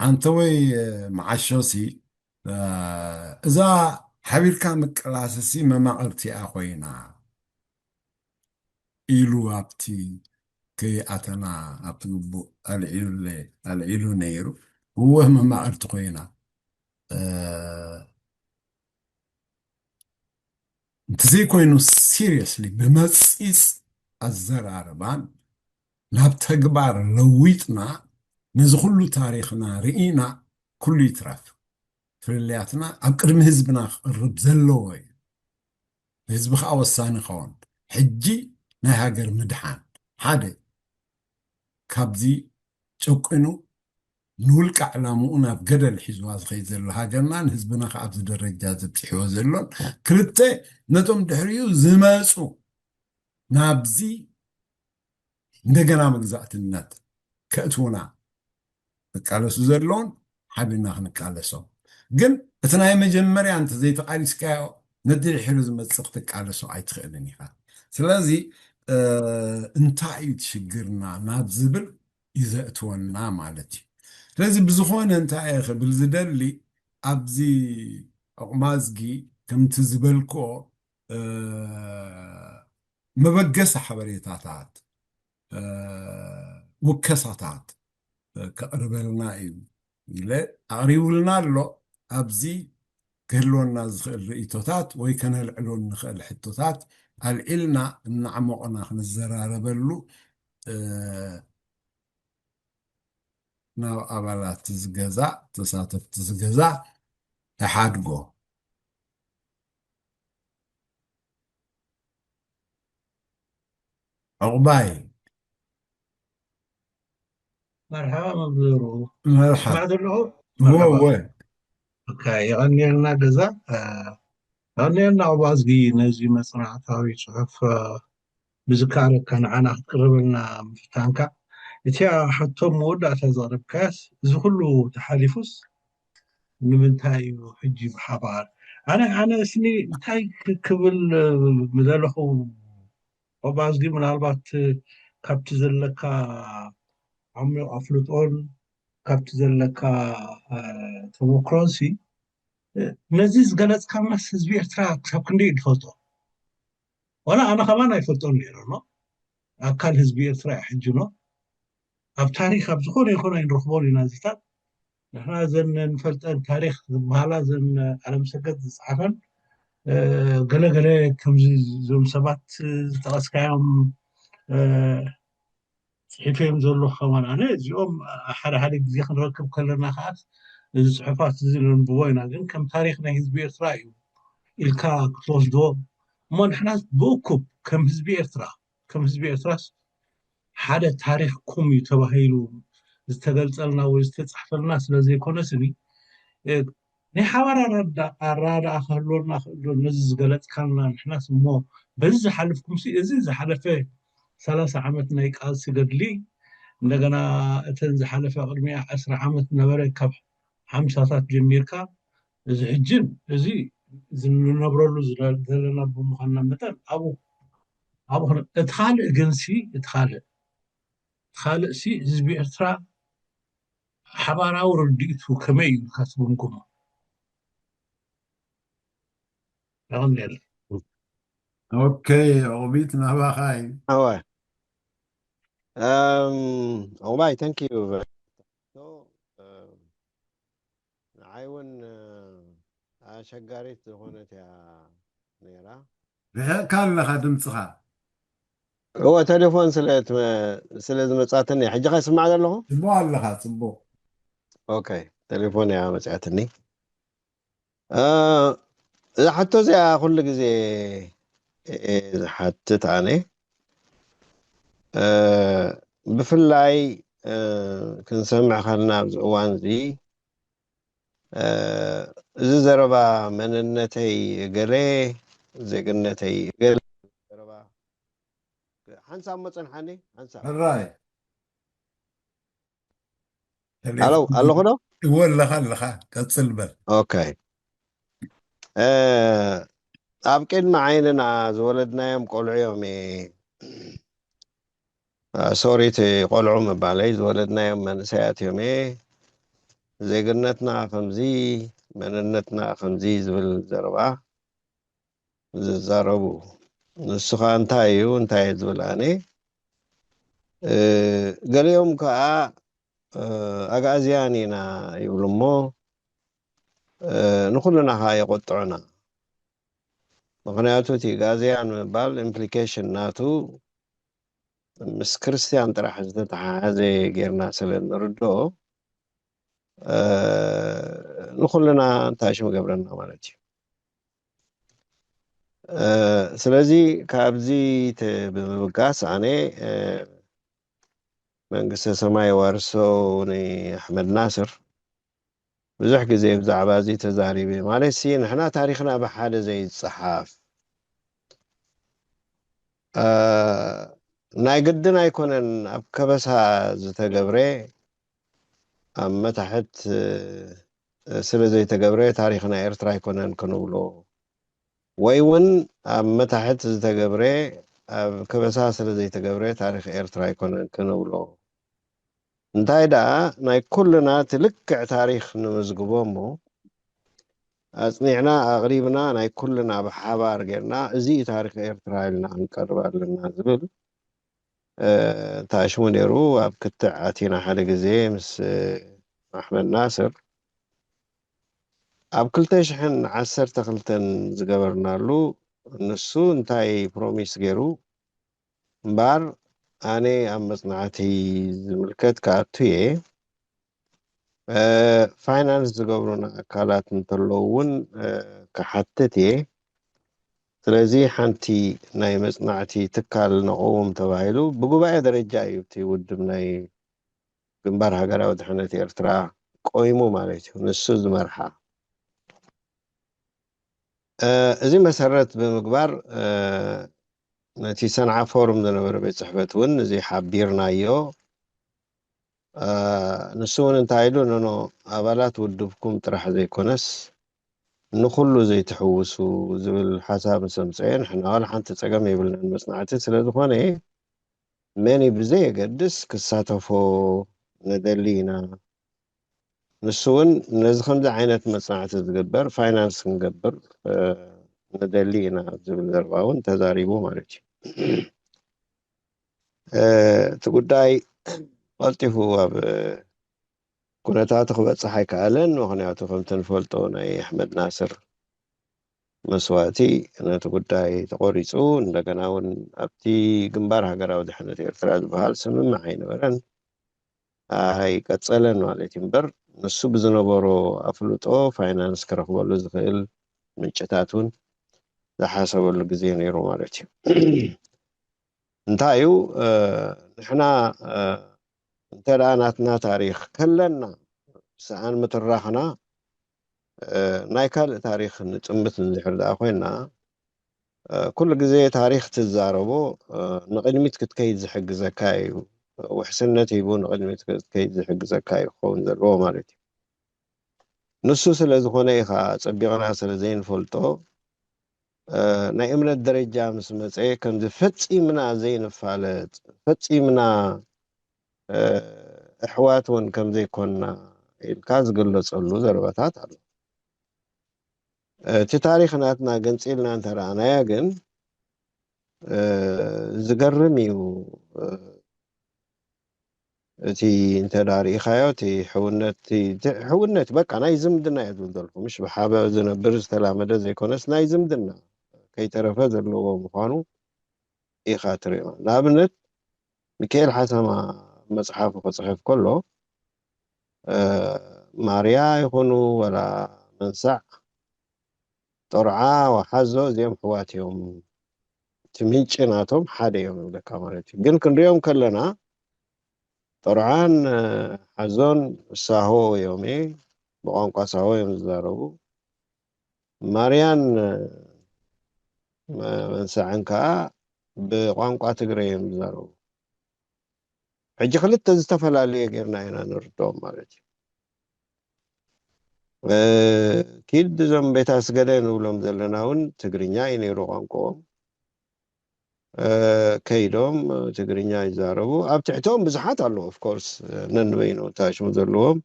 ኣንተወይ መዓሾሲ፣ እዛ ሓቢርካ ምቅላስሲ መማቕርቲ እያ ኮይና ኢሉ ኣብቲ ከይኣተና ኣብቲ ግቡእ ኣልዒሉ ነይሩ። እወ መማቕርቲ ኮይና እንተዘይኮይኑ፣ ሲሪየስሊ ብመፂፅ ኣዘራርባን ናብ ተግባር ለዊጥና ነዚ ኩሉ ታሪኽና ርኢና ኩሉ ይትረፍ። ፍልልያትና ኣብ ቅድሚ ህዝብና ክቕርብ ዘለዎ እዩ። ህዝቢ ከዓ ወሳኒ ይኸውን። ሕጂ ናይ ሃገር ምድሓን ሓደ ካብዚ ጨቂኑ ንውልቀ ዕላምኡ ናብ ገደል ሒዝዋ ዝኸይድ ዘሎ ሃገርና ንህዝብና ከዓ ኣብዚ ደረጃ ዘብፅሕዎ ዘሎን ክልተ ነቶም ድሕሪኡ ዝመፁ ናብዚ እንደገና መግዛእትነት ከእትውና ዝቃለሱ ዘለውን ሓቢርና ክንቃለሶም። ግን እቲ ናይ መጀመርያ እንተዘይተቃሊስካዮ ነቲ ድሕሪ ዝመፅእ ክትቃለሶ ኣይትኽእልን ኢኻ። ስለዚ እንታይ እዩ እቲ ሽግርና ናብ ዝብል እዩ ዘእትወና ማለት እዩ። ስለዚ ብዝኾነ እንታይ እየ ክብል ዝደሊ፣ ኣብዚ ዑቕማዝጊ ከምቲ ዝበልክዎ መበገሲ ሓበሬታታት፣ ውከሳታት ከቕርበልና እዩ ኢለ ኣቕሪቡልና ኣሎ። ኣብዚ ክህልወና ዝኽእል ርእይቶታት ወይ ከነልዕሎ እንኽእል ሕቶታት ኣልዒልና እናዕመቑና ክንዘራረበሉ ናብ ኣባላት ዝገዛ ተሳተፍቲ ዝገዛ ተሓድጎ። ዕቑባይ መርሓባ መምህሩ መርሓባ ስማዕ ዘለኹ ወወ የቐንየልና ገዛ የቐንየልና። ዕቑባዝጊ ነዚ መፅናዕታዊ ፅሑፍ ብዝከኣለካ ንዓና ክትቅርበልና ምፍታንካ። እቲኣ ሕቶ መወዳእታ ዘቕረብካያስ እዚ ኩሉ ተሓሊፉስ ንምንታይ እዩ ሕጂ ብሓባር? ኣነ ኣነ እስኒ እንታይ ክብል ምደለኹ? ኦባዝጊ ምናልባት ካብቲ ዘለካ ዓሚቕ ኣፍልጦን ካብቲ ዘለካ ተመክሮንሲ ነዚ ዝገለፅካናስ ህዝቢ ኤርትራ ክሳብ ክንደይ እዩ ዝፈልጦ? ዋላ ኣነ ከማን ኣይፈልጦን ነይረ ኖ ኣካል ህዝቢ ኤርትራ እዩ ሕጂ ኖ ኣብ ታሪክ ኣብ ዝኾነ ይኹን ኣይንረኽቦን ኢና ዝታት ንሕና ዘን ንፈልጠን ታሪክ ዝበሃላ ዘን ኣለምሰገድ ዝፀሓፈን ገለገለ ከምዚ ዞም ሰባት ዝጠቐስካዮም ፅሒፈዮም ዘለኹ ከማን ኣነ እዚኦም ሓደ ሓደ ግዜ ክንረክብ ከለና ከዓስ እዚ ፅሑፋት እዚ ነንብቦ ኢና ግን ከም ታሪክ ናይ ህዝቢ ኤርትራ እዩ ኢልካ ክትወስዶ እሞ ንሕና ብእኩብ ከም ህዝቢ ኤርትራ ከም ህዝቢ ኤርትራስ ሓደ ታሪክኩም እዩ ተባሂሉ ዝተገልፀልና ወይ ዝተፃሕፈልና ስለዘይኮነስኒ ናይ ሓባር ኣረዳኣ ክህልወና ክእሎ ነዚ ዝገለፅካልና ንሕናስ እሞ በዚ ዝሓልፍኩም እዚ ዝሓለፈ ሰላሳ ዓመት ናይ ቃልሲ ገድሊ እንደገና እተን ዝሓለፈ ቅድሚያ ዕስራ ዓመት ነበረ ካብ ሓምሳታት ጀሚርካ እዚ ሕጅን እዚ ዝንነብረሉ ዘለና ብምዃንና መጠን ኣብኡ ኣብኡ እቲ ካልእ ግንሲ እቲ ካልእ ካልእ ሲ ህዝቢ ኤርትራ ሓባራዊ ርድኢቱ ከመይ እዩ ኢልካ ትግምግሞ? የቐንየልና። ኦኬ፣ ዑቕቢት ናባኻ እዩ። እወ እም፣ ዑቕባይ thank you very much። So እም፣ ንዓይ እውን እ፣ ኣሸጋሪት ዝኾነት እያ ነይራ። ርሒቕካ ኣለኻ ድምፅኻ። እወ ቴሌፎን ስለ እትመ- ስለ ዝመጻትኒ ሕጂ ከ ስማዕ ዘለኹ? ጽቡቕ ኣለኻ፣ ጽቡቕ። ኦኬ ቴሌፎን እያ መጽኣትኒ። እ፣ እዛ ሕቶ እዚኣ ኩሉ ግዜ እየ ዝሓትት ኣነ። እ፣ ብፍላይ እ፣ ክንሰምዕ ከለና ኣብዚ እዋን እዚ እ፣ እዚ ዘረባ መንነተይ እገሌ ዜግነተይ እገሌ ዘረባ ሓንሳብ እሞ ጸንሓኒ ሓንሳብ ሕራይ ኣለኹ ዶ እወ ኣለኻ ኣለኻ ቀፅል በል ኦኬ ኣብ ቅድሚ ዓይንና ዝወለድናዮም ቆልዑ እዮም ሶሪ እቲ ቆልዑ ምባለይ ዝወለድናዮም መንእሰያት እዮም ዜግነትና ከምዚ፣ መንነትና ከምዚ ዝብል ዘረባ ዝዛረቡ። ንሱ ኸዓ እንታይ እዩ፣ እንታይ እየ ዝብል ኣነ? እ፣ ገሊኦም ከኣ፣ እ፣ ኣግኣዝያን ኢና ይብሉ እሞ፣ እ፣ ንኹልና ኸዓ የቖጥዑና። ምኽንያቱ እቲ ኣግኣዝያን ምባል ኢምፕሊኬሽን ናቱ ምስ ክርስትያን ጥራሕ ዝተተሓሓዘ ጌርና ስለ እንርድኦ፣ እ፣ ንኹልና እንታይ ሽም ገብረና ማለት እዩ። እ፣ ስለዚ ካብዚ ተ-፣ ብምብጋስ ኣነ፣ እ፣ መንግስተ ሰማይ ዋርሶ ንኣሕመድ ናስር ብዙሕ ግዜ ብዛዕባ እዚ ተዛሪበ። ማለት ሲ ንሕና ታሪኽና ብሓደ ዘይጸሓፍ፣ እ፣ ናይ ግድን ኣይኮነን ኣብ ከበሳ ዝተገብረ፣ ኣብ መታሕት፣ እ፣ ስለ ዘይተገብረ ታሪኽ ናይ ኤርትራ ኣይኮነን ክንብሎ፣ ወይ እውን ኣብ መታሕት ዝተገብረ፣ ኣብ ከበሳ ስለ ዘይተገብረ ታሪኽ ኤርትራ ኣይኮነን ክንብሎ። እንታይ ደኣ ናይ ኩልና እቲ ልክዕ ታሪኽ ንምዝግቦ እሞ፣ ኣጽኒዕና ኣቕሪብና ናይ ኩልና ብሓባር ጌርና፣ እዚ እዩ ታሪኽ ኤርትራ ኢልና ክንቀርብ ኣለና ዝብል፣ እ፣ ተኣሽሙ ነይሩ። ኣብ ክትዕ ኣቲና ሓደ ግዜ ምስ፣ እ፣ ኣሕመድ ናስር ኣብ ክልተ ሽሕን ዓሰርተ ክልተን ዝገበርናሉ፣ ንሱ እንታይ ፕሮሚስ ገይሩ እምበኣር፣ ኣነ ኣብ መጽናዕቲ ዝምልከት ክኣቱ እየ። እ፣ ፋይናንስ ዝገብሩና ኣካላት እንተለዉ እውን፣ እ፣ ክሓትት እየ። ስለዚ ሓንቲ ናይ መጽናዕቲ ትካል ነቐውም ተባሂሉ ብጉባኤ ደረጃ እዩ እቲ ውድብ ናይ ግንባር ሃገራዊ ድሕነት ኤርትራ ቆይሙ ማለት እዩ። ንሱ ዝመርሓ። እ፣ እዚ መሰረት ብምግባር፣ እ፣ ነቲ ሰንዓ ፎርም ዝነበረ ቤት ጽሕፈት እውን እዚ ሓቢርናዮ። እ፣ ንሱ እውን እንታይ ኢሉ፣ ኖኖ፣ ኣባላት ውድብኩም ጥራሕ ዘይኮነስ ንኹሉ ዘይትሕውሱ ዝብል ሓሳብ ምስ ኣምጸኤ፣ ንሕና ዋላ ሓንቲ ጸገም የብልናን፣ መጽናዕቲ ስለ ዝኾነ መን እዩ ብዘየገድስ ክሳተፎ ንደሊ ኢና። ንሱ እውን ነዚ ከምዚ ዓይነት መጽናዕቲ ዝግበር ፋይናንስ ክንገብር፣ እ፣ ንደሊ ኢና ኣብ ዝብል ዘረባ እውን ተዛሪቡ ማለት እዩ። እ፣ እቲ ጉዳይ ቀልጢፉ ኣብ ኩነታቱ ክበጽሕ ኣይከኣለን። ምኽንያቱ ከምቲ ንፈልጦ ናይ ኣሕመድ ናስር መስዋእቲ ነቲ ጉዳይ ተቖሪጹ፣ እንደገና እውን ኣብቲ ግንባር ሃገራዊ ድሕነት ኤርትራ ዝበሃል ስምምዕ ኣይነበረን፣ ኣይቀጸለን ማለት እዩ። እምበር ንሱ ብዝነበሮ ኣፍልጦ ፋይናንስ ክረኽበሉ ዝኽእል ምንጭታት እውን ዝሓሰበሉ ግዜ ነይሩ ማለት እዩ። እንታይ እዩ፣ እ፣ ንሕና፣ እ፣ እንተ ደኣ ናትና ታሪኽ ከለና፣ ሰኣን ምትራኽና፣ እ፣ ናይ ካልእ ታሪኽ ንጥምት እንድሕር ደኣ ኮይና፣ እ፣ ኩሉ ግዜ ታሪኽ ትዛረቦ፣ እ፣ ንቕድሚት ክትከይድ ዝሕግዘካ እዩ። ውሕስነት ሂቡ ንቕድሚት ክትከይድ ዝሕግዘካ እዩ ክኸውን ዘለዎ ማለት እዩ። ንሱ ስለ ዝኾነ ኢኻ ጸቢቕና ስለ ዘይንፈልጦ፣ እ፣ ናይ እምነት ደረጃ ምስ መጸ ከምዚ ፈጺምና ዘይንፋለጥ፣ ፈጺምና፣ እ፣ ኣሕዋት እውን ከም ዘይኮንና ኢልካ ዝግለጸሉ ዘረባታት ኣሎ። እቲ ታሪኽ ናትና ገንጺልና እንተ ረኣናዮ ግን፣ እ፣ ዝገርም እዩ። እ፣ እቲ እንተ ደኣ ርኢኻዮ፣ እቲ ሕውነት፣ እቲ፣ እቲ ሕውነት በቃ ናይ ዝምድና እየ ዝብል ዘለኹ። ምሽ ብሓበ ዝነብር ዝተላመደ ዘይኮነስ ናይ ዝምድና ከይተረፈ ዘለዎ ምዃኑ ኢኻ ትርእዮ። ንኣብነት፣ ሚካኤል ሓሰማ መጽሓፉ ክጽሕፍ ከሎ፣ እ፣ ማርያ ይኹኑ ወላ መንሳዕ፣ ጦርዓ፣ ወሓዞ፣ እዚኦም ኣሕዋት እዮም። እቲ ምንጪ ናቶም ሓደ እዮም ይብለካ ማለት እዩ። ግን ክንሪኦም ከለና፣ ጦርዓን፣ እ፣ ሓዞን ሳሆ እዮም፣ ብቋንቋ ሳሆ እዮም ዝዛረቡ። ማርያን፣ እ፣ መ-፣ መንሳዕን ከኣ ብቋንቋ ትግረ እዮም ዝዛረቡ። ሕጂ ክልተ ዝተፈላለየ ጌርና ኢና ንርድኦም ማለት እዩ። እ፣ ኪድ እዞም ቤት ኣስገደ ንብሎም ዘለና እውን ትግርኛ እዩ ነይሩ ቋንቋኦም። እ፣ ከይዶም ትግርኛ ይዛረቡ። ኣብ ትሕቶም ብዙሓት ኣለዉ፣ ኦፍ ኮርስ፣ ነንበይኖም ታሽሙ ዘለዎም።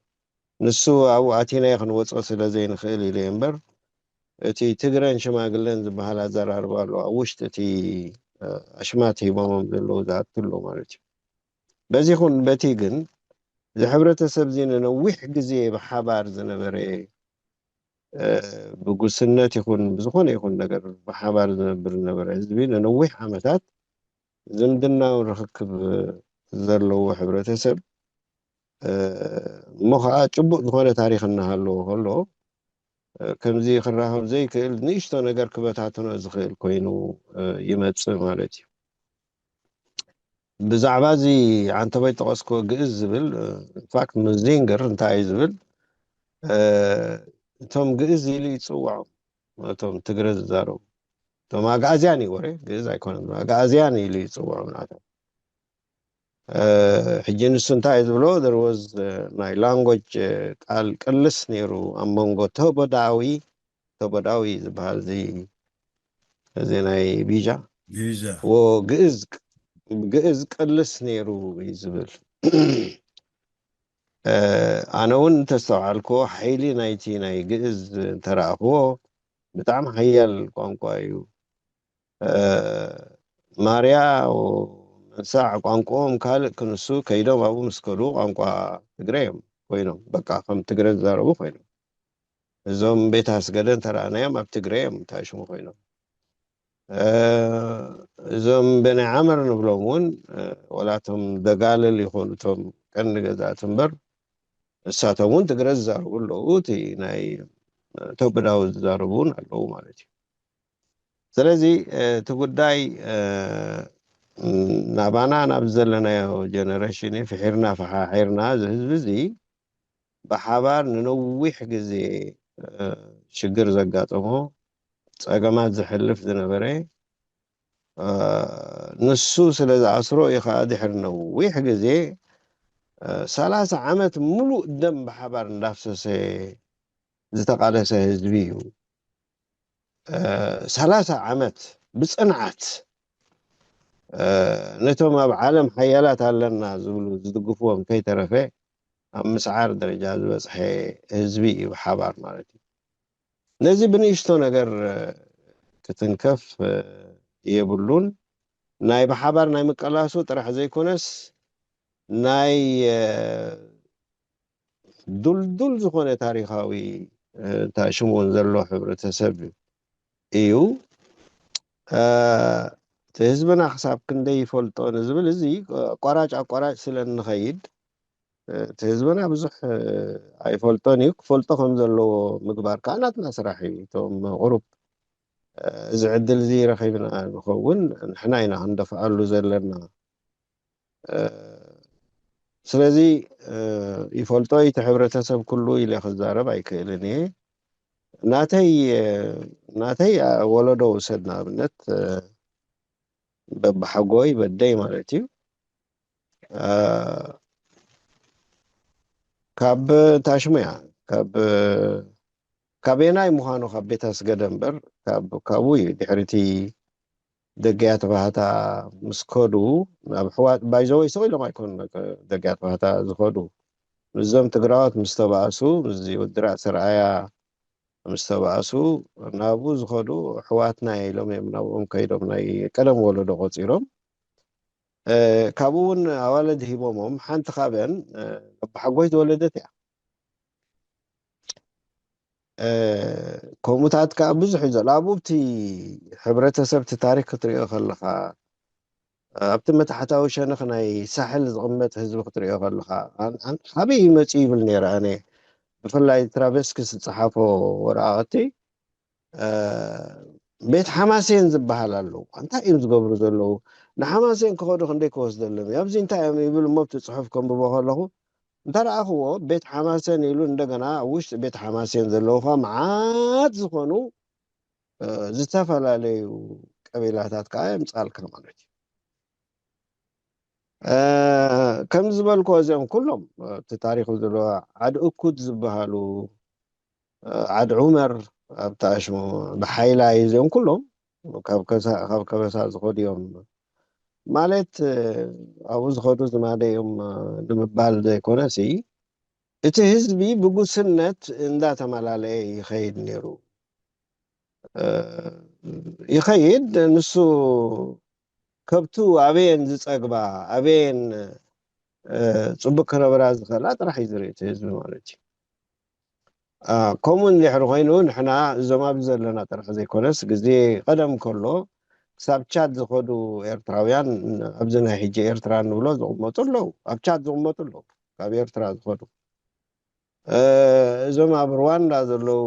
ንሱ ኣብኡ ኣቲናዮ ክንወጾ ስለ ዘይንኽእል ኢለ እምበር፣ እቲ ትግረን ሽማግለን ዝበሃል ኣዘራርባ ኣሎ። ኣብ ውሽጢ እቲ፣ እ፣ ኣሽማት ሂቦሞም ዘለዉ ዝኣቱ ኣሎ ማለት እዩ። በዚ ይኹን በቲ ግን፣ እዚ ሕብረተሰብ እዚ ንነዊሕ ግዜ ብሓባር ዝነበረ፣ እ፣ ብጉስነት ይኹን ብዝኾነ ይኹን ነገር ብሓባር ዝነብር ዝነበረ ህዝቢ፣ ንነዊሕ ዓመታት ዝምድናዊ ርኽክብ ዘለዎ ሕብረተሰብ፣ እ፣ እሞ ኸዓ ጭቡጥ ዝኾነ ታሪኽ እናሃለዎ ከሎ፣ እ፣ ከምዚ ክራኸብ ዘይክእል ንእሽቶ ነገር ክበታትኖ ዝኽእል ኮይኑ፣ እ፣ ይመጽእ ማለት እዩ። ብዛዕባ እዚ ዓንተቦይ ጠቐስክዎ ግእዝ ዝብል፣ እ፣ ኢንፋክት ምዚንግር እንታይ እዩ ዝብል፣ እ፣ እቶም ግእዝ ኢሉ ይጽውዖም፣ እቶም ትግረ ዝዛረቡ። እቶም ኣግኣዝያን እዩ ወረ፣ ግእዝ ኣይኮነን፣ ኣግኣዝያን ኢሉ ይጽውዖም ናቶም። እ፣ ሕጂ ንሱ እንታይ እዩ ዝብሎ? There was፣ እ፣ ናይ ላንጎጅ፣ እ፣ ቃል ቅልስ ነይሩ ኣብ መንጎ ተቦዳዊ፣ ተቦዳዊ ዝበሃል እዚ፣ እዚ ናይ ቢጃ ቢዛ። ወ ግእዝ፣ ግእዝ ቅልስ ነይሩ እዩ ዝብል። እ፣ ኣነ እውን እንተስተውዓልክዎ፣ ሓይሊ ናይቲ ናይ ግእዝ እንተረኣኽዎ፣ ብጣዕሚ ሓያል ቋንቋ እዩ። እ፣ ማርያ፣ መንሳዕ ቋንቋኦም ካልእ ክንሱ ከይዶም ኣብኡ ምስ ከዱ ቋንቋ ትግረ እዮም ኮይኖም። በቃ ከም ትግረ ዝዛረቡ ኮይኖም። እዞም ቤት ኣስገደ እንተረኣናዮም ኣብ ትግረ እዮም እንታይ ሽሙ ኮይኖም። እ፣ እዞም በናይ ዓመር ንብሎም እውን፣ እ፣ ወላቶም ደጋልል ይኾኑ እቶም ቀንዲ ገዛእቲ እምበር፣ እሳቶም እውን ትግረ ዝዛረቡ ኣለዉ። እቲ ናይ ተብዳዊ ዝዛረቡ እውን ኣለዉ ማለት እዩ። ስለዚ፣ እ፣ እቲ ጉዳይ፣ እ፣ ናባና ናብ ዘለናዮ ጀነሬሽን ፍሒርና ፈሓሒርና፣ እዚ ህዝቢ እዚ ብሓባር ንነዊሕ ግዜ፣ እ፣ ሽግር ዘጋጠሞ፣ ጸገማት ዘሕልፍ ዝነበረ፣ እ፣ ንሱ ስለ ዝኣስሮ እዩ ኸዓ ድሕሪ ነዊሕ ግዜ፣ እ፣ ሰላሳ ዓመት ሙሉእ ደም ብሓባር እንዳፍሰሰ ዝተቓለሰ ህዝቢ እዩ። እ፣ ሰላሳ ዓመት ብጽንዓት፣ እ፣ ነቶም ኣብ ዓለም ሓያላት ኣለና ዝብሉ ዝድግፍዎም ከይተረፈ ኣብ ምስዓር ደረጃ ዝበጽሐ ህዝቢ እዩ ብሓባር ማለት እዩ። ነዚ ብንእሽቶ ነገር፣ እ፣ ክትንከፍ፣ እ፣ የብሉን። ናይ ብሓባር ናይ ምቀላሱ ጥራሕ ዘይኮነስ፣ ናይ፣ እ፣ ዱልዱል ዝኾነ ታሪኻዊ፣ እ፣ እንታይ ሽሙ እውን ዘሎ ሕብረተሰብ እዩ። እ፣ እቲ ህዝብና ክሳብ ክንደይ ይፈልጦ ንዝብል፣ እዚ ኣቋራጭ ኣቋራጭ ስለ እንኸይድ፣ እ፣ እቲ ህዝብና ብዙሕ፣ እ፣ ኣይፈልጦን እዩ። ክፈልጦ ከም ዘለዎ ምግባር ከዓ ናትና ስራሕ እዩ። እቶም ቁሩብ፣ እ፣ እዚ ዕድል እዚ ረኺብና ንኸውን፣ ንሕና ኢና ክንደፍኣሉ ዘለና። እ፣ ስለዚ፣ እ፣ ይፈልጦ፣ እቲ ሕብረተሰብ ኩሉ ኢለ ክዛረብ ኣይክእልን እየ። ናተይ፣ እ፣ ናተይ፣ እ፣ ወለዶ ውሰድ ንኣብነት፣ እ፣ በብሓጎይ በደይ ማለት እዩ። እ፣ ካብ ታሽሙያ፣ ካብ፣ ካበየናይ ምዃኑ ካብ ቤት ኣስገደ እምበር፣ ካብ፣ ካብኡ እዩ ድሕሪቲ ደገያት ባህታ ምስ ከዱ፣ ናብ ሕዋት፣ ባይዘወይ ሰው ኢሎም ኣይኮኑን ደገያት ባህታ ዝኸዱ። ምስዞም ትግራዋት ምስ ተባእሱ፣ ምስዚ ወዲ ራእሲ ርኣያ ምስ ተባእሱ፣ ናብኡ ዝኸዱ ኣሕዋትና ኢሎም እዮም ናብኦም ከይዶም ናይ ቀደም ወለዶ ቆጺሮም። እ፣ ካብኡ እውን ኣዋልድ ሂቦሞም፣ ሓንቲ ካብአን፣ እ፣ ኣባሓጎይ ዝወለደት እያ። እ፣ ከምኡታት ከዓ ብዙሕ እዩ ዘሎ። ኣብኡ እቲ ሕብረተሰብ እቲ ታሪክ ክትሪኦ ከለኻ፣ ኣብቲ መታሕታዊ ሸነኽ ናይ ሳሕል ዝቕመጥ ህዝቢ ክትሪኦ ከለኻ፣ ኣን-፣ ኣን-፣ ካበይ እዩ መፂኡ ይብል ነይረ ኣነ። ብፍላይ ትራቨስኪ ዝፀሓፎ ወረቓቕቲ፣ እ፣ ቤት ሓማሴን ዝበሃል ኣለዉ። እንታይ እዮም ዝገብሩ ዘለዉ? ንሓማሴን ክኸዱ ክንደይ ክወስደሎም እዩ? ኣብዚ እንታይ እዮም ይብል እሞ፣ ኣብቲ ጽሑፍ ከንብቦ ከለኹ፣ እንተ ረኣኽዎ፣ ቤት ሓማሴን ኢሉ፣ እንደገና ኣብ ውሽጢ ቤት ሓማሴን ዘለዉ ኸዓ መዓት ዝኾኑ፣ እ፣ ዝተፈላለዩ ቀቢላታት ከኣ የምጻልካ ማለት እዩ። እ፣ ከም ዝበልክዎ፣ እዚኦም ኩሎም፣ እ፣ እቲ ታሪኽ ዘለዎ ዓዲ እኩት ዝበሃሉ፣ እ፣ ዓዲ ዑመር ኣብቲ ኣሽሙ፣ ብሓይላ እዩ፣ እዚኦም ኩሎም ካብ ከሳ-፣ ካብ ከበሳ ዝኸዱ እዮም። ማለት፣ እ፣ ኣብኡ ዝኸዱ ዝማደ እዮም፣ እ፣ ንምባል ዘይኮነሲ፣ እቲ ህዝቢ ብጉስነት እንዳተመላለየ ይኸይድ ነይሩ። እ፣ ይኸይድ። ንሱ ከብቱ ኣበየን ዝጸግባ፣ ኣበየን፣ እ፣ ጽቡቅ ክነብራ ዝኽእላ ጥራሕ እዩ ዝርኢ እቲ ህዝቢ ማለት እዩ። እ፣ ከምኡ እንድሕሪ ኮይኑ ንሕና እዞም ኣብዚ ዘለና ጥራሕ ዘይኮነስ ግዜ ቀደም ከሎ ክሳብ ቻድ ዝኸዱ ኤርትራውያን ኣብዚ ናይ ሕጂ ኤርትራ እንብሎ ዝቕመጡ ኣለዉ። ኣብ ቻድ ዝቕመጡ ኣለዉ። ካብ ኤርትራ ዝኸዱ። እ፣ እዞም ኣብ ሩዋንዳ ዘለዉ፣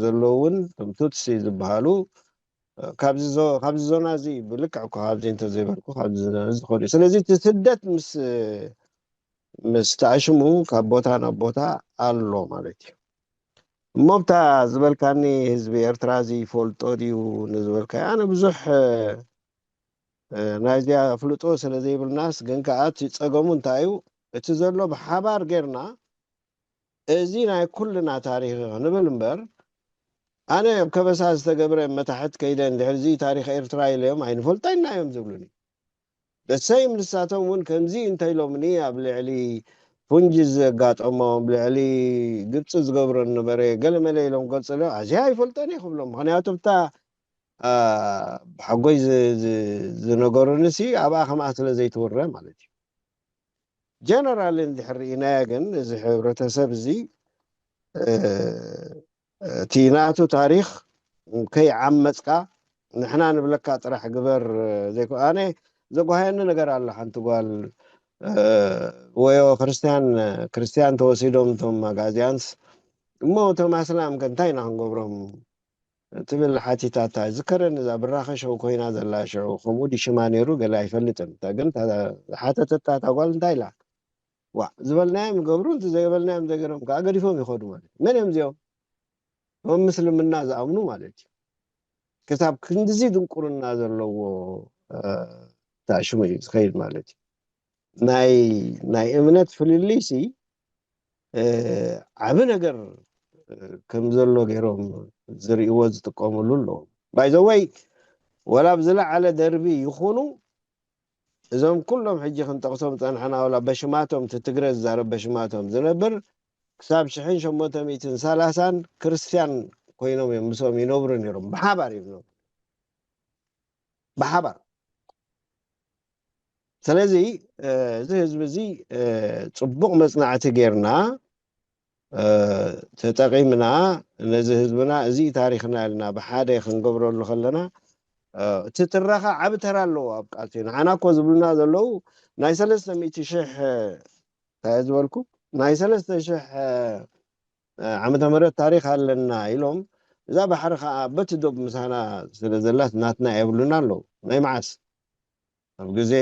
ዘለዉ እውን እቶም ቱትሲ ዝበሃሉ፣ እ፣ ካብዚ ዞ-፣ ካብዚ ዞና እዚ ብልክዕ እኮ ካብዚ እንተዘይበልኩ ካብዚ ዞና እዚ ዝኸዱ። ስለዚ እቲ ስደት ምስ፣ ምስ ተኣሽሙ ካብ ቦታ ናብ ቦታ ኣሎ ማለት እዩ። እሞ ብታ ዝበልካኒ ህዝቢ ኤርትራ እዚ ይፈልጦ ድዩ ንዝበልካዮ፣ ኣነ ብዙሕ፣ እ፣ እ፣ ናይዚኣ ኣፍልጦ ስለ ዘይብልናስ፣ ግን ከኣ እቲ ጸገሙ እንታይ እዩ? እቲ ዘሎ ብሓባር ጌርና፣ እዚ ናይ ኩልና ታሪኽ እዩ ክንብል እምበር፣ ኣነ ኣብ ከበሳ ዝተገብረ መታሕት ከይደ እንድሕር እዚ ታሪኽ ኤርትራ ኢለዮም ኣይንፈልጦ ኢና እዮም ዝብሉኒ። ደሰይም ንሳቶም እውን ከምዚ እንተ ኢሎምኒ ኣብ ልዕሊ ፉንጂ ዘጋጠሞም፣ ልዕሊ ግብፂ ዝገብሮ ነበረ፣ ገለመለ ኢሎም ክገልፅለ፣ ኣዚኣ ኣይፈልጦን እየ ክብሎም። ምኽንያቱ እታ፣ አ፣ ብሓጎይ ዝ-፣ ዝ-፣ ዝነገሩንሲ ኣብኣ ከምኣ ስለ ዘይትውረ ማለት እዩ። ጀነራል እንድሕር ርኢናዮ ግን እዚ ሕብረተሰብ እዚ፣ እ፣ እቲ ናቱ ታሪኽ ከይዓመጽካ ንሕና ንብለካ ጥራሕ ግበር ዘይኮ-፣ ኣነ ዘጓሃየኒ ነገር ኣሎ። ሓንቲ ጓል፣ እ፣ ወዮ ክርስትያን፣ ክርስትያን ተወሲዶም እቶም ኣጋዚያንስ፣ እሞ እቶም ኣስላም ከ እንታይ ኢና ክንገብሮም ትብል ሓቲታታ። ዝከረኒ እዛ ብራኸ ሸው ኮይና ዘላ ሽዑ፣ ከምኡ ዲ ሽማ ነይሩ ገለ ኣይፈልጥን። እታ ግን እታ ዝሓተተታ እታ ጓል እንታይ ኢላ? ዋእ፣ ዝበልናዮም ይገብሩ፣ እንተ ዘይበልናዮም ዘይገርም ከኣ ገዲፎም ይኸዱ ማለት እዩ። መን እዮም እዚኦም? ከም ምስልምና ዝኣምኑ ማለት እዩ። ክሳብ ክንድዚ ድንቁርና ዘለዎ፣ እ፣ ተኣሽሙ እዩ ዝኸይድ ማለት እዩ። ናይ፣ ናይ እምነት ፍልልይሲ፣ እ፣ ዓቢ ነገር፣ እ፣ ከም ዘሎ ገይሮም ዝርእይዎ ዝጥቀምሉ ኣለዎም። ባይ ዘ ወይ፣ ወላ ኣብ ዝለዓለ ደርቢ ይኹኑ፣ እዞም ኩሎም ሕጂ ክንጠቕሶም ጸንሐና፣ ወላ በሽማቶም፣ እቲ ትግረ ዝዛረብ በሽማቶም ዝነብር፣ ክሳብ ሽሕን ሸሞንተ ሚእትን ሰላሳን ክርስትያን ኮይኖም እዮም ምስኦም ይነብሩ ነይሮም። ብሓባር እዮም ዝነብሩ። ብሓባር። ስለዚ፣ እ፣ እዚ ህዝቢ እዚ፣ እ፣ ጽቡቕ መጽናዕቲ ጌርና፣ እ፣ ተጠቒምና፣ ነዚ ህዝብና እዚ ታሪኽና ኢልና ብሓደ ክንገብረሉ ከለና፣ እ፣ እቲ ትረኻ ዓቢ ተራ ኣለዎ ኣብ ቃልሲ። ንዓና እኮ ዝብሉና ዘለዉ ናይ ሰለስተ ሚእቲ ሽሕ፣ እንታይ ዝበልኩ? ናይ ሰለስተ ሽሕ፣ እ፣ ዓመተ ምህረት ታሪኽ ኣለና ኢሎም፣ እዛ ባሕሪ ከኣ በቲ ዶብ ምሳና ስለ ዘላስ ናትና የብሉና ኣለዉ። ናይ መዓስ? ኣብ ግዜ፣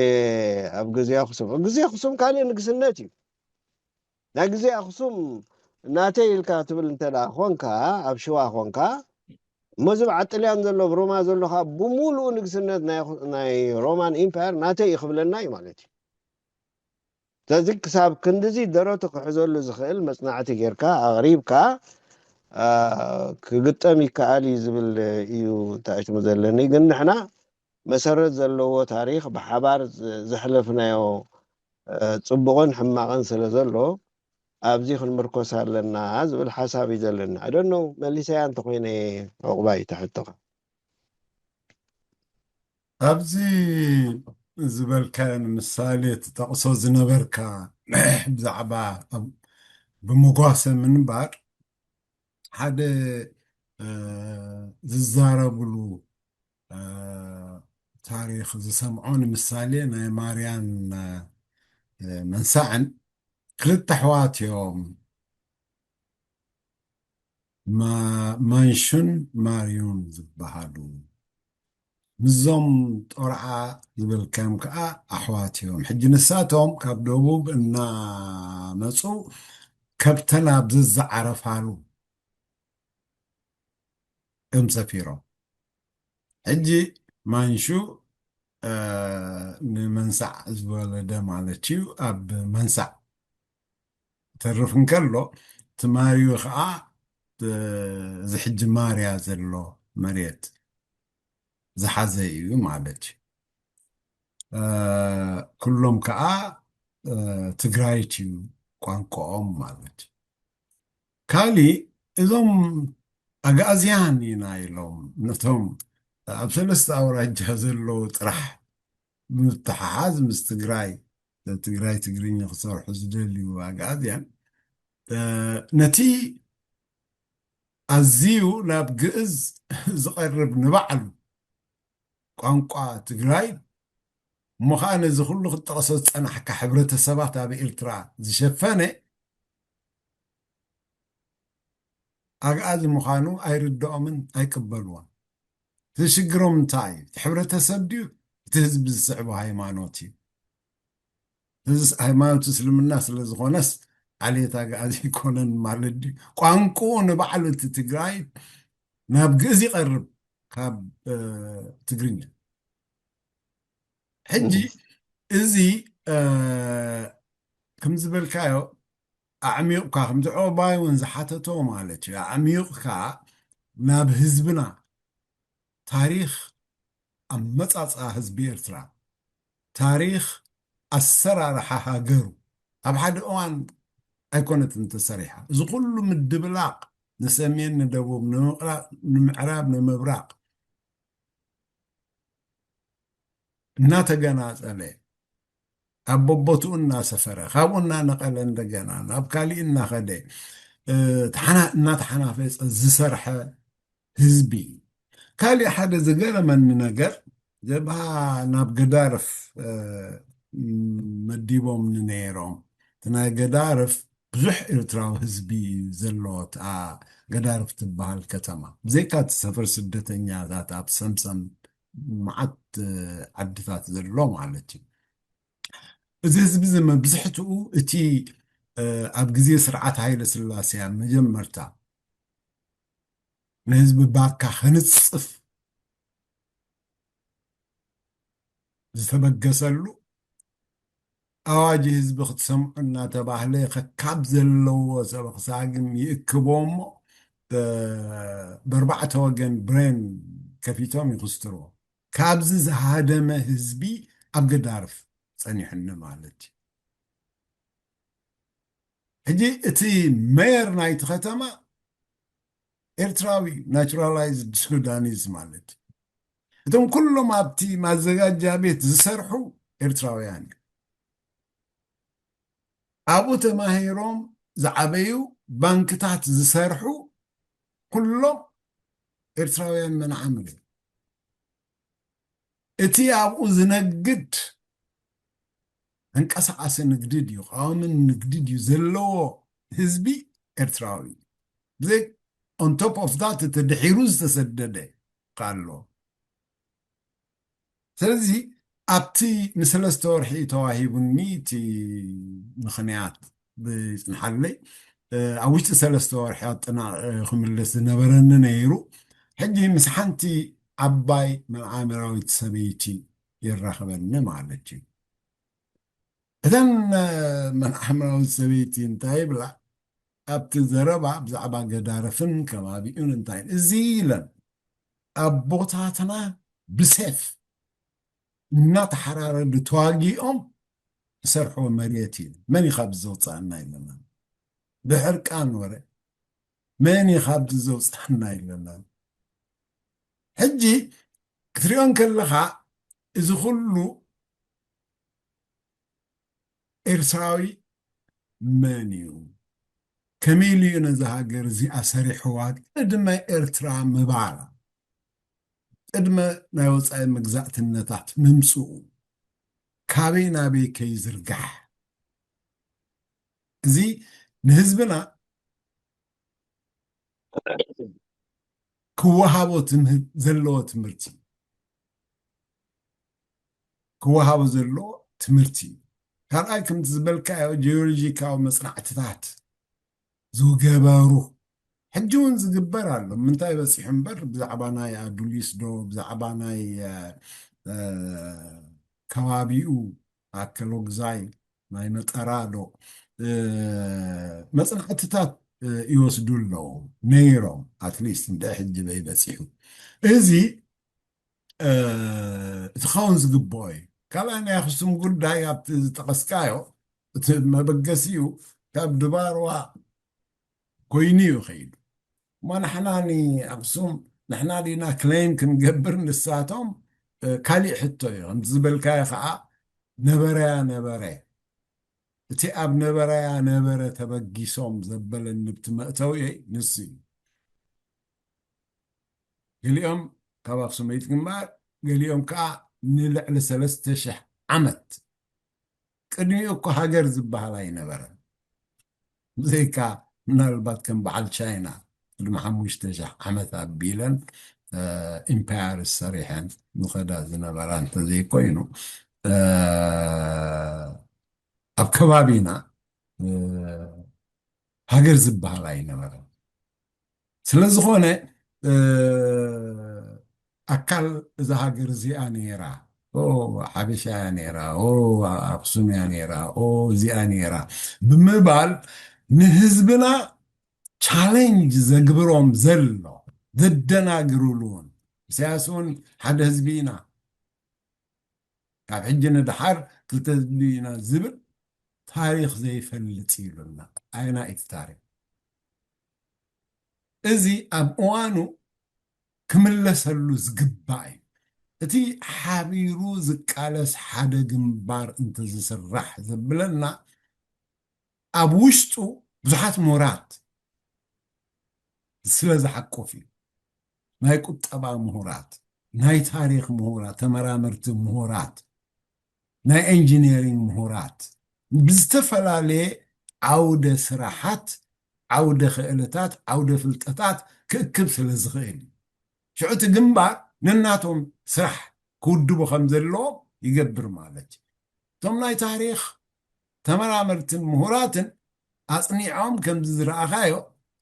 ኣብ ግዜ ኣኽሱም፣ ኣብ ግዜ ኣኽሱም ካልእ ንግስነት እዩ። ናይ ግዜ ኣኽሱም ናተይ ኢልካ ትብል እንተ ደኣ ኾንካ፣ ኣብ ሽዋ ኾንካ፣ እሞ እዚ ኣብ ጥልያን ዘሎ፣ ኣብ ሮማ ዘሎ ኸኣ ብምሉኡ ንግስነት ናይ ኣኽ-፣ ናይ ሮማን ኢምፓየር ናተይ እዩ ክብለና እዩ ማለት እዩ። ስለዚ ክሳብ ክንድዚ ደረቱ ክሕዘሉ ዝኽእል መጽናዕቲ ጌርካ ኣቕሪብካ፣ አ፣ ክግጠም ይከኣል እዩ ዝብል እዩ ተኣሽሙ ዘለኒ። ግን ንሕና መሰረት ዘለዎ ታሪኽ ብሓባር ዝ-፣ ዘሕለፍናዮ፣ እ፣ ጽቡቕን ሕማቕን ስለ ዘሎ፣ ኣብዚ ክንምርኮስ ኣለና ዝብል ሓሳብ እዩ ዘለኒ። I don't know፣ መሊሰያ እንተኾይነ ዕቑባይ እታ ሕቶኻ። ኣብዚ ዝበልካዮ ንምሳሌ ትጠቕሶ ዝነበርካ ብዛዕባ ኣብ-፣ ብምጓሰ ምንባር ሓደ፣ እ፣ ዝዛረብሉ፣ እ፣ ታሪኽ ዝሰምዖ ንምሳሌ ናይ ማርያን፣ እ፣ መንሳዕን ክልተ ኣሕዋት እዮም። ማ-፣ ማንሹን ማርዩን ዝበሃሉ። ምስዞም ጦርዓ ዝበልካዮም ከኣ ኣሕዋት እዮም። ሕጂ ንሳቶም ካብ ደቡብ እናመጹ ከብተን ኣብ ዝዘዓረፋሉ እዮም ሰፊሮም። ሕጂ ማንሹ፣ እ፣ ንመንሳዕ ዝወለደ ማለት እዩ፣ ኣብ መንሳዕ ተርፍ እንከሎ፣ እቲ ማርዩ ኸዓ፣ እ፣ እዚ ሕጂ ማርያ ዘሎ መሬት ዝሓዘ እዩ ማለት እዩ። እ፣ ኩሎም ከኣ፣ እ፣ ትግራይት እዩ ቋንቋኦም ማለት እዩ። ካሊእ እዞም ኣግኣዝያን ኢና ኢሎም ነቶም ኣብ ሰለስተ ኣውራጃ ዘለዉ ጥራሕ ብምትሓሓዝ ምስ ትግራይ ትግራይ ትግርኛ ክሰርሑ ዝደልዩ ኣግኣዝያን ነቲ ኣዝዩ ናብ ግእዝ ዝቐርብ ንባዕሉ ቋንቋ ትግራይ እሞ ከዓ ነዚ ኩሉ ክትጠቕሶ ዝፀናሕካ ሕብረተሰባት ኣብ ኤርትራ ዝሸፈነ ኣግኣዚ ምዃኑ ኣይርድኦምን ኣይቅበልዎን። እቲ ሽግሮም እንታይ እዩ? እቲ ሕብረተሰብ ድዩ እቲ ህዝቢ ዝስዕቦ ሃይማኖት እዩ? እዚ ሃይማኖት እስልምና ስለ ዝኾነስ ዓሌት ኣግኣዚ ኣይኮነን ማለት ድዩ? ቋንቋኡ ንባዕሉ እቲ ትግራይ ናብ ግእዝ ይቐርብ ካብ ትግርኛ። ሕጂ እዚ ከም ዝበልካዮ ኣዕሚቕካ ከምቲ ዑቕባይ እውን ዝሓተቶ ማለት እዩ ኣዕሚቕካ ናብ ህዝብና ታሪኽ ኣመፃፅኣ ህዝቢ ኤርትራ ታሪኽ ኣሰራርሓ ሃገሩ ኣብ ሓደ እዋን ኣይኮነትን ተሰሪሓ እዚ ኩሉ ምድብላቕ ንሰሜን ንደቡብ ንምዕራብ ንምብራቕ እናተገናፀለ ኣብ ቦቦትኡ እናሰፈረ ካብኡ እናነቐለ እንደገና ናብ ካሊእ እናኸደ እናተሓናፈፀ ዝሰርሐ ህዝቢ እዩ። ካሊእ ሓደ ዝገረመኒ ነገር ጀብሃ ናብ ገዳርፍ መዲቦም ንነይሮም እቲ ናይ ገዳርፍ ብዙሕ ኤርትራዊ ህዝቢ ዘለዎት ገዳርፍ ትበሃል ከተማ ብዘይካ እቲ ሰፈር ስደተኛታት ኣብ ሰምሰም መዓት ዓድታት ዘሎ ማለት እዩ። እዚ ህዝቢ እዚ መብዝሕትኡ እቲ ኣብ ግዜ ስርዓት ሃይለ ስላሴ ኣብ መጀመርታ ንህዝቢ ባካ ከንፅፍ ዝተበገሰሉ ኣዋጅ ህዝቢ ክትሰምዑ እናተባህለ ከካብ ዘለዎ ሰበኽሳግም ይእክቦ እሞ በርባዕተ ወገን ብሬን ከፊቶም ይኽስትርዎ። ካብዚ ዝሃደመ ህዝቢ ኣብ ገዳርፍ ጸኒሑኒ ማለት እዩ። ሕጂ እቲ መየር ናይቲ ከተማ ኤርትራዊ ናቹራላይዝድ ሱዳኒዝ ማለት እዩ። እቶም ኩሎም ኣብቲ ማዘጋጃ ቤት ዝሰርሑ ኤርትራውያን እዩ። ኣብኡ ተማሂሮም ዝዓበዩ ባንክታት ዝሰርሑ ኩሎም ኤርትራውያን መንዓም እዩ። እቲ ኣብኡ ዝነግድ ተንቀሳቓሲ ንግዲ ድዩ ቃዋምን ንግዲ ድዩ ዘለዎ ህዝቢ ኤርትራዊ እዩ። ብዘይ on top of that እቲ ድሒሩ ዝተሰደደ ኣሎ። ስለዚ ኣብቲ ንሰለስተ ወርሒ ተዋሂቡኒ እቲ ምኽንያት ብፅንሓለይ ኣብ ውሽጢ ሰለስተ ወርሒ ኣጠናቒ ክምለስ ዝነበረኒ ነይሩ። ሕጂ ምስ ሓንቲ ዓባይ መልዓመራዊት ሰበይቲ ይራኸበኒ ማለት እዩ። እተን መልዓመራዊት ሰበይቲ እንታይ ይብላ ኣብቲ ዘረባ ብዛዕባ ገዳርፍን ከባቢኡን እንታይ እዚ ኢለን ኣቦታትና ብሴፍ እናተሓራረዱ ተዋጊኦም ዝሰርሕዎ መሬት እዩ። መን እዩ ካብዚ ዘውፅኣና ኢለና ብሕርቃን ወረ መን እዩ ካብዚ ዘውፅኣና ኢለና። ሕጂ ክትሪኦ እንከለኻ እዚ ኩሉ ኤርትራዊ መን እዩ? ከመይ ኢሉ እዩ ነዚ ሃገር እዚኣ ሰሪሕዋ? ቅድመ ኤርትራ ምባላ፣ ቅድመ ናይ ወፃኢ መግዛእትነታት ምምፅኡ ካበይ ናበይ ከይዝርጋሕ እዚ ንህዝብና ክወሃቦ ትምህር- ዘለዎ ትምህርቲ ክወሃቦ ዘለዎ ትምህርቲ እዩ። ካልኣይ ከምቲ ዝበልካዮ ጂኦሎጂካዊ መፅናዕትታት ዝገበሩ ሕጂ እውን ዝግበር ኣሎ። ምንታይ በፂሑ እምበር ብዛዕባ ናይ ኣዱሊስ ዶ ብዛዕባ ናይ ከባቢኡ ኣከሎግዛይ ናይ መጠራ ዶ መፅናዕትታት ይወስዱ ኣለዉ ነይሮም ኣትሊስት እንደ ሕጂ በይበፂሑ እዚ እቲ ኸውን ዝግብኦ እዩ። ካልኣይ ናይ ኣክሱም ጉዳይ ኣብቲ ዝጠቐስካዮ እቲ መበገሲኡ ካብ ድባርዋ ኮይኑ እዩ ከይዱ። እሞ ንሕና ንኣክሱም ንሕና ዲና ክሌም ክንገብር ንሳቶም ካልእ ሕቶ እዩ። ከምቲ ዝበልካዮ ከዓ ነበረያ ነበረ እቲ ኣብ ነበረያ ነበረ ተበጊሶም ዘበለኒ ብቲ መእተውየይ ንሱ እዩ። ገሊኦም ካብ ኣክሱመይት ግንባር፣ ገሊኦም ከዓ ንልዕሊ ሰለስተ ሽሕ ዓመት ቅድሚኡ እኮ ሃገር ዝበሃል ኣይነበረን። ብዘይካ ምናልባት ከም በዓል ቻይና ቅድሚ ሓሙሽተ ሽሕ ዓመት ኣቢለን ኢምፓየር ሰሪሐን ንኸዳ ዝነበራ እንተዘይኮይኑ ኣብ ከባቢና ሃገር ዝበሃል ኣይነበረን። ስለዝኾነ ኣካል እዛ ሃገር እዚኣ ነይራ፣ ሓበሻ እያ ነይራ፣ ኣክሱም እያ ነይራ፣ እዚኣ ነይራ ብምባል ንህዝብና ቻሌንጅ ዘግብሮም ዘሎ ዘደናግሩሉ እውን ኢሳያስ እውን ሓደ ህዝቢ ኢና፣ ካብ ሕጂ ንደሓር ክልተ ህዝቢ ኢና ዝብል ታሪኽ ዘይፈልጥ ይብሉና። ኣየና እቲ ታሪኽ? እዚ ኣብ እዋኑ ክምለሰሉ ዝግባእ እዩ። እቲ ሓቢሩ ዝቃለስ ሓደ ግንባር እንተዝስራሕ ዘብለና ኣብ ውሽጡ ብዙሓት ምሁራት ስለ ዝሓቁፍ እዩ። ናይ ቁጠባ ምሁራት፣ ናይ ታሪኽ ምሁራት፣ ተመራመርቲ ምሁራት፣ ናይ ኢንጂነሪንግ ምሁራት ብዝተፈላለየ ዓውደ ስራሓት፣ ዓውደ ክእለታት፣ ዓውደ ፍልጠታት ክእክብ ስለ ዝኽእል እዩ። ሽዑ እቲ ግንባር ነናቶም ስራሕ ክውድቡ ከም ዘለዎም ይገብር ማለት እዩ። እቶም ናይ ታሪኽ ተመራመርትን ምሁራትን ኣፅኒዖም ከምዚ ዝረኣኻዮ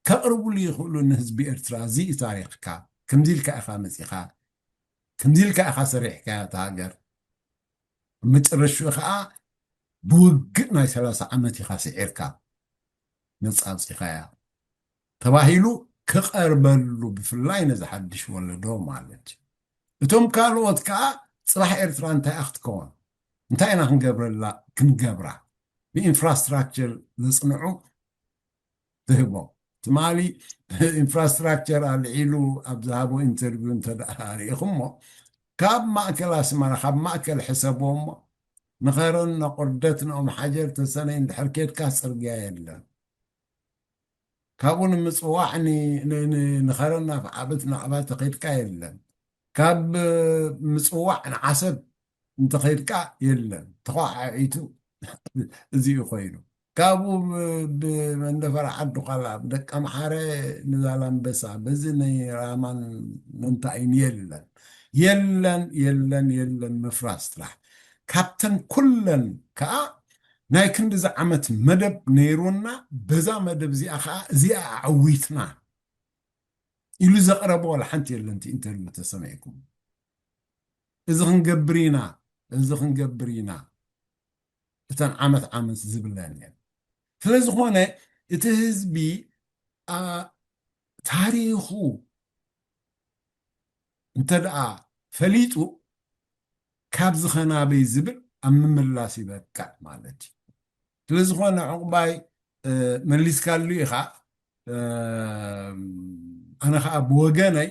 ከቕርቡሉ ይኽእሉ ንህዝቢ ኤርትራ። እዚ እዩ ታሪኽካ፣ ከምዚ ኢልካ ኢኻ መፂኻ፣ ከምዚ ኢልካ ኢኻ ሰሪሕካያ እታ ሃገር። መጨረሽኡ ከዓ ብውግእ ናይ ሰላሳ ዓመት ኢኻ ስዒርካ መፃ ኣውፂኻያ ተባሂሉ ክቐርበሉ፣ ብፍላይ ነዚ ሓድሽ ወለዶ ማለት እዩ። እቶም ካልኦት ከዓ ፅባሕ ኤርትራ እንታይ እያ ክትከውን? እንታይ ኢና ክንገብረላ? ክንገብራ ብኢንፍራስትራክቸር ዘፅንዑ ትህቦ። ትማሊ ኢንፍራስትራክቸር ኣልዒሉ ኣብ ዝሃቦ ኢንተርቪው እንተ ደኣ ርኢኹሞ፣ ካብ ማእከል ኣስመራ፣ ካብ ማእከል ሕሰቦ እሞ፣ ንኸረን፣ ነቑርደት፣ ንኦም ሓጀር፣ ተሰነይ እንድሕር ኬድካ ጽርግያ የለን። ካብኡ ንምጽዋዕ ን-፣ ን-፣ ን-፣ ንኸረን ናብ ዓበት ናዕባ ተኸድካ የለን። ካብ ምጽዋዕ ንዓሰብ እንተኸድካ የለን። ተዃዒቱ እዚኡ ኮይኑ። ካብኡ ብ-፣ ብመንደፈራ ዓዲ ዃላ፣ ብደቀምሓረ ንዛላምበሳ፣ በዚ ንራማን ምንታይን የለን። የለን፣ የለን፣ የለን፣ ምፍራስ ጥራሕ። ካብተን ኩለን ከኣ ናይ ክንድዚ ዓመት መደብ ነይሩና፣ በዛ መደብ እዚኣ ከኣ እዚኣ ኣዕዊትና ኢሉ ዘቕረቦ ዋላ ሓንቲ የለን። እቲ ኢንተርቪው ተሰሚዕኩም፣ እዚ ክንገብር ኢና፣ እዚ ክንገብር ኢና፣ እተን ዓመት ዓመት ዝብለን እየን። ስለ ዝኾነ እቲ ህዝቢ፣ ኣ፣ ታሪኹ እንተ ደኣ ፈሊጡ፣ ካብዚ ኸናበይ ዝብል ኣብ ምምላስ ይበቅዕ ማለት እዩ። ስለ ዝኾነ ዕቑባይ፣ እ፣ መሊስካሉ ኢኻ። እ፣ ኣነ ኸኣ ብወገነይ፣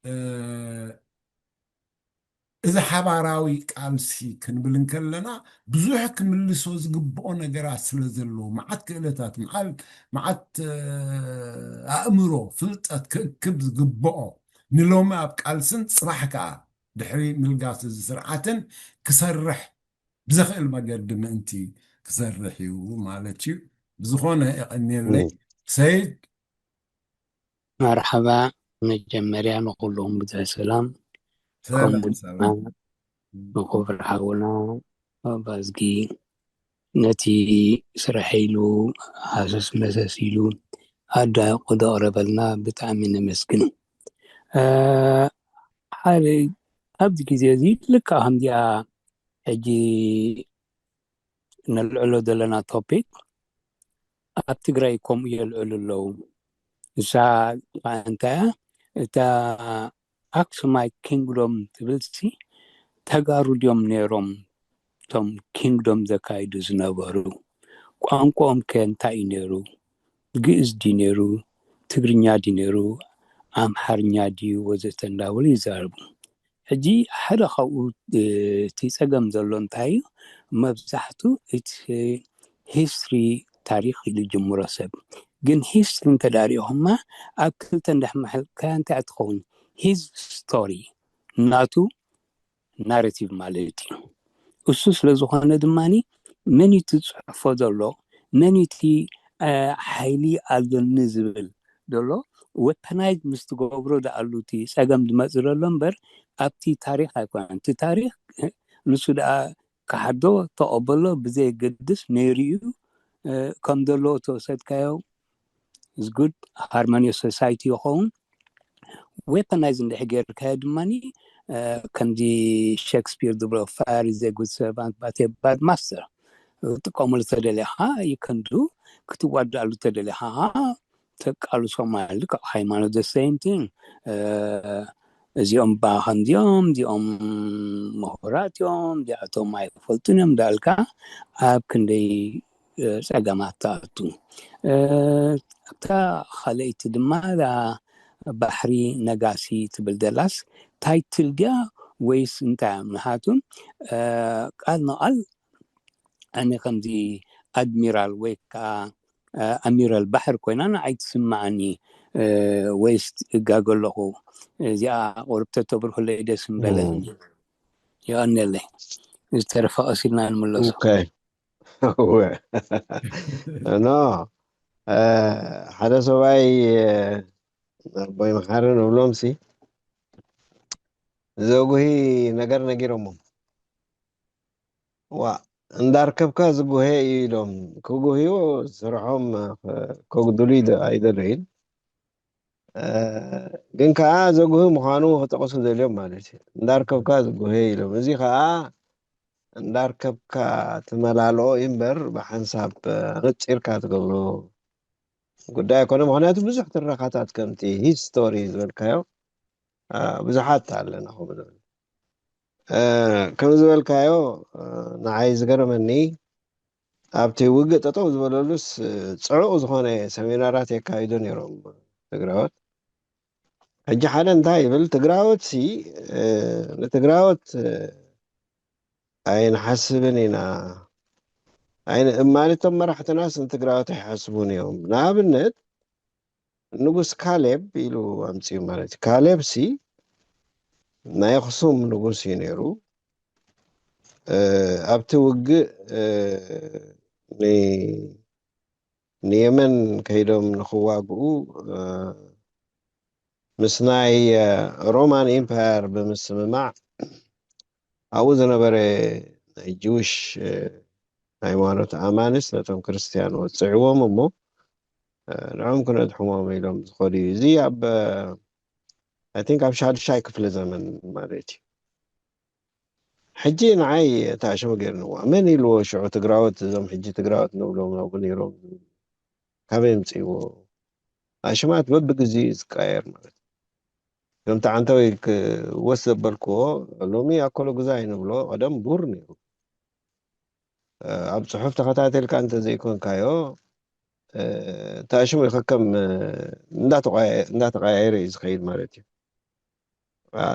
እ፣ እዚ ሓባራዊ ቃልሲ ክንብል እንከለና፣ ብዙሕ ክምልሶ ዝግብኦ ነገራት ስለ ዘለዎ፣ መዓት ክእለታት፣ መዓል-፣ መዓት፣ እ፣ ኣእምሮ፣ ፍልጠት ክእክብ ዝግብኦ፣ ንሎሚ ኣብ ቃልስን ጽባሕ ከኣ ድሕሪ ምልጋስ እዚ ስርዓትን ክሰርሕ ብዘኽእል መገዲ ምእንቲ ክሰርሕ እዩ ማለት እዩ። ብዝኾነ የቐንየለይ። እም። ሰይድ። መርሓባ፣ መጀመርያ ንኹልኹም ብዙሕ ሰላም። ሰላም፣ ከምኡ ድማ ሰላም። ንኽቡር ሓውና ባዝጊ ነቲ ስራሕ ኢሉ ሃሰስ መሰስ ኢሉ ኣዳይቑ ዘቕረበልና ብጣዕሚ ነመስግን። እ፣ ሓደ ኣብዚ ግዜ እዚ ልክዕ ከምዚኣ ሕጂ ነልዕሎ ዘለና ቶፒክ ኣብ ትግራይ ከምኡ የልዕሉ ኣለዉ። ንሳ ከዓ እንታይ እያ? እታ ኣክሱማይ ኪንግዶም ትብልሲ ተጋሩ ድዮም ነይሮም እቶም ኪንግዶም ዘካይዱ ዝነበሩ? ቋንቋኦም ከ እንታይ እዩ ነይሩ? ግእዝ ድዩ ነይሩ? ትግርኛ ድዩ ነይሩ? ኣምሓርኛ ድዩ ወዘተ እንዳበሉ ይዛረቡ። ሕጂ ሓደ ካብኡ እቲ ፀገም ዘሎ እንታይ እዩ? መብዛሕቱ እቲ ሂስትሪ ታሪክ ኢሉ ጅምሮ ሰብ ግን ሂስትሪ እንተዳሪኹማ ኣብ ክልተ እንዳሕመሐልካያ እንታይ ትኸውን? ሂዝ ስቶሪ ናቱ ናሬቲቭ ማለት እዩ። እሱ ስለ ዝኾነ ድማ መን እቲ ዝፅሕፎ ዘሎ መን እቲ ሓይሊ ኣለኒ ዝብል ዘሎ ወፐናይዝ ምስ ትገብሮ ደኣሉ እቲ ፀገም ዝመፅእ ዘሎ እምበር ኣብቲ ታሪክ ኣይኮነን። እቲ ታሪክ ንሱ ደኣ ክሓዶ ተቐበሎ ብዘየገድስ ነይሩ እዩ። ከም ዘለዎ ተወሰድካዮ ዝጉድ ሃርሞኒየስ ሶሳይቲ ይኸውን። ዌፐናይዝ እንድሕ ጌርካዮ ድማ ከምዚ ሸክስፒር ዝብሎ fire is a good servant but a bad master። ጥቀሙሉ ተደሊኻ ይከንዱ ክትዋዳሉ ተደሊኻ ተቃልሶ ማለት ካብ ሃይማኖት the same thing። እዚኦም ባ ከምዚኦም እዚኦም ምሁራት እዮም እዚኣቶም ኣይፈልጡን እዮም ዳልካ ኣብ ክንደይ ፀገማት ትኣቱ። ኣብታ ካልኣይቲ ድማ ባሕሪ ነጋሲ ትብል ደላስ ታይትል ድያ ወይስ እንታይ ምሓቱ ቃል ንቓል ኣነ ከምዚ ኣድሚራል ወይ ከዓ ኣሚራል ባሕር ኮይና ንዓይ ትስምዓኒ ወይስ እጋገ ኣለኹ? እዚኣ ቁርብ ተተብርሁለይ ደስ ምበለኒ። የቐንየለይ። ዝተረፈ ቀስ ኢልና ንምለሶ። ኖ ሓደ ሰብኣይ ኣቦይ መሓሪ ንብሎም ሲ ዘጉሂ ነገር ነጊሮሞም ዋ እንዳርከብካ ዝጉሄ እዩ ኢሎም ክጉህዩ ስርሖም ከጉድሉ ኣይደለዩን። ግን ከዓ ዘጉሂ ምዃኑ ክጠቕሱ ደልዮም ማለት እዩ። እንዳርከብካ ዝጉሄ ኢሎም። እዚ ከዓ እንዳርከብካ ትመላልኦ እምበር ብሓንሳብ ኣነፂርካ ትገብሮ ጉዳይ ኣይኮነ። ምክንያቱ ብዙሕ ትረኻታት ከምቲ ሂስቶሪ ዝበልካዮ ብዙሓት ኣለና ከምኡ ዝብል ከም ዝበልካዮ ንዓይ ዝገረመኒ ኣብቲ ውግእ ጠጠው ዝበለሉስ ፅዑቕ ዝኾነ ሰሚናራት የካይዱ ነይሮም ትግራዎት። ሕጂ ሓደ እንታይ ይብል ትግራዎት ሲ ንትግራዎት ኣይንሓስብን ኢና። ማለቶም መራሕትናስ ንትግራዎት ኣይሓስቡን እዮም። ንኣብነት ንጉስ ካሌብ ኢሉ ኣምፅኡ ማለት እዩ። ካሌብ ሲ ናይ ኣኽሱም ንጉስ እዩ ነይሩ። ኣብቲ ውግእ ንየመን ከይዶም ንክዋግኡ ምስ ናይ ሮማን ኢምፓየር ብምስምማዕ ኣብኡ ዝነበረ ናይ ጅውሽ ሃይማኖት ኣማንስ ነቶም ክርስትያን ወፅዕዎም እሞ ንዕም ክነድሕሞም ኢሎም ዝኸዱ እዩ። እዚ ኣብ I think ኣብ ሻድሻይ ክፍለ ዘመን ማለት እዩ። ሕጂ ንዓይ ተኣሽሙ ገይርንዋ መን ኢልዎ ሽዑ ትግራዎት እዞም ሕጂ ትግራዎት ንብሎም ናብኡ ነይሮም ካበይ ምፅእዎ? ኣሽማት በብግዜኡ እዩ ዝቀያየር ማለት እዩ። ከምቲ ዓንተወይ ክወስ ዘበልክዎ ሎሚ ኣኮሎ ግዛይ ንብሎ ቀደም ቡር ነይሩ። ኣብ ፅሑፍ ተኸታተልካ እንተዘይኮንካዮ ተኣሽሙ ከከም እንዳተቀያየረ እዩ ዝኸይድ ማለት እዩ።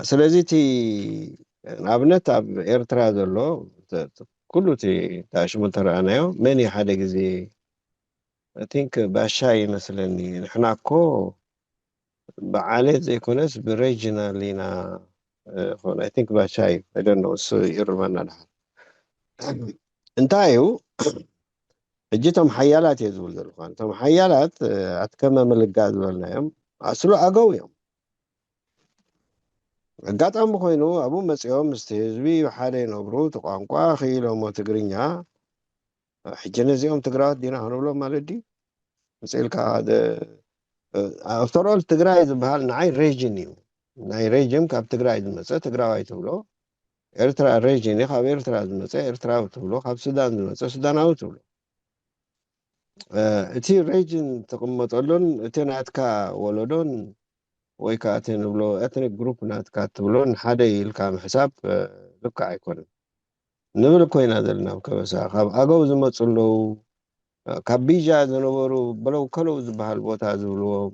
ስለዚ እቲ ንኣብነት ኣብ ኤርትራ ዘሎ ኩሉ እቲ ተኣሽሙ እንተረኣናዮ መን እዩ ሓደ ግዜ I think ባሻ ይመስለኒ ንሕና እኮ ብዓሌት ዘይኮነስ ብሬጅናል ኢና ኾን I think ባሻ እዩ I don't know እሱ ይርመና ድሓን እንታይ እዩ ሕጂ እቶም ሓያላት እየ ዝብል ዘለኹ እቶም ሓያላት ኣትከመ ምልጋ ዝበልናዮም ኣስሉ ኣገው እዮም ኣጋጣሚ ኮይኑ ኣብኡ መፂኦም ምስቲ ህዝቢ ሓደ ይነብሩ እቲ ቋንቋ ክኢሎሞ ትግርኛ ሕጂ ነዚኦም ትግራዎት ዲና ክንብሎም ማለት ድዩ መፅልካ after all ትግራይ ዝበሃል ንዓይ ሬጅን እዩ ናይ ሬጅን ካብ ትግራይ ዝመፀ ትግራዋይ ትብሎ ኤርትራ ሬጅን እዩ ካብ ኤርትራ ዝመፀ ኤርትራዊ ትብሎ ካብ ሱዳን ዝመፀ ሱዳናዊ ትብሎ እቲ ሬጅን ትቕመጠሉን እቲ ናትካ ወለዶን ወይ ከዓ እቲ ንብሎ ኤትኒክ ግሩፕ ናትካ ትብሎን ሓደ ኢልካ ምሕሳብ ልክዕ ኣይኮነን ንብል ኮይና ዘለና ኣብ ከበሳ ካብ ኣገው ዝመፁ ኣለዉ ካብ ቢጃ ዝነበሩ በለው ከለው ዝበሃል ቦታ ዝብልዎም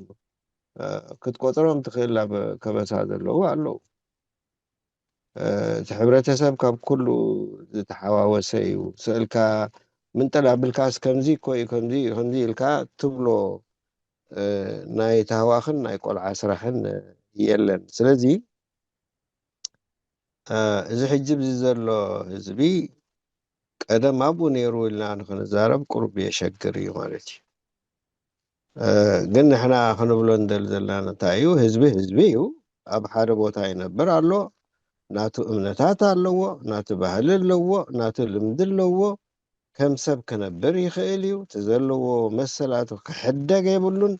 ክትቆፅሮም ትኽእል ኣብ ከበሳ ዘለዉ ኣለዉ። እቲ ሕብረተሰብ ካብ ኩሉ ዝተሓዋወሰ እዩ። ስእልካ ምንጠል ኣብልካስ ከምዚ እኮ እዩ፣ ከምዚ እዩ፣ ከምዚ ኢልካ ትብሎ ናይ ታህዋኽን ናይ ቆልዓ ስራሕን የለን። ስለዚ እዚ ሕጂ ብዚ ዘሎ ህዝቢ ቀደም ኣብኡ ነይሩ ኢልና ንክንዛረብ ቁሩብ የሸግር እዩ ማለት እዩ። ግን ንሕና ክንብሎ እንደል ዘለና እንታይ እዩ? ህዝቢ ህዝቢ እዩ። ኣብ ሓደ ቦታ ይነብር ኣሎ። ናቱ እምነታት ኣለዎ፣ ናቱ ባህሊ ኣለዎ፣ ናቱ ልምዲ ኣለዎ። ከም ሰብ ክነብር ይኽእል እዩ። እቲ ዘለዎ መሰላቱ ክሕደግ የብሉን።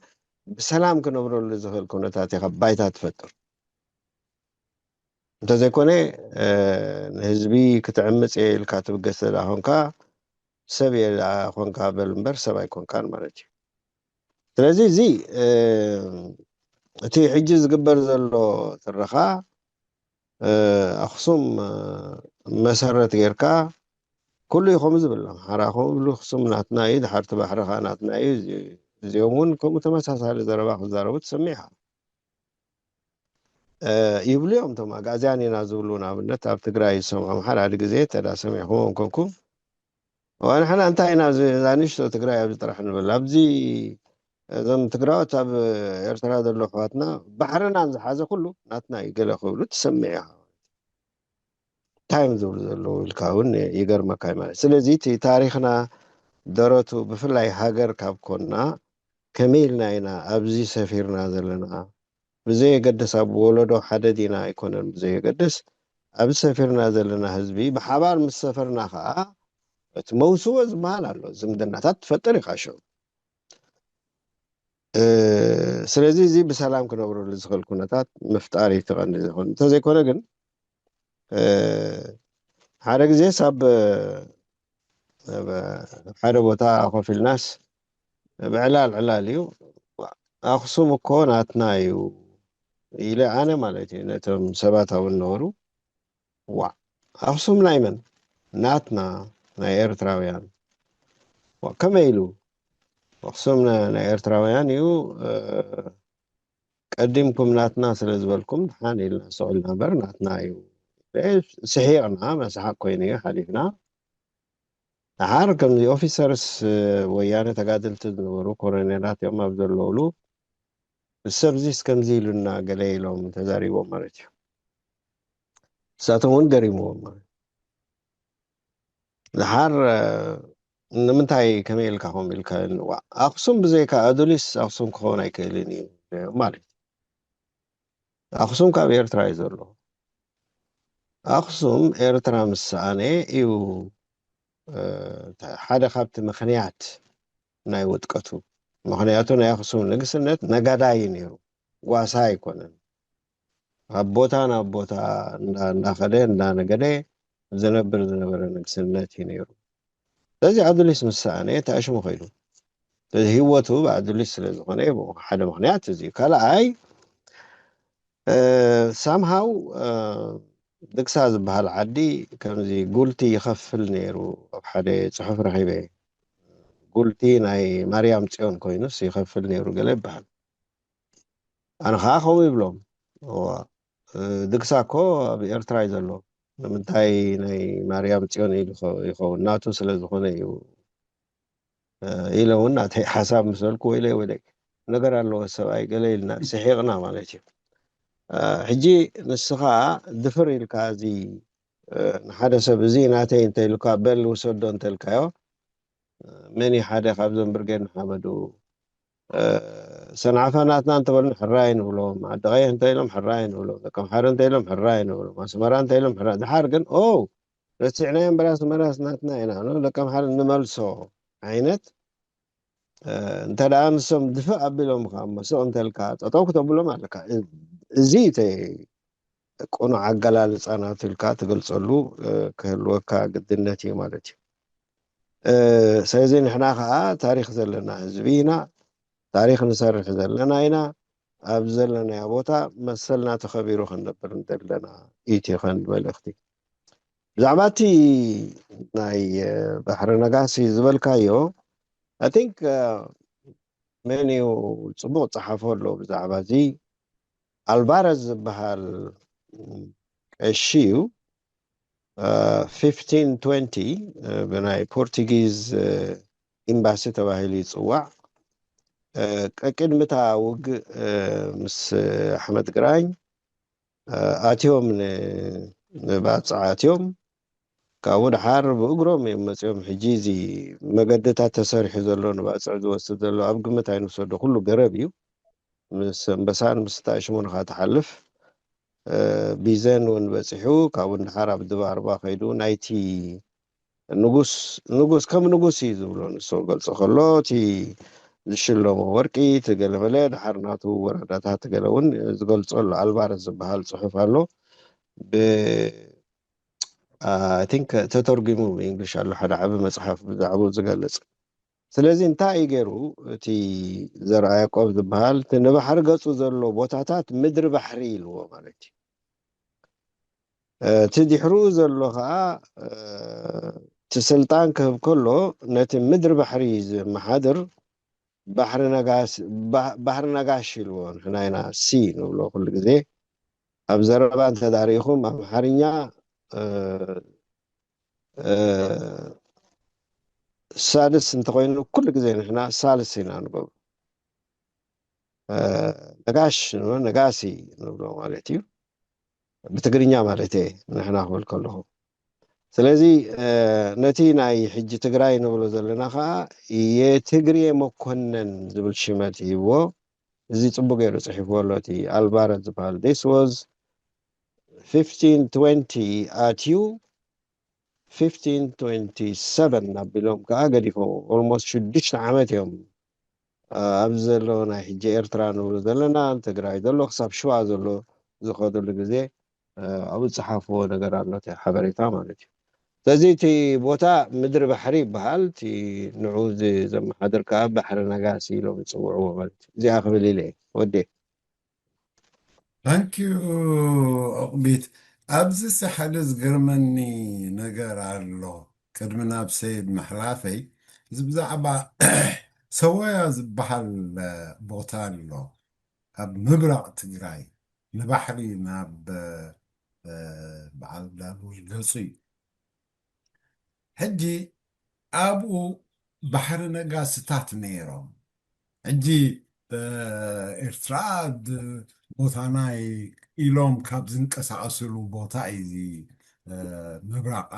ብሰላም ክነብረሉ ዝኽእል ኩነታት ኢኻ ባይታ ትፈጥር። እንተዘይኮነ ንህዝቢ ክትዕምፅ እየ ኢልካ ትብገስ ዘላ ኮንካ፣ ሰብ እየ ደኣ ኮንካ በል እምበር ሰብ ኣይኮንካን ማለት እዩ። ስለዚ እዚ እቲ ሕጂ ዝግበር ዘሎ ትረኻ ኣኽሱም መሰረት ጌርካ ኩሉ እዩ ከምኡ ዝብል። ኣምሓራ ከምኡ ብሉ፣ ኣኽሱም ናትና እዩ፣ ድሓርቲ ባሕርኻ ናትና እዩ። እዚኦም እውን ከምኡ ተመሳሳሊ ዘረባ ክዛረቡ ትሰሚዕኻ። ይብሉ እዮም እቶም ኣግኣዝያን ኢና ዝብሉ። ንኣብነት ኣብ ትግራይ ዝሰምዖም ሓደ ሓደ ግዜ ተዳ ሰሚዕኹም ኮንኩም፣ ንሕና እንታይ ኢና እዛ ንእሽቶ ትግራይ ኣብዚ ጥራሕ ንብል? ኣብዚ እዞም ትግራዎት ኣብ ኤርትራ ዘሎ ኣሕዋትና ባሕርና ዝሓዘ ኩሉ ናትና እዩ ገለ ክብሉ ትሰምዕ ኢኻ። እንታይ እዮም ዝብሉ ዘለዉ ኢልካ እውን ይገርመካ እዩ ማለት። ስለዚ እቲ ታሪኽና ደረቱ ብፍላይ ሃገር ካብ ኮንና ከመይ ኢልና ኢና ኣብዚ ሰፊርና ዘለና? ብዘየገድስ ኣብ ወለዶ ሓደ ዲና ኣይኮነን፣ ብዘየገድስ ኣብዚ ሰፊርና ዘለና ህዝቢ ብሓባር ምስ ሰፈርና ከዓ እቲ መውስቦ ዝበሃል ኣሎ፣ ዝምድናታት ትፈጥር ኢኻ ሽዑ። ስለዚ እዚ ብሰላም ክነብረሉ ዝኽእል ኩነታት ምፍጣር እዩ እቲ ቀንዲ ዝኸውን። እንተዘይኮነ ግን ሓደ ግዜ ሳብ ሓደ ቦታ ኮፍ ኢልናስ ብዕላል ዕላል እዩ፣ ኣኽሱም እኮ ናትና እዩ ኢለ ኣነ ማለት እዩ ነቶም ሰባት ኣብኡ ዝነበሩ፣ ዋእ ኣኽሱም ናይ መን? ናትና፣ ናይ ኤርትራውያን። ዋእ ከመይ ኢሉ? ኣኽሱም ናይ ኤርትራውያን እዩ። ቀዲምኩም ናትና ስለ ዝበልኩም ደሓን ኢልና ስቕ ኢልና እምበር ናትና እዩ። ስሒቕና፣ መስሓቕ ኮይኑ እዩ ሓሊፍና። ደሓር ከምዚ ኦፊሰርስ ወያነ ተጋደልቲ ዝነበሩ ኮሎኔላት እዮም ኣብ ዘለውሉ፣ ሰብዚስ ከምዚ ኢሉና ገለ ኢሎም ተዛሪቦም ማለት እዩ። ንሳቶም እውን ገሪምዎም ማለት እዩ። ደሓር ንምንታይ ከመይ ኢልካ ከምኡ ኢልካ? እዋ ኣኽሱም ብዘይካ ኣዱሊስ ኣኽሱም ክኸውን ኣይክእልን እዩ ማለት እዩ። ኣኽሱም ካብ ኤርትራ እዩ ዘሎ። ኣኽሱም ኤርትራ ምስ ሰኣነ እዩ ሓደ ካብቲ ምኽንያት ናይ ውድቀቱ። ምኽንያቱ ናይ ኣኽሱም ንግስነት ነጋዳይ እዩ ነይሩ፣ ጓሳ ኣይኮነን። ካብ ቦታ ናብ ቦታ እንዳኸደ እንዳነገደ ዝነብር ዝነበረ ንግስነት እዩ ነይሩ። ስለዚ ኣዱሊስ ምስ ሰኣነ ተኣሽሙ ከይዱ። ስለዚ ህይወቱ ብኣዱሊስ ስለ ዝኾነ ሓደ ምኽንያት እዚ እዩ። ካልኣይ ሳምሃው ድግሳ ዝበሃል ዓዲ ከምዚ ጉልቲ ይኸፍል ነይሩ። ኣብ ሓደ ፅሑፍ ረኺበ፣ ጉልቲ ናይ ማርያም ፅዮን ኮይኑስ ይኸፍል ነይሩ ገለ ይበሃል። ኣነ ከዓ ከምኡ ይብሎም። ድግሳ እኮ ኣብ ኤርትራ እዩ ዘሎ፣ ንምንታይ ናይ ማርያም ፅዮን ኢሉ ይኸውን? ናቱ ስለ ዝኾነ እዩ ኢለ እውን ናተይ ሓሳብ ምስ በልኩ፣ ወይለይ ወይለይ ነገር ኣለዎ ሰብኣይ ገለ ኢልና ስሒቕና ማለት እዩ። ሕጂ ንስኻ ድፍር ኢልካ እዚ ንሓደ ሰብ እዚ ናተይ እንተ ኢሉካ በል ውሰዶ እንተልካዮ፣ መን እዩ ሓደ ካብዞም ብርጌድ ንሓመዱ ሰንዓፈ ናትና እንተበሉን ሕራይ ንብሎም፣ ዓዲ ቀይሕ እንተ ኢሎም ሕራይ ንብሎም፣ ደቀምሓረ እንተ ኢሎም ሕራይ ንብሎም፣ ኣስመራ እንተ ኢሎም ሕራይ። ድሓር ግን ኦ ረሲዕናዮ እምበር ኣስመራስ ናትና ኢና፣ ደቀምሓረ ንመልሶ ዓይነት። እንተ ደኣ ንሶም ድፍእ ኣቢሎም ከኣ እሞ ስቕ እንተልካ ጠጠው ክተብሎም ኣለካ። እዚ እቲ ቅኑዕ ኣገላልጻ ናቱ ኢልካ ትገልጸሉ ክህልወካ ግድነት እዩ ማለት እዩ። ስለዚ ንሕና ከኣ ታሪኽ ዘለና ህዝቢ ኢና፣ ታሪኽ ንሰርሕ ዘለና ኢና። ኣብ ዘለናዮ ቦታ መሰልና ተኸቢሩ ክንነብር እንደለና እዩ እቲ ቀንዲ መልእኽቲ። ብዛዕባ እቲ ናይ ባሕሪ ነጋሲ ዝበልካዮ፣ I think መን እዩ ጽቡቕ ጸሓፎ ኣሎ ብዛዕባ እዚ። ኣልቫረዝ ዝበሃል ቀሺ እዩ። ፊፍቲን ትወንቲ ብናይ ፖርቱጊዝ ኤምባሲ ተባሂሉ ይጽዋዕ። ቀቅድሚ እታ ውግእ ምስ ኣሕመድ ግራኝ ኣትዮም፣ ንባጽዕ ኣትዮም። ካብኡ ደሓር ብእግሮም እዮም መጺኦም። ሕጂ እዚ መገድታት ተሰሪሑ ዘሎ ንባጽዕ ዝወስድ ዘሎ ኣብ ግምት ኣይንውሰዶ። ኩሉ ገረብ እዩ። ምስ ኣንበሳን ምስ እንታይ ሽሙን ኢኻ ትሓልፍ። ቢዘን እውን በጺሑ፣ ካብኡ ንደሓር ኣብ ድባርባ ከይዱ ናይቲ ንጉስ ንጉስ ከም ንጉስ እዩ ዝብሎ ንሱ ገልጾ ከሎ፣ እቲ ዝሽለሞ ወርቂ፣ እቲ ገለመለ፣ ደሓር ናቱ ወረዳታት ገለ እውን ዝገልጾ ኣሎ። ኣልቫረዝ ዝበሃል ጽሑፍ ኣሎ። ብ I think ተተርጉሙ ብእንግሊሽ ኣሎ ሓደ ዓቢ መጽሓፍ ብዛዕባኡ ዝገልጽ። ስለዚ እንታይ እዩ ገይሩ? እቲ ዘርኣ ያዕቆብ ዝበሃል እቲ ንባሕሪ ገጹ ዘሎ ቦታታት ምድሪ ባሕሪ ኢልዎ ማለት እዩ። እቲ ድሕሩ ዘሎ ከዓ እቲ ስልጣን ክህብ ከሎ ነቲ ምድሪ ባሕሪ ዘመሓድር ባሕሪ ነጋሽ ኢልዎ። ንሕና ኢና ሲ ንብሎ ኩሉ ግዜ። ኣብ ዘረባ እንተዳሪኹም ኣምሓርኛ ሳድስ እንተኮይኑ ኩሉ ግዜ ንሕና ሳልስ ኢና ንገብሮ። ነጋሽ ንብሎ፣ ነጋሲ ንብሎ ማለት እዩ። ብትግርኛ ማለት እየ ንሕና ክብል ከለኹ። ስለዚ ነቲ ናይ ሕጂ ትግራይ ንብሎ ዘለና ከዓ የትግሬ መኮነን ዝብል ሽመት ሂብዎ። እዚ ጽቡቅ ገይሩ ጽሒፍዎ ኣሎ እቲ ኣልቫረዝ ዝበሃል። This was fifteen twenty ኣትዩ fifteen twenty-seven ኣቢሎም ከዓ ገዲፎም። Almost ሽዱሽተ ዓመት እዮም ኣብዚ ዘሎ ናይ ሕጂ ኤርትራ ንብሎ ዘለና ትግራይ ዘሎ ክሳብ ሽዋ ዘሎ ዝኸደሉ ግዜ ኣብኡ ዝፀሓፍዎ ነገር ኣሎ ሓበሬታ ማለት እዩ። ስለዚ እቲ ቦታ ምድሪ ባሕሪ ይበሃል። እቲ ንዑ ዘመሓድር ከዓ ባሕሪ ነጋሲ ኢሎም ይፅውዕዎ ማለት እዩ። እዚኣ ክብል ኢለ ወዴ። ታንኪዩ ኦቕቢት። ኣብዚ ሳሕሊ ዝገርመኒ ነገር ኣሎ። ቅድሚ ናብ ሰይድ ምሕላፈይ እዚ ብዛዕባ ሰወያ ዝበሃል ቦታ ኣሎ ኣብ ምብራቕ ትግራይ ንባሕሪ ናብ በዓል ዳሉል ገፁ እዩ። ሕጂ ኣብኡ ባሕሪ ነጋስታት ነይሮም። ሕጂ ኤርትራ ቦታናይ ኢሎም ካብ ዝንቀሳቀስሉ ቦታ እዩ እዚ ምብራቅ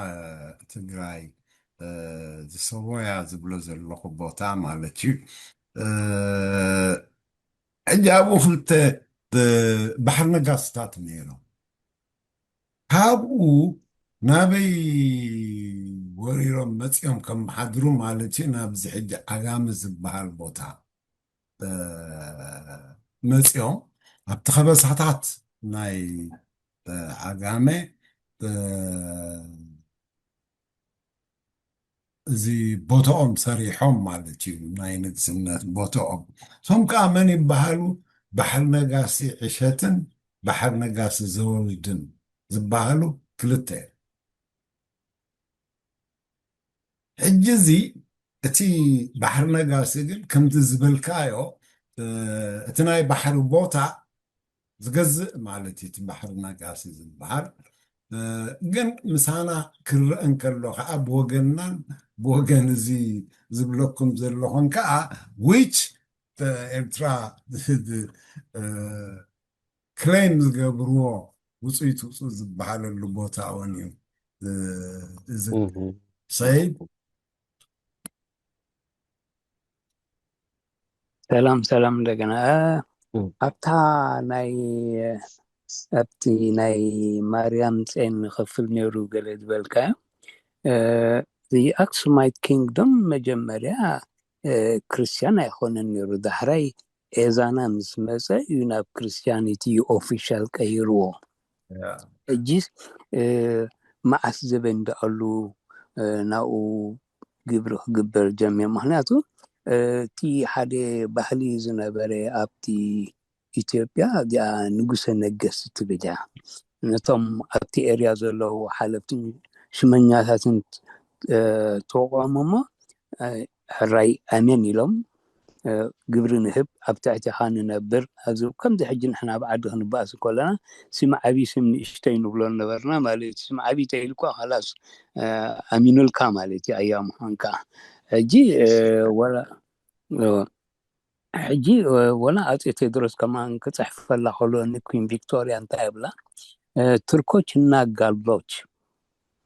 ትግራይ ዝሰቦያ ዝብሎ ዘለኹ ቦታ ማለት እዩ። ሕጂ ኣብኡ ክልተ ባሕሪ ነጋስታት ነይሮም። ካብኡ ናበይ ወሪሮም መፂኦም ከመሓድሩ ማለት እዩ። ናብዚ ሕጂ ዓጋመ ዝበሃል ቦታ መፂኦም ኣብቲ ከበሳታት ናይ ዓጋመ እዚ ቦታኦም ሰሪሖም ማለት እዩ። ናይ ንግስነት ቦታኦም። እቶም ከዓ መን ይበሃሉ? ባሕሪ ነጋሲ ዕሸትን ባሕሪ ነጋሲ ዘወልድን ዝበሃሉ ክልተ እዮም። ሕጂ እዚ እቲ ባሕሪ ነጋሲ ግን ከምዚ ዝበልካዮ እቲ ናይ ባሕሪ ቦታ ዝገዝእ ማለት እዩ። እቲ ባሕሪ ነጋሲ ዝበሃል ግን ምሳና ክረአ እንከሎ ከዓ ብወገንናን ብወገን እዚ ዝብለኩም ዘለኹን ከዓ ዊች ኤርትራ ክሌም ዝገብርዎ ውፅኢት ውፁ ዝበሃለሉ ቦታ እውን እዩ። እዚ ሰይድ ሰላም ሰላም እንደገና ኣብታ ናይ ኣብቲ ናይ ማርያም ጼን ክፍል ነይሩ ገለ ዝበልካዮ the Aksumite Kingdom መጀመርያ ክርስቲያን ኣይኮነን ነይሩ። ዳሕራይ ኤዛና ምስ መፀ እዩ ናብ ክርስቲያኒቲ ኦፊሻል ቀይርዎ። ሕጂ መዓስ ዘበን ደኣሉ ናብኡ ግብሪ ክግበር ጀሚሩ። ምክንያቱ እቲ ሓደ ባህሊ ዝነበረ ኣብቲ ኢትዮጵያ እዚኣ ንጉሰ ነገስት ትብል እያ። ነቶም ኣብቲ ኤርያ ዘለዉ ሓለፍትን ሽመኛታትን ተቆሙ እሞ ሕራይ ኣሜን ኢሎም፣ ግብሪ ንህብ፣ ኣብ ትሕቲኻ ንነብር፣ ኣብዚ ከምዚ ሕጂ ንሕና ኣብ ዓዲ ክንበኣስ እንከለና ስም ዓብዪ ስም ንእሽተይ ንብሎ ነበርና ማለት እዩ። ስም ዓብዪ ተይልኳ ኸላስ ኣሚኑልካ ማለት እዩ። ኣያ ምዃንካ ሕጂ ወላ ሕጂ ወላ ኣጼ ቴድሮስ ከማን ክፅሕፈላ ከሎ ንኩን ቪክቶሪያ እንታይ ይብላ? ትርኮች እና ጋሎች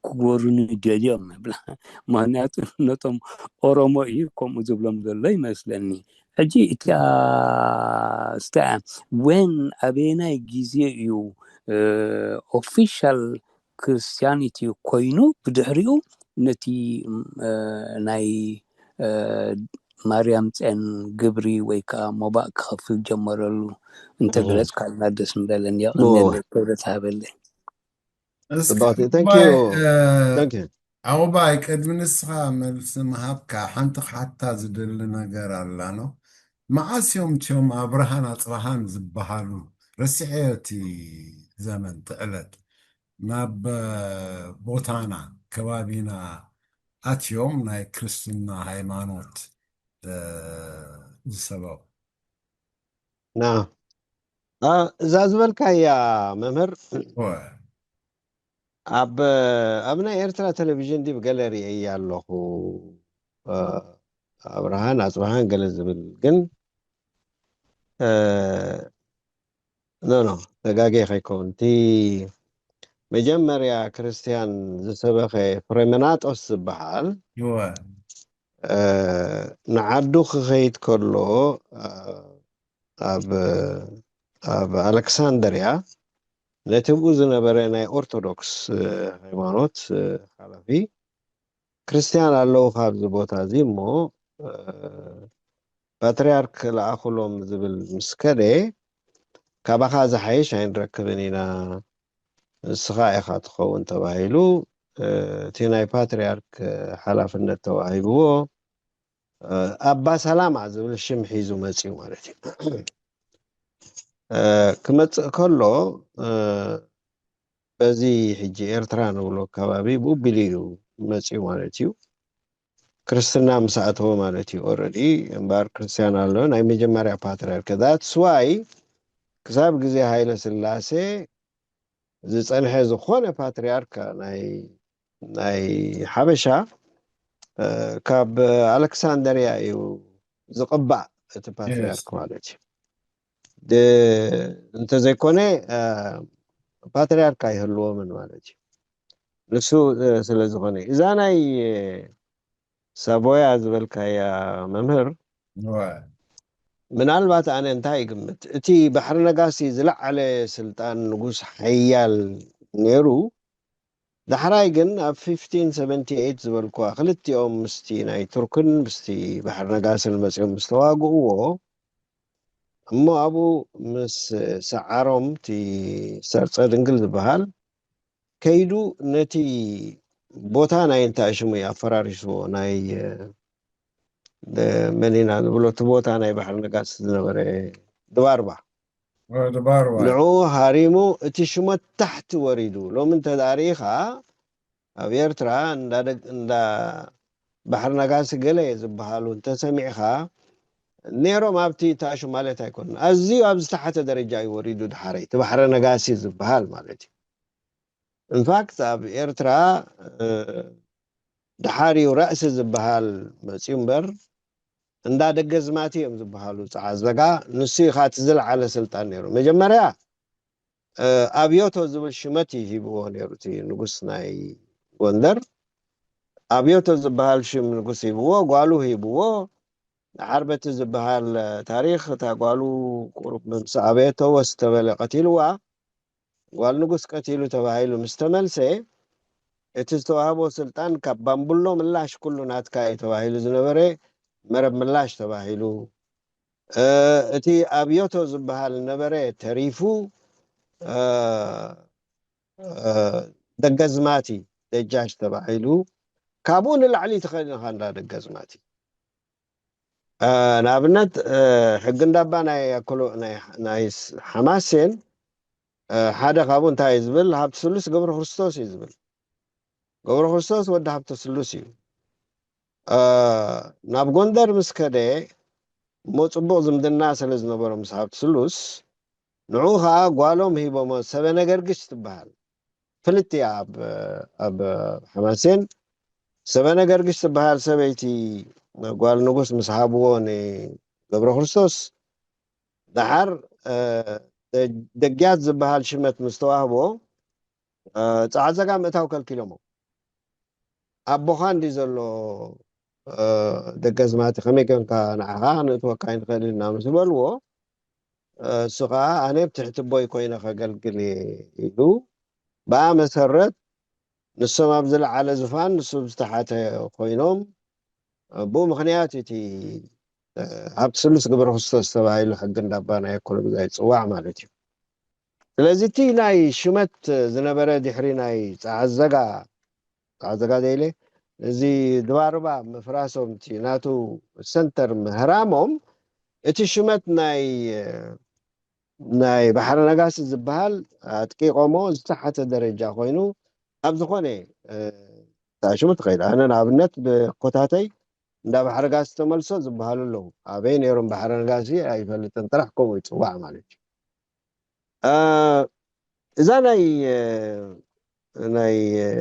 ክጎሩኒ ደልዮም ይብላ። ምክንያቱ ነቶም ኦሮሞ እዩ ከምኡ ዝብሎም ዘሎ ይመስለኒ። ሕጂ እቲኣ ስታ ወን ኣበየናይ ግዜ እዩ ኦፊሻል ክርስቲያኒቲ ኮይኑ ብድሕሪኡ ነቲ ናይ ማርያም ፅዮን ግብሪ ወይ ከዓ ሞባእ ክኸፍል ጀመረሉ? እንተገለፅካልና ደስ ምበለኒ። የቐንየለይ፣ ክብረት ሃበለይ። ጽቡቕቲ። Thank you። Thank you። ኣቑባይ፣ ቅድሚ ንስኻ መልሲ ምሃብካ ሓንቲ ክሓታ ዝደሊ ነገር ኣላ። ኖ፣ መዓስ እዮም እቲኦም ኣብርሃን ኣጽብሃን ዝበሃሉ፣ ረሲዐዮ እቲ ዘመን፣ እቲ ዕለት፣ ናብ ቦታና፣ ከባቢና ኣትዮም ናይ ክርስትና ሃይማኖት ዝሰበኹ? ና እዛ ዝበልካያ መምህር፣ ኣብ ኣብ ናይ ኤርትራ ቴሌቪዥን ዲብ ገለ ርእየያ ኣለኹ። ኣብርሃን ኣጽብሃን ገለ ዝብል ግን፣ ኖ ኖ፣ ተጋጌ ከይከውን፣ እቲ መጀመርያ ክርስትያን ዝሰበኸ ፍሬምናጦስ ዝበሃል፣ ንዓዱ ክኸይድ ከሎ፣ ኣብ ኣብ ኣሌክሳንድርያ ነቲ ብኡ ዝነበረ ናይ ኦርቶዶክስ ሃይማኖት ሓላፊ፣ ክርስትያን ኣለዉ ካብዚ ቦታ እዚ፣ እሞ ፓትርያርክ ለኣኹሎም ዝብል ምስ ከደ፣ ካባኻ ዝሓይሽ ኣይንረክብን ኢና፣ ንስኻ ኢኻ ትኸውን ተባሂሉ፣ እቲ ናይ ፓትርያርክ ሓላፍነት ተዋሂብዎ፣ ኣባ ሰላማ ዝብል ሽም ሒዙ መፅዩ ማለት እዩ። ክመፅእ ከሎ፣ በዚ ሕጂ ኤርትራ ንብሎ ከባቢ ብኡ ቢሉ እዩ መፅዩ ማለት እዩ። ክርስትና ምስ ኣተወ ማለት እዩ። ኦረዲ እምበኣር ክርስትያን ኣሎ፣ ናይ መጀመርያ ፓትርያርክ። That's why ክሳብ ግዜ ሃይለ ስላሴ ዝጸንሐ ዝኾነ ፓትርያርክ ናይ ናይ ሓበሻ፣ ካብ ኣሌክሳንደርያ እዩ ዝቕባእ፣ እቲ ፓትርያርክ ማለት እዩ። እንተዘይኮነ ፓትርያርክ ኣይህልዎምን ማለት እዩ። ንሱ ስለ ዝኾነ፣ እዛ ናይ ሳቦያ ዝበልካያ መምህር፣ ምናልባት ኣነ እንታይ ይግምት፣ እቲ ባሕሪ ነጋሲ ዝለዓለ ስልጣን ንጉስ ሓያል ነይሩ። ዳሕራይ ግን ኣብ ፊፍቲን ሰቨንቲ ኤይት ዝበልኩዋ፣ ክልቲኦም ምስቲ ናይ ቱርክን ምስቲ ባሕሪ ነጋስን መጺኦም ምስ ተዋግእዎ፣ እሞ ኣብኡ ምስ ሰዓሮም፣ እቲ ሰርጸ ድንግል ዝበሃል ከይዱ ነቲ ቦታ ናይ እንታይ ሽሙ እዩ ኣፈራሪስዎ፣ ናይ መን ኢና ንብሎ፣ እቲ ቦታ ናይ ባሕሪ ነጋሲ ዝነበረ ድባርባ፣ ድባርባ። ንዕኡ ሃሪሙ እቲ ሽመት ታሕቲ ወሪዱ። ሎሚ እንተ ደኣ ርኢኻ፣ ኣብ ኤርትራ እንዳ ደግ-፣ እንዳ ባሕሪ ነጋሲ ገለ ዝበሃሉ እንተሰሚዕኻ፣ ነይሮም ኣብቲ ታሹ ማለት ኣይኮነን። ኣዝዩ ኣብ ዝተሓተ ደረጃ እዩ ወሪዱ ድሓረይ፣ እቲ ባሕሪ ነጋሲ ዝበሃል ማለት እዩ። ኢንፋክት ኣብ ኤርትራ፣ እ፣ ድሓር እዩ ራእሲ ዝበሃል መጽዩ እምበር፣ እንዳ ደገዝማቲ እዮም ዝበሃሉ ጸዓዘጋ። ንሱ እዩ ኸኣ እቲ ዝለዓለ ስልጣን ነይሩ። መጀመርያ፣ እ፣ ኣብዮቶ ዝብል ሽመት እዩ ሂብዎ ነይሩ፣ እቲ ንጉስ ናይ ጎንደር። ኣብዮቶ ዝበሃል ሽም ንጉስ ሂብዎ፣ ጓሉ ሂብዎ። ድሓር በቲ ዝበሃል ታሪኽ፣ እታ ጓሉ ቁሩብ ምስ ኣበየቶ ወስ ተበለ ቀቲልዋ። ጓል ንጉስ ቀቲሉ ተባሂሉ ምስ ተመልሰ፣ እቲ ዝተዋህቦ ስልጣን ካብ ባምቡሎ ምላሽ ኩሉ ናትካ እዩ ተባሂሉ ዝነበረ መረብ ምላሽ ተባሂሉ፣ እ፣ እቲ ኣብዮቶ ዝበሃል ነበረ ተሪፉ፣ እ፣ እ፣ ደገዝማቲ ደጃች ተባሂሉ፣ ካብኡ ንላዕሊ ትኸድንኻ እንዳ ደገዝማቲ። እ፣ ንኣብነት፣ እ፣ ሕጊ እንዳባ ናይ ኣኮሎ-፣ ናይ፣ ናይ ስ-፣ ሓማሴን፣ እ፣ ሓደ ካብኡ እንታይ እዩ ዝብል? ሃብተ ስሉስ ገብረ ክርስቶስ እዩ ዝብል። ገብረ ክርስቶስ ወዲ ሃብተ ስሉስ እዩ። እ፣ ናብ ጎንደር ምስ ከደ እሞ ጽቡቕ ዝምድና ስለ ዝነበሮ ምስ ሃብቲ ስሉስ፣ ንዑ ኸኣ ጓሎም ሂቦሞ፣ ሰበነ ገርግሽ ትበሃል። ፍልጥ እያ ኣብ፣ ኣብ ሓማሴን። ሰበነ ገርግሽ ትበሃል ሰበይቲ ጓል ንጉስ ምስ ሃብዎ ንገብረ ክርስቶስ፣ ደሓር፣ እ፣ ደ-፣ ደግያት ዝበሃል ሽመት ምስ ተዋህቦ፣ እ፣ ጸዓት ዘጋ ምእታው ከልኪሎሞ። ኣቦኻ እንዲ ዘሎ፣ እ፣ ደገዝማቲ ከመይ ጌርካ ንዓኻ ንእትወካ ኣይንኽእል ኢና ምስ በልዎ፣ እ፣ እሱ ኸኣ ኣነ ኣብ ትሕቲ ኣቦይ ኮይነ ከገልግል እየ ኢሉ፣ ብኣ መሰረት ንሶም ኣብ ዝለዓለ ዙፋን ንሱ ኣብ ዝተሓተ ኮይኖም፣ እ፣ ብኡ ምኽንያት እቲ፣ እ፣ ሃብቲ ስሉስ ግብረ ክርስቶስ ተባሂሉ ሕጊ እንዳባ ናይ ኣኮለ ግዛይ ዝጽዋዕ ማለት እዩ። ስለዚ እቲ ናይ ሽመት ዝነበረ ድሕሪ ናይ ጸዓት ዘጋ፣ ጸዓት ዘጋ ዘይለ፣ እዚ ድባርባ ምፍራሶም፣ እቲ ናቱ ሰንተር ምህራሞም፣ እቲ ሽመት ናይ፣ ናይ ባሕሪ ነጋሲ ዝበሃል ኣጥቂቖሞ ዝተሓተ ደረጃ ኮይኑ፣ ኣብ ዝኾነ፣ እ፣ ታሽሙ ትኸይድ። ኣነ ንኣብነት ብኮታተይ እንዳ ባሕሪ ነጋሲ ተመልሶ ዝበሃሉ ኣለዉ። ኣበይ ነይሮም ባሕሪ ነጋሲ ኣይፈልጥን፣ ጥራሕ ከምኡ ይጽዋዕ ማለት እዩ። እ፣ እዛ ናይ፣ እ፣ ናይ፣ እ፣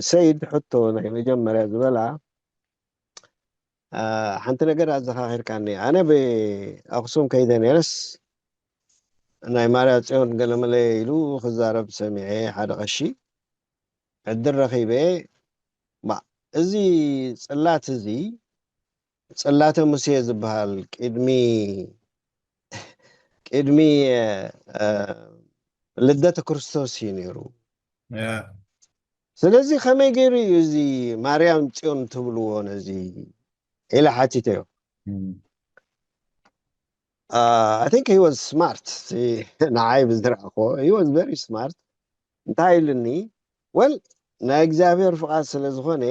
ሰይድ ሕቶ ናይ መጀመርያ ዝበላ፣ እ፣ ሓንቲ ነገር ኣዘኻኺርካኒ። ኣነ ብኣኽሱም ከይደ ነይረስ ናይ ማርያ ጽዮን ገለመለ ኢሉ ክዛረብ ሰሚዐ ሓደ ቀሺ ዕድል ረኺበ። ማ-፣ እዚ ጽላት እዚ ጽላተ ሙሴ ዝበሃል ቅድሚ፣ ቅድሚ፣ እ፣ ልደተ ክርስቶስ እዩ ነይሩ። ያ። ስለዚ ከመይ ገይሩ እዩ እዚ ማርያም ጽዮን ትብልዎ ነዚ ኢለ ሓቲተዮ። እም። Uh, I think he was smart። ንዓይ ብዝረኣኽዎ፣ he was very smart። እንታይ ኢሉኒ? ወል፣ ናይ እግዚኣብሔር ፍቓድ ስለ ዝኾነ፣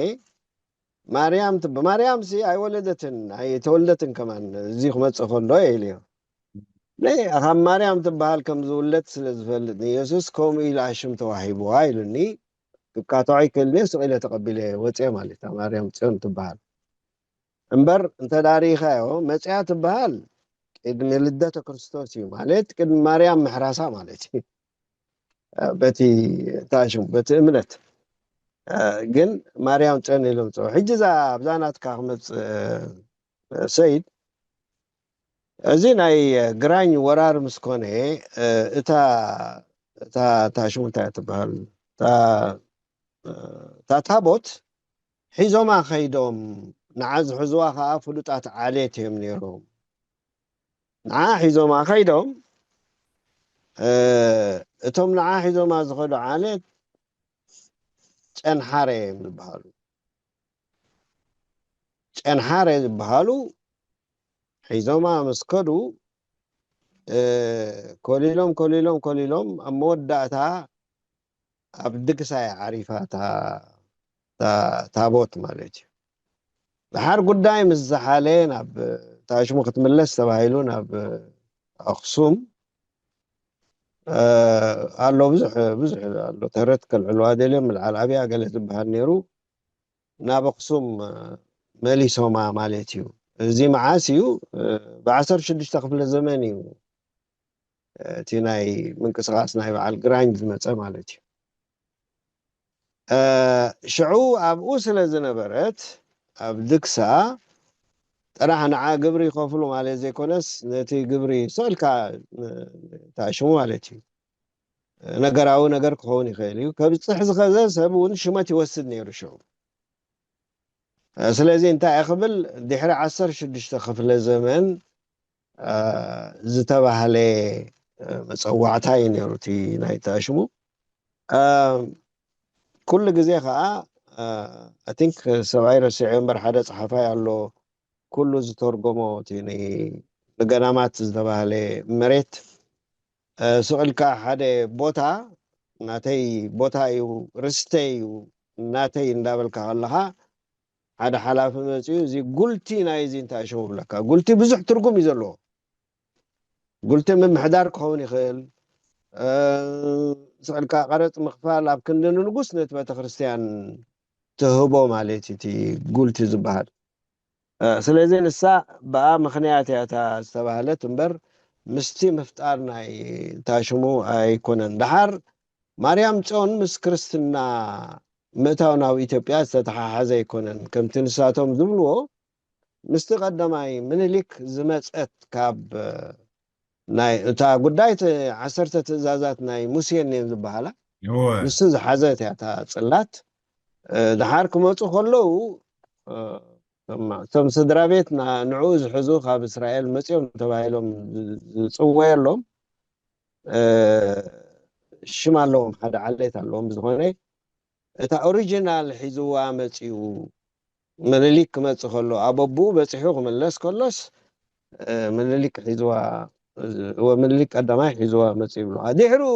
ማርያም ት-፣ ብማርያም ሲ ኣይወለደትን፣ ኣይተወልደትን ከማን፣ እዚ ክመጽእ ከሎ እየ ኢለዮ። ናይ፣ ካብ ማርያም ትበሃል ከም ዝውለድ ስለ ዝፈልጥ፣ ንየሱስ ከምኡ ኢሉ ሽም ተዋሂብዋ ኢሉኒ። ክቃትዖ ኣይክእልን እየ፣ ስቕ ኢለ ተቐቢለ ወፅየ ማለት እያ፣ ማርያም ጽዮን ትበሃል። እምበር እንተ ደኣ ርኢኻዮ፣ መጺኣ ትበሃል ቅድሚ ልደተ ክርስቶስ እዩ፣ ማለት ቅድሚ ማርያም ምሕራሳ ማለት እዩ። በቲ ታሽሙ፣ በቲ እምነት። ግን ማርያም ጽዮን ኢሎም ጽውዑ። ሕጂ እዛ ኣብዛ ናትካ ክመጽእ፣ ሰይድ፣ እዚ ናይ ግራኝ ወራር ምስ ኮነ፣ እታ፣ እታ ታሽሙ እንታይ እያ ትበሃል? እታ፣ እታ ታቦት ሒዞማ ከይዶም፣ ንዓ ዝሕዝዋ ከኣ ፍሉጣት ዓሌት እዮም ነይሮም። ንዓ ሒዞማ ከይዶም፣ እ፣ እቶም ንዓ ሒዞማ ዝኸዱ ዓሌት ጨንሓረ እዮም ዝበሃሉ። ጨንሓረ ዝበሃሉ ሒዞማ ምስ ከዱ፣ እ፣ ኮሊሎም፣ ኮሊሎም፣ ኮሊሎም፣ ኣብ መወዳእታ ኣብ ድግሳ እያ ዓሪፋ እታ፣ እታ ታቦት ማለት እዩ። ድሓር ጉዳይ ምስ ዝሓለ ናብ ታሽሙ ክትምለስ ተባሂሉ ናብ ኣኽሱም፣ እ፣ ኣሎ ብዙሕ፣ ብዙሕ ኣሎ። ተረት ከልዕልዋ ደልዮም፣ ምልዓል ኣብያ ገለ ዝበሃል ነይሩ። ናብ ኣኽሱም፣ እ፣ መሊሶማ ማለት እዩ። እዚ መዓስ እዩ? እ፣ ብዓሰርተ ሽዱሽተ ክፍለ ዘመን እዩ፣ እ፣ እቲ ናይ ምንቅስቓስ ናይ በዓል ግራኝ ዝመጸ ማለት እዩ። እ፣ ሽዑ ኣብኡ ስለ ዝነበረት፣ ኣብ ድግሳ ጥራሕ ንዓ ግብሪ ይኸፍሉ ማለት ዘይኮነስ፣ ነቲ ግብሪ ስቕ ኢልካ፣ እ፣ ታሽሙ ማለት እዩ። ነገራዊ ነገር ክኸውን ይኽእል እዩ። ከብጽሕ ዝኸዘ ሰብ እውን ሽመት ይወስድ ነይሩ ሽዑ። እ፣ ስለዚ እንታይ እየ ክብል፣ ድሕሪ ዓሰርተ ሽዱሽተ ክፍለ ዘመን፣ እ፣ ዝተባህለ፣ እ፣ መጸዋዕታ እዩ ነይሩ እቲ ናይ ታሽሙ። እ፣ ኩሉ ግዜ ከኣ፣ እ፣ I think ሰብኣይ ረሲዐ እምበር ሓደ ጸሓፋይ ኣሎ፣ ኩሉ ዝተርጎሞ እቲ ን-፣ ንገዳማት ዝተባህለ መሬት፣ እ፣ ስቕ ኢልካ ሓደ ቦታ፣ ናተይ ቦታ እዩ፣ ርስተይ እዩ፣ ናተይ እንዳበልካ ከለኻ፣ ሓደ ሓላፊ መጺኡ፣ "እዚ ጉልቲ ናይ እዚ እንታይ ሽሙ?" ብለካ። ጉልቲ ብዙሕ ትርጉም እዩ ዘለዎ። ጉልቲ ምምሕዳር ክኸውን ይኽእል፣ እ፣ ስቕ ኢልካ ቀረጽ ምኽፋል፣ ኣብ ክንዲ ንንጉስ ነቲ ቤተክርስትያን ትህቦ ማለት እዩ እቲ ጉልቲ ዝበሃል። ስለዚ ንሳ ብኣ ምኽንያት እያ እታ ዝተባህለት እምበር ምስቲ ምፍጣር ናይ እታ ሽሙ ኣይኮነን። ደሓር ማርያም ጽዮን ምስ ክርስትና ምእታው ናብ ኢትዮጵያ ዝተተሓሓዘ ኣይኮነን። ከምቲ ንሳቶም ዝብልዎ ምስቲ ቀዳማይ ምኒልክ ዝመጸት ካብ ናይ እታ ጉዳይ ዓሰርተ ትእዛዛት ናይ ሙሴ እየን ዝበሃላ ንሱ ዝሓዘት እያ እታ ጽላት። ደሓር ክመፁ ከለዉ እቶም ስድራ ቤት ንዕኡ ዝሕዙ ካብ እስራኤል መፅኦም ተባሂሎም ዝፅወየሎም ሽም ኣለዎም፣ ሓደ ዓሌት ኣለዎም። ብዝኾነ እታ ኦሪጂናል ሒዝዋ መፂኡ ምኒልክ ክመፅእ ከሎ ኣብ ኣቦኡ በፂሑ ክምለስ ከሎስ ምኒልክ ሒዝዋ ምኒልክ ቀዳማይ ሒዝዋ መፂኡ ይብሉ። ድሕሪኡ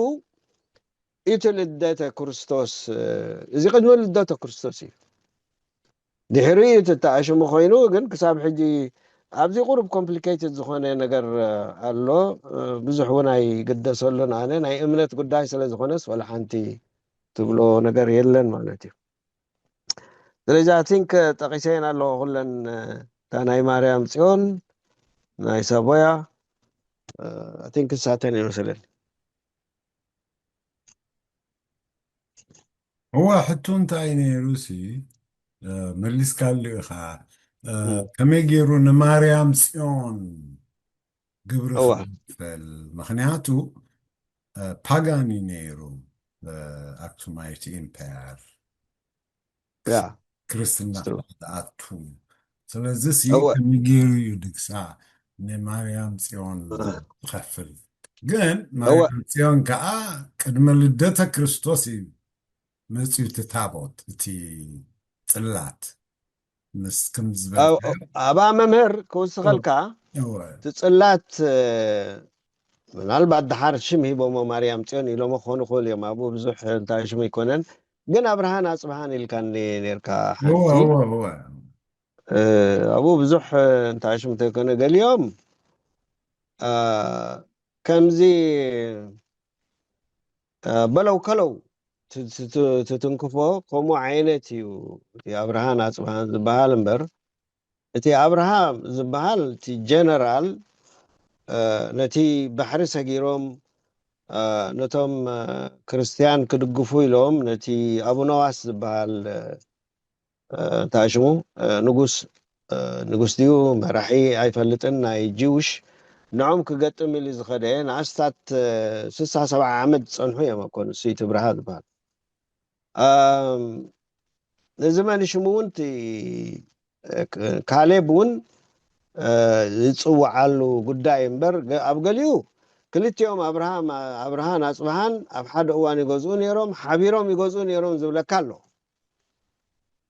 እቲ ልደተ ክርስቶስ፣ እዚ ቅድሚ ልደተ ክርስቶስ እዩ። ድሕሪኡ እዩ ተተኣሽሙ ኮይኑ፣ ግን ክሳብ ሕጂ ኣብዚ ቁሩብ ኮምፕሊኬትድ ዝኾነ ነገር ኣሎ። ብዙሕ እውን ኣይግደሰሉን። ኣነ ናይ እምነት ጉዳይ ስለ ዝኾነስ ዋላ ሓንቲ ትብሎ ነገር የለን ማለት እዩ። ስለዚ ኣይ ቲንክ ጠቒሰየን ኣለኹ ኩለን፣ እታ ናይ ማርያም ጽዮን፣ ናይ ሳቦያ፣ ኣይ ቲንክ እሳተን ይመስለኒ። እዋ፣ ሕቶ እንታይ ነይሩ ሲ መሊስካሉ ኢኻ። ከመይ ገይሩ ንማርያም ጽዮን ግብሪ ክኸፈል? ምኽንያቱ ፓጋን እዩ ነይሩ፣ ኣክሱማይቲ ኢምፓየር ክርስትና ዝኣቱ። ስለዚ ሲ ከመይ ገይሩ እዩ ድግሳ ንማርያም ጽዮን ዝኸፍል? ግን ማርያም ጽዮን ከዓ ቅድመ ልደተ ክርስቶስ እዩ መፅዩ፣ እቲ ታቦት፣ እቲ ጽላት ምስ ከም ዝበልካዮ። ኣብኣ መምህር ክውስኸልካ፣ እቲ ጽላት ምናልባት ደሓር ሽም ሂቦሞ ማርያም ጽዮን ኢሎሞ ክኾኑ ይኽእሉ እዮም። ኣብኡ ብዙሕ እንታይ ሽም ኣይኮነን፣ ግን ኣብርሃን ኣጽብሃን ኢልካኒ ነርካ ሓንቲ። ኣብኡ ብዙሕ እንታይ ሽም እንተይኮነ ገሊኦም ከምዚ በለው ከለው ትትንክፎ ከምኡ ዓይነት እዩ። እቲ ኣብርሃን ኣፅብሃን ዝበሃል እምበር፣ እቲ ኣብርሃም ዝበሃል እቲ ጀነራል ነቲ ባሕሪ ሰጊሮም ነቶም ክርስትያን ክድግፉ ኢሎም ነቲ ኣቡነዋስ ዝበሃል እንታይ ሽሙ ንጉስ ንጉስ ድዩ መራሒ ኣይፈልጥን፣ ናይ ጂውሽ፣ ንዖም ክገጥም ኢሉ ዝኸደ ንኣስታት ስሳ ሰብዓ ዓመት ዝጸንሑ እዮም። ኣኮ ንሱ ይትብርሃ ዝበሃል። እዚ መን ሽሙ እውን ካሌብ እውን ዝፅውዓሉ ጉዳይ እምበር፣ ኣብ ገሊኡ ክልቲኦም ኣብርሃን ኣፅብሃን ኣብ ሓደ እዋን ይገዝኡ ነይሮም፣ ሓቢሮም ይገዝኡ ነይሮም ዝብለካ ኣሎ።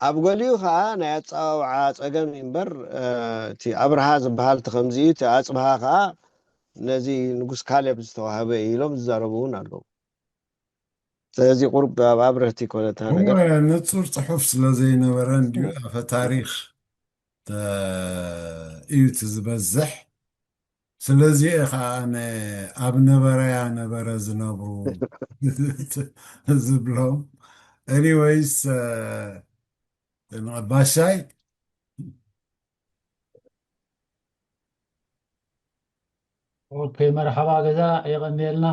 ኣብ ገሊኡ ከዓ ናይ ኣፀዋውዓ ፀገም እዩ እምበር፣ እቲ ኣብርሃ ዝበሃል እቲ ከምዚ እዩ፣ እቲ ኣፅብሃ ከዓ ነዚ ንጉስ ካሌብ ዝተዋህበ እዩ ኢሎም ዝዛረቡ እውን ኣለዉ። ስለዚ ቁሩብ ኣብ ኣብረህቲ ይኮነታ ነገር። ንፁር ፅሑፍ ስለዘይነበረ እንዲዩ ኣፈ ታሪክ እዩ እቲ ዝበዝሕ። ስለዚ እየ ከዓ ኣነ ኣብ ነበረያ ነበረ ዝነብሩ ዝብሎም። ኤኒወይስ ንቐባሻይ ኦኬ፣ መርሓባ ገዛ የቐንየልና።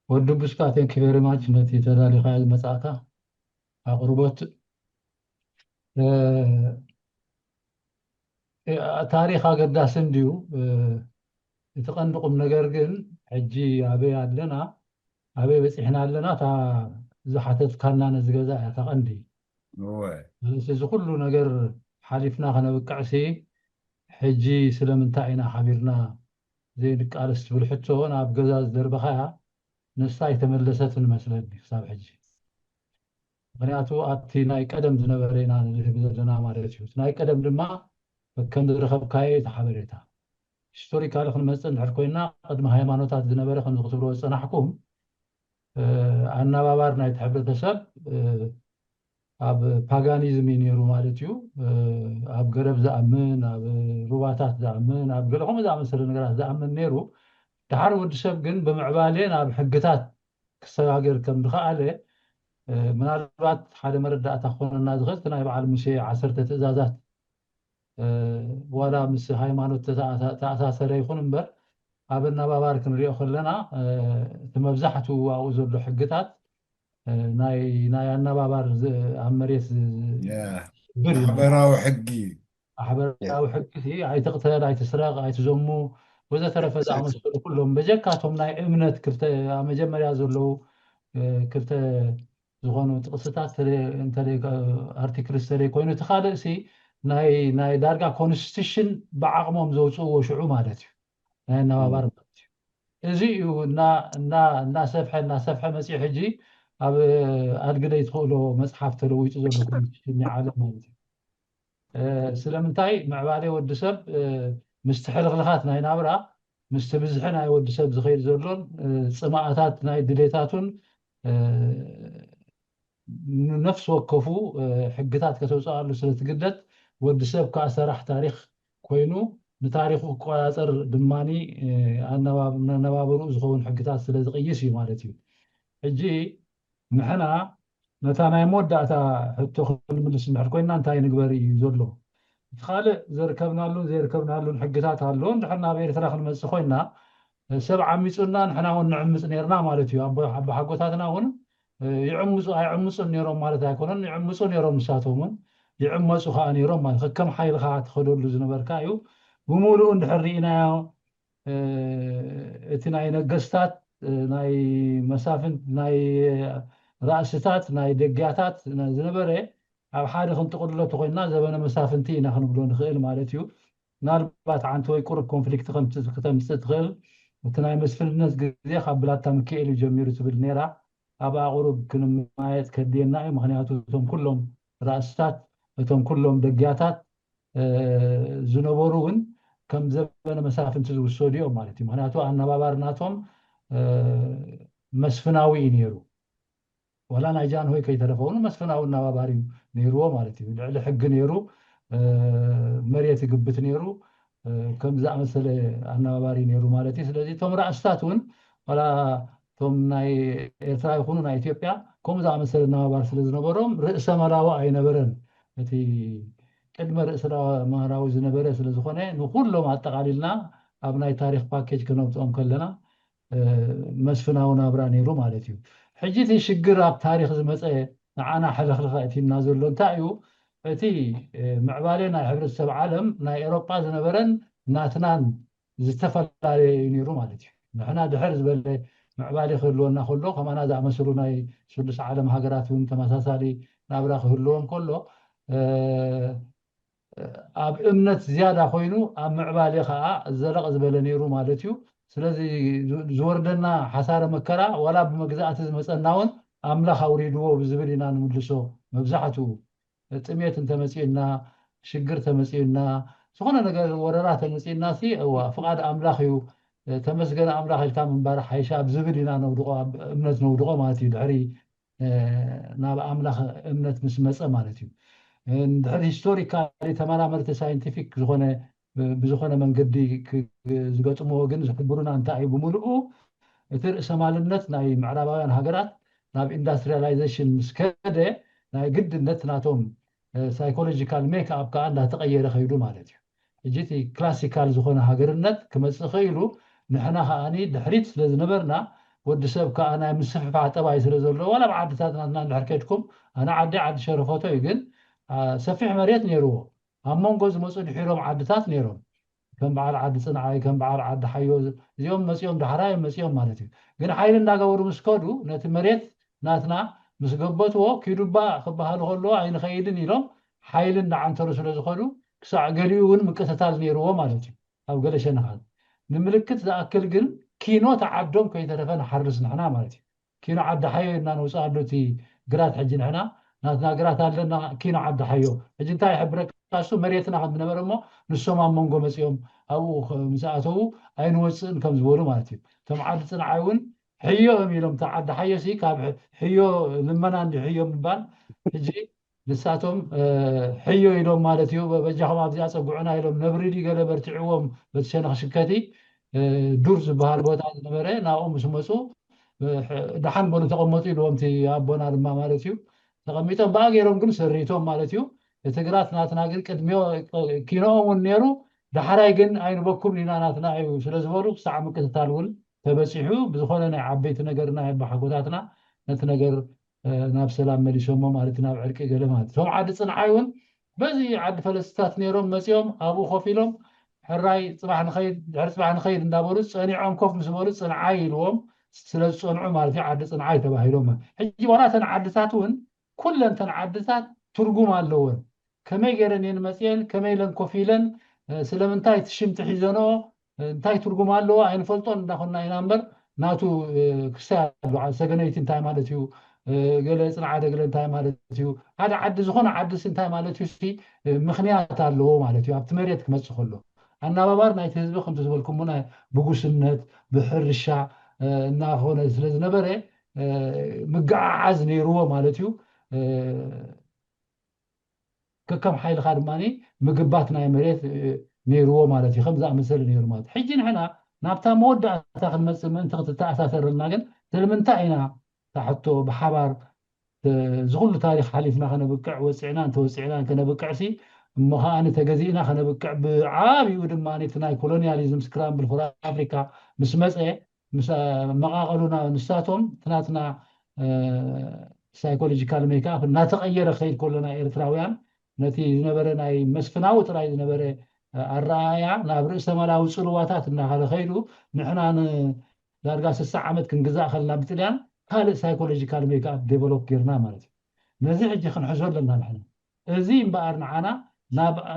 ወዲ ቡስካ፣ thank you very much ነቲ ተዳሊኻዮ ዝመጻእካ ኣቕርቦት። ታሪኽ ኣገዳሲ እንድዩ። እቲ ቀንዲ ቁም ነገር ግን ሕጂ ኣበይ ኣለና፣ ኣበይ በጺሕና ኣለና፣ እታ ዝሓተትካና ነዚ ገዛ እያ እታ ቀንዲ። ስለዚ እዚ ኩሉ ነገር ሓሊፍና ከነብቅዕሲ ሕጂ ስለምንታይ ኢና ሓቢርና ዘይንቃለስ ትብል ሕቶ ናብ ገዛ ዝደርበኻያ ንሳ ኣይተመለሰትን መስለኒ ክሳብ ሕጂ። ምኽንያቱ ኣብቲ ናይ ቀደም ዝነበረ ኢና ንህብ ዘለና ማለት እዩ። ናይ ቀደም ድማ ከም ዝረኸብካዮ እቲ ሓበሬታ ሂስቶሪካሊ ክንመፅእ እንድሕር ኮይና ቅድሚ ሃይማኖታት ዝነበረ ከምዚ ክትብልዎ ዝፀናሕኩም ኣናባባር ናይቲ ሕብረተሰብ ኣብ ፓጋኒዝም እዩ ነይሩ ማለት እዩ። ኣብ ገረብ ዝኣምን፣ ኣብ ሩባታት ዝኣምን፣ ኣብ ገለ ከምኡ ዝኣመሰለ ነገራት ዝኣምን ነይሩ። ድሓር ወዲ ሰብ ግን ብምዕባለ ናብ ሕግታት ክሰጋገር ከም ዝኸኣለ ምናልባት ሓደ መረዳእታ ክኾነና ዝኽእል እቲ ናይ በዓል ሙሴ ዓሰርተ ትእዛዛት ዋላ ምስ ሃይማኖት ተኣሳሰረ ይኹን እምበር፣ ኣብ ኣነባባር ክንሪኦ ከለና እቲ መብዛሕትኡ ኣብኡ ዘሎ ሕግታት ናይ ኣነባባር ኣብ መሬት ማሕበራዊ ሕጊ ማሕበራዊ ሕጊ፣ ኣይትቕተል፣ ኣይትስረቕ፣ ኣይትዘሙ፣ ወዘተረፈ ዝኣመሰሉ ኩሎም በጀካቶም ናይ እምነት ክልተ ኣብ መጀመርያ ዘለዉ ክልተ ዝኾኑ ጥቕስታት ኣርቲክልስ ተለይ ኮይኑ፣ እቲ ካልእ ሲ ናይ ዳርጋ ኮንስቲቱሽን ብዓቕሞም ዘውፅእዎ ሽዑ ማለት እዩ፣ ናይ ኣነባባር ማለት እዩ። እዚ እዩ እናሰፍሐ እናሰፍሐ መፂኡ ሕጂ ኣብ ኣድግደይ ትኽእሎ መፅሓፍ ተለዊጡ ዘሎ ኮንስቲቱሽን ናይ ዓለም ማለት እዩ። ስለምንታይ ምዕባለ ወዲ ሰብ ምስቲ ሕልኽልኻት ናይ ናብራ ምስቲ ብዝሒ ናይ ወዲ ሰብ ዝኸይድ ዘሎን ፅማኣታት ናይ ድሌታቱን ነፍሲ ወከፉ ሕግታት ከተውፅኣሉ ስለትግደድ ወዲ ሰብ ከዓ ሰራሕ ታሪክ ኮይኑ ንታሪኩ ክቆፃፀር ድማ ነባብርኡ ዝኸውን ሕግታት ስለዝቕይስ እዩ ማለት እዩ። ሕጂ ንሕና ነታ ናይ መወዳእታ ሕቶ ክንምልስ እንድሕር ኮይና እንታይ ንግበር እዩ ዘሎ? እቲ ካልእ ዘርከብናሉን ዘይርከብናሉን ሕግታት ኣሎ። እንድሕር ናብ ኤርትራ ክንመፅእ ኮይና ሰብ ዓሚፁና ንሕና እውን ንዕምፅ ነርና ማለት እዩ። ኣቦሓጎታትና እውን ይዕምፁ ኣይዕምፁን ነሮም ማለት ኣይኮነን። ይዕምፁ ነሮም፣ ንሳቶም እውን ይዕመፁ ከዓ ነሮም ማለት ከከም ሓይልካ ትኸደሉ ዝነበርካ እዩ። ብምሉኡ እንድሕር ርኢናዮ እቲ ናይ ነገስታት ናይ መሳፍንት ናይ ራእስታት ናይ ደግያታት ዝነበረ ኣብ ሓደ ክንጥቕልሎ ተኮይንና ዘበነ መሳፍንቲ ኢና ክንብሎ ንኽእል ማለት እዩ። ምናልባት ሓንቲ ወይ ቁሩብ ኮንፍሊክት ከተምፅእ ትኽእል። እቲ ናይ መስፍንነት ግዜ ካብ ብላታ ምክኤል እዩ ጀሚሩ ትብል ነይራ። ኣብ ኣቑሩብ ክንማየጥ ከድልየና እዩ። ምክንያቱ እቶም ኩሎም ራእስታት እቶም ኩሎም ደግያታት ዝነበሩ እውን ከም ዘበነ መሳፍንቲ ዝውሰዱ እዮም ማለት እዩ። ምክንያቱ ኣነባባሪ ናቶም መስፍናዊ እዩ ነይሩ። ዋላ ናይ ጃንሆይ ከይተረፈ እውን መስፍናዊ ኣነባባሪ እዩ ነይርዎ ማለት እዩ። ልዕሊ ሕጊ ነይሩ፣ መሬት ይግብት ነይሩ፣ ከም ዝኣመሰለ ኣነባባሪ ነይሩ ማለት እዩ። ስለዚ እቶም ራእስታት እውን ዋላ እቶም ናይ ኤርትራ ይኹኑ ናይ ኢትዮጵያ ከምኡ ዝኣመሰለ ኣነባባሪ ስለ ዝነበሮም ርእሰ መላዊ ኣይነበረን። እቲ ቅድመ ርእሰ መላዊ ዝነበረ ስለ ዝኾነ ንኩሎም ኣጠቓሊልና ኣብ ናይ ታሪክ ፓኬጅ ከነምፅኦም ከለና መስፍናዊ ናብራ ነይሩ ማለት እዩ። ሕጂ እቲ ሽግር ኣብ ታሪክ ዝመፀ ንዓና ሕልኽልኸ እቲና ዘሎ እንታይ እዩ? እቲ ምዕባለ ናይ ሕብረተሰብ ዓለም ናይ ኤሮጳ ዝነበረን ናትናን ዝተፈላለየ እዩ ነይሩ ማለት እዩ። ንሕና ድሕር ዝበለ ምዕባለ ክህልወና ከሎ ከማና ዝኣመሰሉ ናይ ስሉስ ዓለም ሃገራት እውን ተመሳሳሊ ናብራ ክህልዎም ከሎ ኣብ እምነት ዝያዳ ኮይኑ ኣብ ምዕባለ ከዓ ዘለቕ ዝበለ ነይሩ ማለት እዩ። ስለዚ ዝወርደና ሓሳረ መከራ ዋላ ብመግዛእቲ ዝመፀና እውን ኣምላኽ ኣውሪድዎ ብዝብል ኢና ንምልሶ። መብዛሕትኡ ጥሜት እንተመፂኡና ሽግር ተመፂኡና ዝኾነ ነገር ወረራ ተመፂኡና ሲ እዋ ፍቓድ ኣምላኽ እዩ ተመስገን ኣምላኽ ኢልካ ምንባር ሓይሻ ኣብ ዝብል ኢና ነውድቆ እምነት ነውድቆ ማለት እዩ። ድሕሪ ናብ ኣምላኽ እምነት ምስ መፀ ማለት እዩ። ድሕሪ ሂስቶሪካሊ ተመራመርቲ ሳይንቲፊክ ዝኾነ ብዝኾነ መንገዲ ዝገጥምዎ ግን ዝሕብሩና እንታይ እዩ ብምልኡ እቲ ርእሰማልነት ናይ ምዕራባውያን ሃገራት ናብ ኢንዳስትሪያላይዜሽን ምስ ከደ ናይ ግድነት ናቶም ሳይኮሎጂካል ሜክ ኣፕ ከዓ እንዳተቀየረ ከይዱ ማለት እዩ። ሕጂ እቲ ክላሲካል ዝኾነ ሃገርነት ክመፅእ ኸኢሉ ንሕና ከዓኒ ድሕሪት ስለ ዝነበርና ወዲ ሰብ ከዓ ናይ ምስፍፋሕ ጠባይ ስለ ዘለዎ ዋላ ኣብ ዓድታት ናትና እንድሕር ከድኩም ኣነ ዓዲ ዓዲ ሸረፈቶ እዩ ግን ሰፊሕ መሬት ነይርዎ ኣብ መንጎ ዝመፁ ድሒሮም ዓድታት ነይሮም ከም በዓል ዓዲ ፅንዓይ ከም በዓል ዓዲ ሓዮ እዚኦም መፂኦም ዳሕራ እዮም መፂኦም ማለት እዩ። ግን ሓይሊ እንዳገበሩ ምስ ከዱ ነቲ መሬት ናትና ምስ ገበትዎ ኪዱባ ክበሃሉ ከለዎ ኣይንኸይድን ኢሎም ሓይሊ እንዳዓንተሩ ስለ ዝኸዱ ክሳዕ ገሊኡ እውን ምቅትታል ነይርዎ ማለት እዩ። ኣብ ገለ ሸነኻት ንምልክት ዝኣክል ግን ኪኖ ተዓዶም ከይተረፈ ንሓርስ ንሕና ማለት እዩ። ኪኖ ዓዲ ሓዮ ኢልና ነውፅኣሉ እቲ ግራት ሕጂ ንሕና ናትና ግራት ኣለና ኪኖ ዓዲ ሓዮ ሕጂ እንታይ ይሕብረካ እሱ መሬትና ከም ዝነበረ እሞ ንሶም ኣብ መንጎ መፂኦም ኣብኡ ምስ ኣተዉ ኣይንወፅእን ከም ዝበሉ ማለት እዩ። እቶም ዓዲ ፅንዓይ እውን ሕዮ እዮም ኢሎም እታ ዓዲ ሓዮ ሲ ካብ ሕዮ ልመና እንዲ ሕዮ ምባል ሕጂ ንሳቶም ሕዮ ኢሎም ማለት እዩ። በጃኹም ኣብዚኣ ፀጉዑና ኢሎም ነብሪ ድዩ ገለ በርቲዕዎም በቲ ሸነኽ ሽከቲ ዱር ዝበሃል ቦታ ዝነበረ ናብኡ ምስ መፁ ደሓን በሉ ተቐመጡ ኢልዎም እቲ ኣቦና ድማ ማለት እዩ። ተቐሚጦም ብኣ ገይሮም ግን ሰሪቶም ማለት እዩ። እቲ ግራት ናትና ግን ቅድሚዮ ኪኖኦም እውን ነይሩ። ዳሕራይ ግን ኣይንበኩም ኢና ናትና እዩ ስለ ዝበሉ ክሳዕ ምቅትታል እውን ተበፂሑ። ብዝኾነ ናይ ዓበይቲ ነገር ናይ ኣባሓጎታትና ነቲ ነገር ናብ ሰላም መሊሶሞ ማለት ናብ ዕርቂ ገለ ማለት እቶም ዓዲ ፅንዓይ እውን በዚ ዓዲ ፈለስታት ነይሮም መፂኦም ኣብኡ ኮፍ ኢሎም ሕራይ ፅባሕ ንኸይድ ድሕሪ ፅባሕ ንኸይድ እንዳበሉ ፀኒዖም ኮፍ ምስ በሉ ፅንዓይ ኢልዎም ስለ ዝፀንዑ ማለት እዩ ዓዲ ፅንዓይ ተባሂሎም። ሕጂ ዋላ እተን ዓድታት እውን ኩለን እተን ዓድታት ትርጉም ኣለወን። ከመይ ገይረን እየን መፅየን ከመይ ኢለን ኮፍ ኢለን ስለምንታይ እቲ ሽም ትሒዘንኦ እንታይ ትርጉም ኣለዎ ኣይንፈልጦን እንዳኾንና ኢና እምበር ናቱ ክስታይ ኣሎ ሰገነይቲ እንታይ ማለት እዩ ገለ ፅንዓደ ገለ እንታይ ማለት እዩ ሓደ ዓዲ ዝኾነ ዓድስ እንታይ ማለት እዩ ምኽንያት ኣለዎ ማለት እዩ ኣብቲ መሬት ክመፅእ ከሎ ኣናባባር ናይቲ ህዝቢ ከምቲ ዝበልኩሞ ብጉስነት ብሕርሻ እናኾነ ስለ ዝነበረ ምግዓዓዝ ነይርዎ ማለት እዩ ከከም ሓይልኻ ድማ ምግባት ናይ መሬት ነይርዎ ማለት እዩ ከም ዝኣመሰለ ነይሩ ማለት ሕጂ ንሕና ናብታ መወዳእታ ክንመፅእ ምእንቲ ክትተኣሳሰረልና ግን ስለምንታይ ኢና ታሕቶ ብሓባር ዝኩሉ ታሪክ ሓሊፍና ከነብቅዕ ወፅዕና እንተወፅዕና ከነብቅዕ ሲ እሞ ከዓኒ ተገዚእና ከነብቅዕ ብዓብኡ ድማ እቲ ናይ ኮሎኒያሊዝም ስክራምብል ፎር ኣፍሪካ ምስ መፀ ምስ መቃቐሉና ንሳቶም ትናትና ሳይኮሎጂካል ሜክኣፕ እናተቐየረ ከይድ ከሎ ናይ ኤርትራውያን ነቲ ዝነበረ ናይ መስፍናዊ ጥራይ ዝነበረ ኣረኣያ ናብ ርእሰ መላዊ ፅልዋታት እናኸለ ከይዱ ንሕና ዳርጋ ስሳ ዓመት ክንግዛእ ከለና ብጥልያን ካልእ ሳይኮሎጂካል ሜክኣፕ ዴቨሎፕ ጌርና ማለት እዩ ነዚ ሕጂ ክንሕዞ ኣለና ንሕና እዚ እምበኣር ንዓና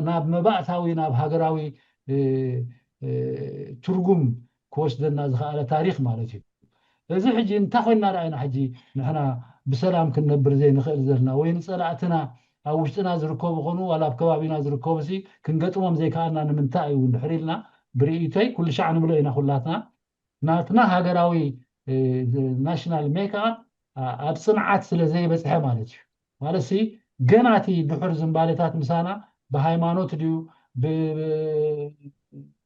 ናብ መባእታዊ ናብ ሃገራዊ ትርጉም ክወስደና ዝኸኣለ ታሪክ ማለት እዩ እዚ ሕጂ እንታይ ኮይና ዳ ኢና ሕጂ ንሕና ብሰላም ክንነብር ዘይንኽእል ዘለና ወይ ንፀላእትና ኣብ ውሽጥና ዝርከቡ ኮኑ ዋላ ኣብ ከባቢና ዝርከቡ ሲ ክንገጥሞም ዘይከኣልና ንምንታይ እዩ እንድሕር ኢልና ብርእይቶይ ኩሉ ሻዕ ንብሎ ኢና ኩላትና ናትና ሃገራዊ ናሽናል ሜክኣፕ ኣብ ፅንዓት ስለ ዘይበፅሐ ማለት እዩ ማለት ሲ ገና እቲ ድሑር ዝንባሌታት ምሳና ብሃይማኖት ድዩ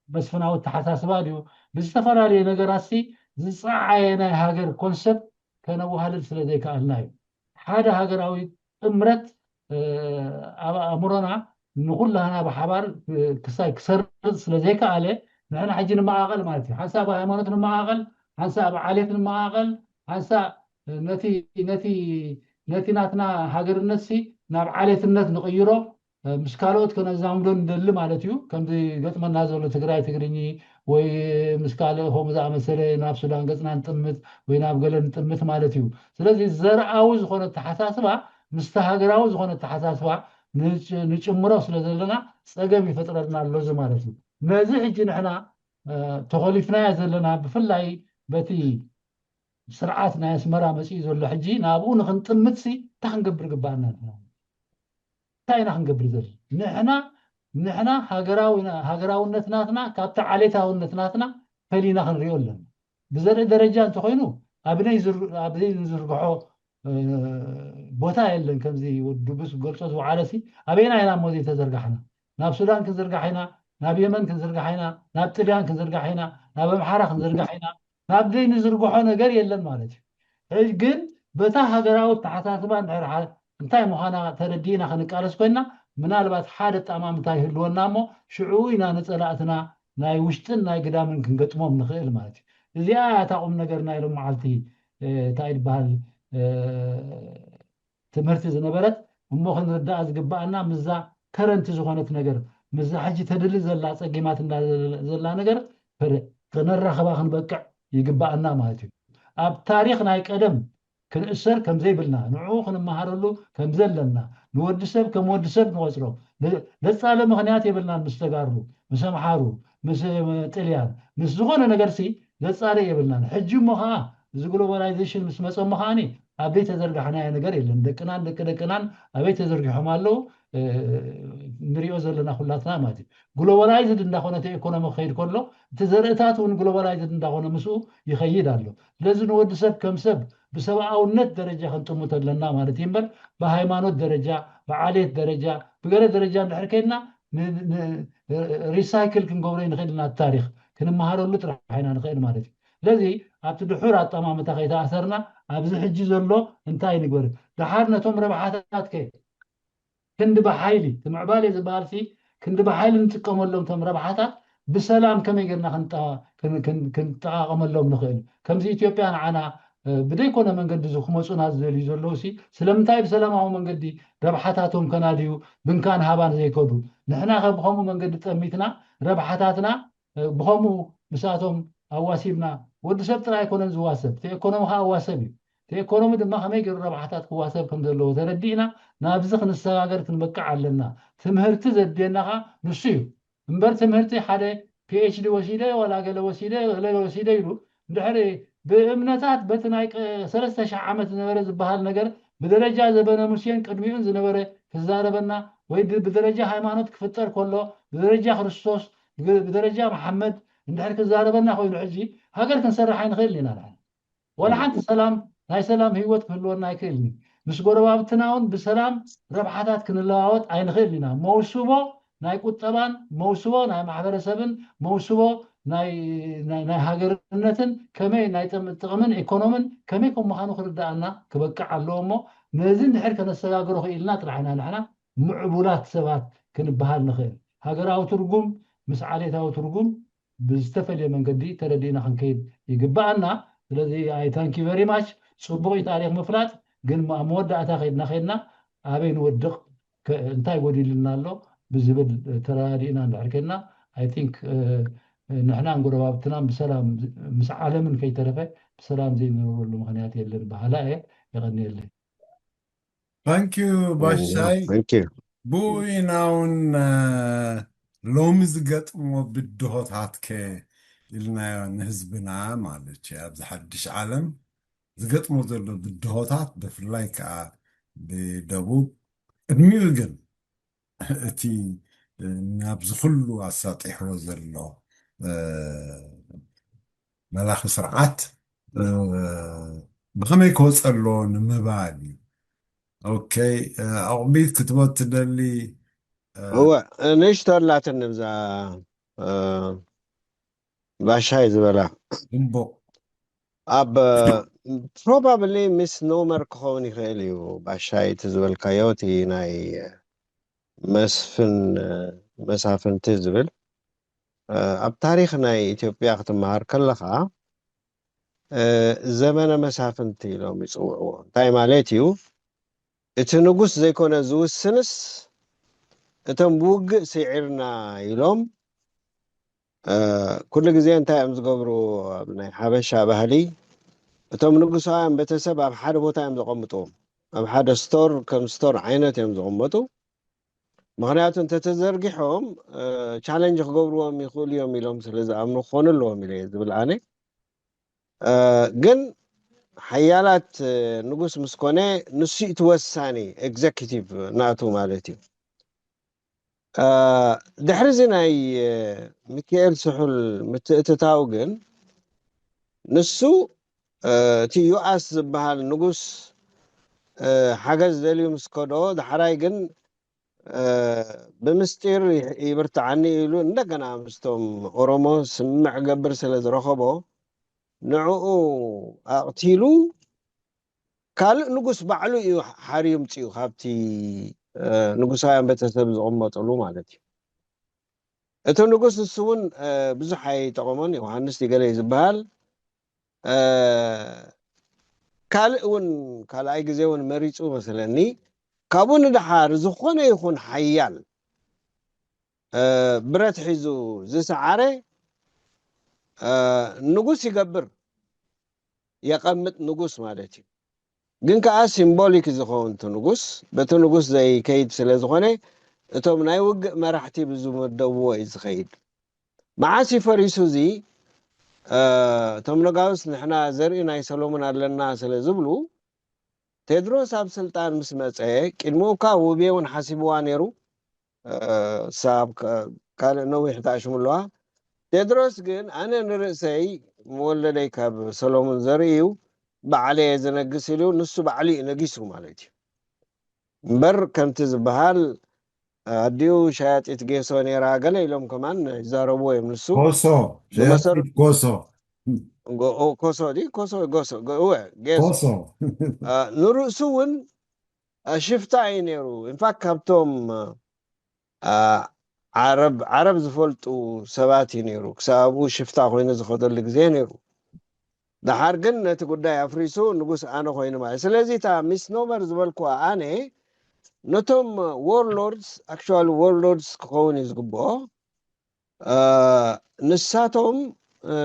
ብመስፍናዊ ተሓሳስባ ድዩ ብዝተፈላለየ ነገራት ሲ ዝፀዓየ ናይ ሃገር ኮንሰፕት ከነዋህልል ስለ ዘይከኣልና እዩ ሓደ ሃገራዊ ጥምረት ኣብ ኣእምሮና ንኩላህና ብሓባር ክሳይ ክሰርፅ ስለ ዘይከኣለ ንሕና ሕጂ ንመቃቐል ማለት እዩ ሓንሳእ ብሃይማኖት ንመቃቐል ሓንሳእ ብዓሌት ንመቃቐል ሓንሳእ ነቲ ነቲ ነቲ ናትና ሃገርነት ሲ ናብ ዓሌትነት ንቕይሮ ምስ ካልኦት ከነዛምዶ ንደሊ ማለት እዩ ከምዚ ገጥመና ዘሎ ትግራይ ትግርኚ ወይ ምስ ካልእ ከምኡ ዝኣመሰለ ናብ ሱዳን ገፅና ንጥምት ወይ ናብ ገለ ንጥምት ማለት እዩ ስለዚ ዘርኣዊ ዝኾነ ተሓሳስባ ምስቲ ሃገራዊ ዝኾነ ተሓሳስባ ንጭምሮ ስለ ዘለና ፀገም ይፈጥረልና ኣሎ እዚ ማለት እዩ ነዚ ሕጂ ንሕና ተኾሊፍናዮ ዘለና ብፍላይ በቲ ስርዓት ናይ ኣስመራ መፂኡ ዘሎ ሕጂ ናብኡ ንክንጥምት ሲ እንታይ ክንገብር ግባኣና እንታይ ኢና ክንገብር ዘለ ንሕና ንሕና ሃገራውነት ናትና ካብቲ ዓሌታውነት ናትና ፈሊና ክንሪኦ ኣለና ብዘርኢ ደረጃ እንተኮይኑ ኣብዘይ ንዝርግሖ ቦታ የለን ከምዚ ወዱብስ ገልፆ ዝወዓለ ሲ ኣበይና ኢና እሞ ዘይተዘርጋሕና ናብ ሱዳን ክንዝርጋሕ ኢና ናብ የመን ክንዝርጋሕ ኢና ናብ ጥልያን ክንዝርጋሕ ኢና ናብ ኣምሓራ ክንዝርጋሕ ኢና ናብ ዘይንዝርግሖ ነገር የለን ማለት እዩ ግን በታ ሃገራዊ ተሓሳስባ እንድሕር እንታይ ምዃና ተረዲእና ክንቃለስ ኮይና ምናልባት ሓደ ጣማምታ ይህልወና እሞ ሽዑ ኢና ንፀላእትና ናይ ውሽጥን ናይ ግዳምን ክንገጥሞም ንኽእል ማለት እዩ እዚኣ እታ ቁም ነገር ናይ ሎመዓልቲ እንታይ ይበሃል ትምህርቲ ዝነበረት እሞ ክንርዳኣ ዝግባኣና ምዛ ከረንቲ ዝኾነት ነገር ምዛ ሕጂ ተድሊ ዘላ ፀጊማት እንዳ ዘላ ነገር ክነራኸባ ክንበቅዕ ይግባኣና ማለት እዩ ኣብ ታሪክ ናይ ቀደም ክንእሰር ከምዘይብልና ንዕኡ ክንመሃረሉ ከምዘለና ንወዲ ሰብ ከም ወዲ ሰብ ንቆፅሮ ዘፃለ ምክንያት የብልናን ምስ ተጋሩ ምስ ኣምሓሩ ምስ ጥልያን ምስ ዝኾነ ነገር ሲ ዘፃለ የብልናን ሕጂ እሞ ከዓ እዚ ግሎባላይዜሽን ምስ መፀ እሞ ከዓኒ ኣበይ ተዘርጋሕናዮ ነገር የለን ደቅናን ደቂ ደቅናን ኣበይ ተዘርጊሖም ኣለዉ ንሪኦ ዘለና ኩላትና ማለት እዩ ግሎባላይዝድ እንዳኾነ ኢኮኖሚ ክኸይድ ከሎ እቲ ዘርእታት እውን ግሎባላይዝድ እንዳኾነ ምስኡ ይኸይድ ኣሎ ስለዚ ንወዲ ሰብ ከም ሰብ ብሰብኣውነት ደረጃ ክንጥምቶ ኣለና ማለት እዩ እምበር ብሃይማኖት ደረጃ ብዓሌት ደረጃ ብገለ ደረጃ እንድሕር ከይድና ሪሳይክል ክንገብሮ ንኽእል ኢና ታሪክ ክንመሃረሉ ጥራሕ ኢና ንኽእል ማለት እዩ ስለዚ ኣብቲ ድሑር ኣጠማምታ ከይተኣሰርና ኣብዚ ሕጂ ዘሎ እንታይ ንግበር? ደሓር ነቶም ረብሓታት ከ ክንዲ ብሓይሊ እቲ ምዕባለ ዝበሃል ሲ ክንዲ ብሓይሊ ንጥቀመሎም እቶም ረብሓታት ብሰላም ከመይ ጌርና ክንጠቃቀመሎም ንኽእል? ከምዚ ኢትዮጵያ ንዓና ብደይኮነ መንገዲ እዚ ክመፁና ዝደልዩ ዘለዉ ሲ ስለምንታይ ብሰላማዊ መንገዲ ረብሓታቶም ከናድዩ ብንካን ሃባን ዘይከዱ? ንሕና ከ ብኸምኡ መንገዲ ጠሚትና ረብሓታትና ብኸምኡ ምሳቶም ኣዋሲብና፣ ወዲ ሰብ ጥራይ ኣይኮነን ዝዋሰብ፣ እቲ ኤኮኖሚ ከዓ ኣዋሰብ እዩ። እቲ ኤኮኖሚ ድማ ከመይ ገይሩ ረብሓታት ክዋሰብ ከም ዘለዎ ተረዲእና ናብዚ ክንሰጋገር ክንበቅዕ ኣለና። ትምህርቲ ዘድልየና ከዓ ንሱ እዩ። እምበር ትምህርቲ ሓደ ፒኤችዲ ወሲደ ዋላ ገለ ወሲደ ገለ ወሲደ ኢሉ እንድሕሪ ብእምነታት በቲ ናይ ቀ- ሰለስተ ሺሕ ዓመት ዝነበረ ዝበሃል ነገር ብደረጃ ዘበነ ሙሴን ቅድሚኡን ዝነበረ ክዛረበና ወይ ድ- ብደረጃ ሃይማኖት ክፍጠር ከሎ ብደረጃ ክርስቶስ ብ- ብደረጃ መሓመድ እንድሕር ክዛረበና ኮይኑ ሕጂ ሃገር ክንሰርሕ ኣይንኽእልን ኢና ንሕና። ዋላ ሓንቲ ሰላም ናይ ሰላም ህይወት ክህልወና ኣይክእልን እዩ። ምስ ጎረባብትና እውን ብሰላም ረብሓታት ክንለዋወጥ ኣይንኽእልን ኢና። መውስቦ ናይ ቁጠባን መውስቦ ናይ ማሕበረሰብን መውስቦ ናይ ናይ ናይ ሃገርነትን ከመይ ናይ ጥም- ጥቕምን ኢኮኖምን ከመይ ከም ምዃኑ ክርዳኣና ክበቅዕ ኣለዎ እሞ ነዚ እንድሕር ከነሰጋግሮ ክኢልና ጥራሕ ኢና ንሕና ምዕቡላት ሰባት ክንበሃል ንኽእል። ሃገራዊ ትርጉም ምስ ዓሌታዊ ትርጉም ብዝተፈለየ መንገዲ ተረዲእና ክንከይድ ይግበኣና። ስለዚ I thank you very much። ፅቡቕ እዩ ታሪክ ምፍላጥ፣ ግን ኣብ መወዳእታ ከይድና ከይድና ኣበይ ንወድቕ እንታይ ጎዲልና ኣሎ ብዝብል ተረዳዲእና እንድሕር ከይድና I think ንሕናን ጎረባብትናን ብሰላም ምስ ዓለምን ከይተረፈ ብሰላም ዘይንነብረሉ ምኽንያት የለን በሃላ እየ። የቐንየለይ። Thank you ባሻይ። Thank you. ብኡ ኢና እውን ሎሚ ዝገጥሞ ብድሆታት ከ ኢልናዮ ንህዝብና ማለት እዩ ኣብዚ ሓድሽ ዓለም ዝገጥሞ ዘሎ ብድሆታት ብፍላይ ከዓ ብደቡብ ቅድሚኡ ግን እቲ ናብዚ ኩሉ ኣሳጢሕዎ ዘሎ መላኺ ስርዓት ብኸመይ ክወፀ ኣለዎ ንምባል እዩ። ኦኬ ኣቑቢት ክትቦት ትደሊ? እወ ንእሽቶ ኣላትኒ ብዛ ባሻይ ዝበላ እምቦ ኣብ probably misnomer ክኸውን ይኽእል እዩ። ባሻይ እቲ ዝበልካዮ እቲ ናይ መስፍን መሳፍንቲ ዝብል ኣብ ታሪክ ናይ ኢትዮጵያ ክትመሃር ከለካ ዘመነ መሳፍንቲ ኢሎም ይፅውዕዎ። እንታይ ማለት እዩ? እቲ ንጉስ ዘይኮነ ዝውስንስ እቶም ብውግእ ስዒርና ኢሎም ኩሉ ግዜ እንታይ እዮም ዝገብሩ? ኣብ ናይ ሓበሻ ባህሊ እቶም ንጉሳውያን ቤተሰብ ኣብ ሓደ ቦታ እዮም ዘቐምጥዎም። ኣብ ሓደ ስቶር ከም ስቶር ዓይነት እዮም ዝቕመጡ። ምኽንያቱ እንተተዘርጊሖም ቻለንጅ ክገብርዎም ይኽእሉ እዮም ኢሎም ስለ ዝኣምኑ ክኾኑ ኣለዎም ኢለ ዝብል ኣነ። ግን ሓያላት ንጉስ ምስ ኮነ ንሱ እቲ ወሳኒ ኤግዘኪቲቭ ናቱ ማለት እዩ። ድሕሪ እዚ ናይ ሚካኤል ስሑል ምትእትታው ግን ንሱ እቲ ዩኣስ ዝበሃል ንጉስ ሓገዝ ደልዩ ምስ ከዶ ዳሕራይ ግን ብምስጢር ይብርትዓኒ ኢሉ እንደገና ምስቶም ኦሮሞ ስምምዕ ገብር ስለ ዝረኸቦ ንዕኡ ኣቕቲሉ ካልእ ንጉስ ባዕሉ እዩ ሓርዩ ምፅኡ ካብቲ ንጉሳውያን ቤተሰብ ዝቕመጥሉ ማለት እዩ። እቲ ንጉስ ንሱ እውን ብዙሕ ኣይጠቐሞን። ዮሃንስ ዲገለ እዩ ዝበሃል። ካልእ እውን ካልኣይ ግዜ እውን መሪፁ መስለኒ። ካብኡ ንደሓር ዝኾነ ይኹን ሓያል ብረት ሒዙ ዝሰዓረ ንጉስ ይገብር፣ የቐምጥ ንጉስ ማለት እዩ። ግን ከዓ ሲምቦሊክ ዝኸውን እቲ ንጉስ በቲ ንጉስ ዘይከይድ ስለ ዝኾነ እቶም ናይ ውግእ መራሕቲ ብዝመደብዎ እዩ ዝኸይድ። መዓስ እዩ ፈሪሱ እዚ? እቶም ነጋውስ ንሕና ዘርኢ ናይ ሰሎሞን ኣለና ስለ ዝብሉ ቴድሮስ ኣብ ስልጣን ምስ መፀ ቅድሚኡ እኳ ውቤ እውን ሓሲብዋ ነይሩ። ሳብ ካልእ ነዊሕ ተኣሽሙ ኣለዋ። ቴድሮስ ግን ኣነ ንርእሰይ መወለደይ ካብ ሰሎሙን ዘርኢ እዩ ባዕለ እየ ዝነግስ ኢሉ ንሱ ባዕሉ እዩ ነጊሱ ማለት እዩ። እምበር ከምቲ ዝበሃል ኣዲኡ ሸያጢት ጌሶ ነይራ ገለ ኢሎም ከማን ይዛረብዎ እዮም። ንሱ ኮሶ ሸያጢት ኮሶ ጎ- ኦ፣ ኮሶ ድዩ? ኮሶ፣ ጎሶ፣ ጎ- እወ፣ ጌሶ። ኮሶ። አ፣ ንርእሱ እውን፣ አ፣ ሽፍታ እዩ ነይሩ። ኢንፋክት ካብቶም፣ አ፣ ዓረብ፣ ዓረብ ዝፈልጡ ሰባት እዩ ነይሩ። ክሳብ ኣብኡ ሽፍታ ኮይኑ ዝኸደሉ ግዜ ነይሩ። ደሓር ግን ነቲ ጉዳይ ኣፍሪሱ ንጉስ ኣነ ኮይኑ ማለት። ስለዚ እታ ሚስኖመር ዝበልኩዋ ኣነ ነቶም ዎርሎርድስ፣ ኣክቹዋሊ ዎርሎርድስ ክኸውን እዩ ዝግብኦ። አ፣ ንሳቶም፣ እ፣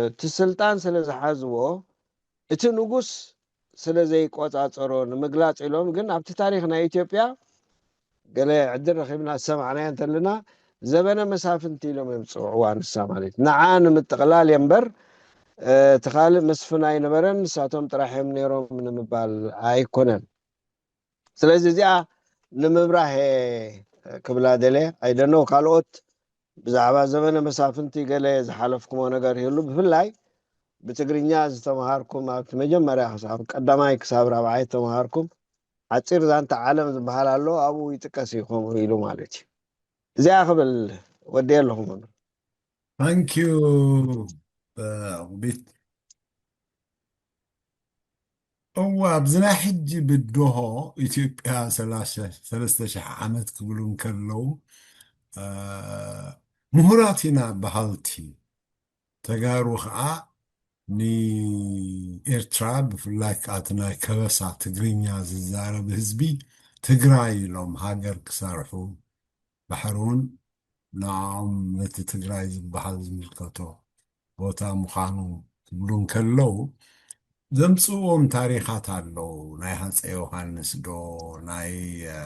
እቲ ስልጣን ስለ ዝሓዝዎ፣ እቲ ንጉስ ስለ ዘይቆጻጸሮ ንምግላጽ ኢሎም፣ ግን ኣብቲ ታሪኽ ናይ ኢትዮጵያ ገለ ዕድል ረኺብና ዝሰማዕናዮ እንተለና፣ ዘበነ መሳፍንቲ ኢሎም እዮም ዝጽውዕዋ። ንሳ ማለት ንዓ ንምጥቕላል እየ እምበር፣ እ፣ እቲ ካልእ መስፍን ኣይነበረን፣ ንሳቶም ጥራሕ እዮም ነይሮም ንምባል ኣይኮነን። ስለዚ እዚኣ ንምብራህ እየ ክብላ ደልየ። ኣይደነው ካልኦት ብዛዕባ ዘበነ መሳፍንቲ ገለ ዝሓለፍኩሞ ነገር ይህሉ። ብፍላይ ብትግርኛ ዝተምሃርኩም፣ ኣብቲ መጀመርያ ክሳብ ቀዳማይ ክሳብ ራብዓይ ዝተምሃርኩም ሓፂር ዛንታ ዓለም ዝበሃል ኣሎ፣ ኣብኡ ይጥቀስ እዩ ከምኡ ኢሉ ማለት እዩ። እዚኣ ክብል ወዲየ ኣለኹ መምህር። ታንኪዩ፣ እ፣ ዑቕቢት። እዋ፣ ኣብዚ ናይ ሕጂ ብድሆ ኢትዮጵያ ሰላሳ፣ ሰለስተ ሺሕ ዓመት ክብሉ እንከለዉ፣ እ፣ ምሁራት ኢና በሃልቲ። ተጋሩ ኸዓ ንኤርትራ፣ ብፍላይ ከኣ እቲ ናይ ከበሳ ትግርኛ ዝዛረብ ህዝቢ ትግራይ ኢሎም ሃገር ክሰርሑ፣ ባሕሪ እውን ንዕኦም ነቲ ትግራይ ዝበሃል ዝምልከቶ ቦታ ምዃኑ ክብሉ እንከለዉ፣ ዘምጽእዎም ታሪኻት ኣለዉ። ናይ ሃፀይ ዮሃንስ ዶ፣ ናይ፣ እ፣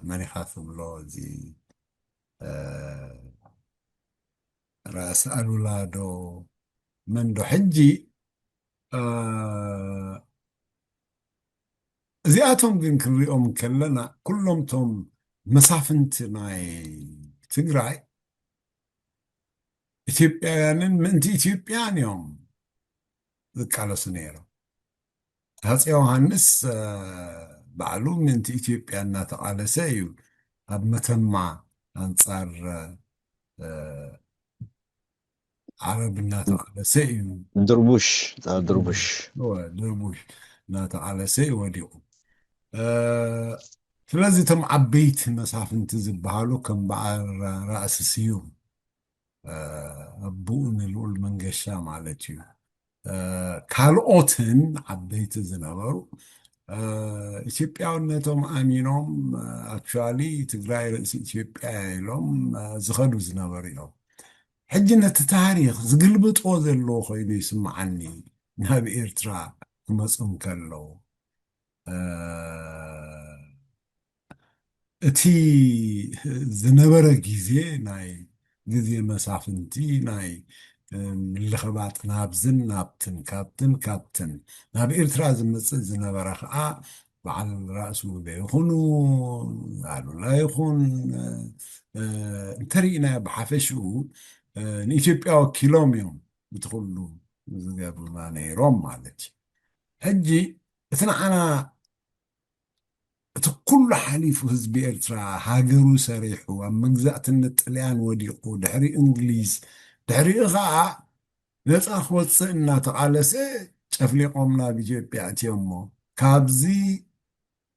መን ኢኻ ትብሎ፣ እዚ፣ እ፣ ራእሲ ኣሉላ ዶ፣ መን ዶ? ሕጂ፣ እ፣ እዚኣቶም ግን ክንሪኦም ከለና፣ ኩሎም ቶም መሳፍንቲ ናይ ትግራይ ኢትዮጵያውያንን ምእንቲ ኢትዮጵያን እዮም ዝቃለሱ ነይሮም። ሃፀይ ዮሃንስ፣ እ፣ ባዕሉ ምእንቲ ኢትዮጵያ እናተቓለሰ እዩ ኣብ መተማ ኣንጻር፣ እ፣ ዓረብ እናተቓለሰ እዩ። ድርቡሽ፣ ጻ-፣ ድርቡሽ። እወ፣ ድርቡሽ እናተቓለሰ እዩ ወዲቑ። እ፣ ስለዚ እቶም ዓበይቲ መሳፍንቲ ዝበሃሉ ከም በዓል ራ-፣ ራእሲ ስዩም፣ እ፣ ኣቦኡ ንልኡል መንገሻ ማለት እዩ። እ፣ ካልኦትን ዓበይቲ ዝነበሩ፣ እ፣ ኢትዮጵያውነቶም ኣሚኖም፣ እ፣ ኣክቹዋሊ ትግራይ ርእሲ ኢትዮጵያ ኢሎም፣ እ፣ ዝኸዱ ዝነበሩ እዮም። ሕጂ ነቲ ታሪኽ ዝግልብጦ ዘለዎ ኮይኑ ይስምዓኒ፣ ናብ ኤርትራ ክመጹ እንከለዉ። እ፣ እቲ ዝነበረ ግዜ ናይ ግዜ መሳፍንቲ ናይ፣ እ፣ ምልኽባጥ ናብዝን ናብትን፣ ካብትን ካብትን፣ ናብ ኤርትራ ዝመጽእ ዝነበረ ኸኣ በዓል ራእሲ ውቤ ይኹኑ፣ ኣሉላ ይኹን፣ እ፣ እንተሪእናዮ ብሓፈሽኡ፣ እ፣ ንኢትዮጵያ ወኪሎም እዮም እቲ ኩሉ ዝገብሩና ነይሮም ማለት እዩ። ሕጂ እቲ ንዓና እቲ ኩሉ ሓሊፉ ህዝቢ ኤርትራ ሃገሩ ሰሪሑ ኣብ መግዛእትነት ጥልያን ወዲቑ ድሕሪ እንግሊዝ ድሕሪኡ ኸዓ ነፃ ክወፅእ እናተቓለሰ ጨፍሊቖም ናብ ኢትዮጵያ ኣእትዮሞ። ካብዚ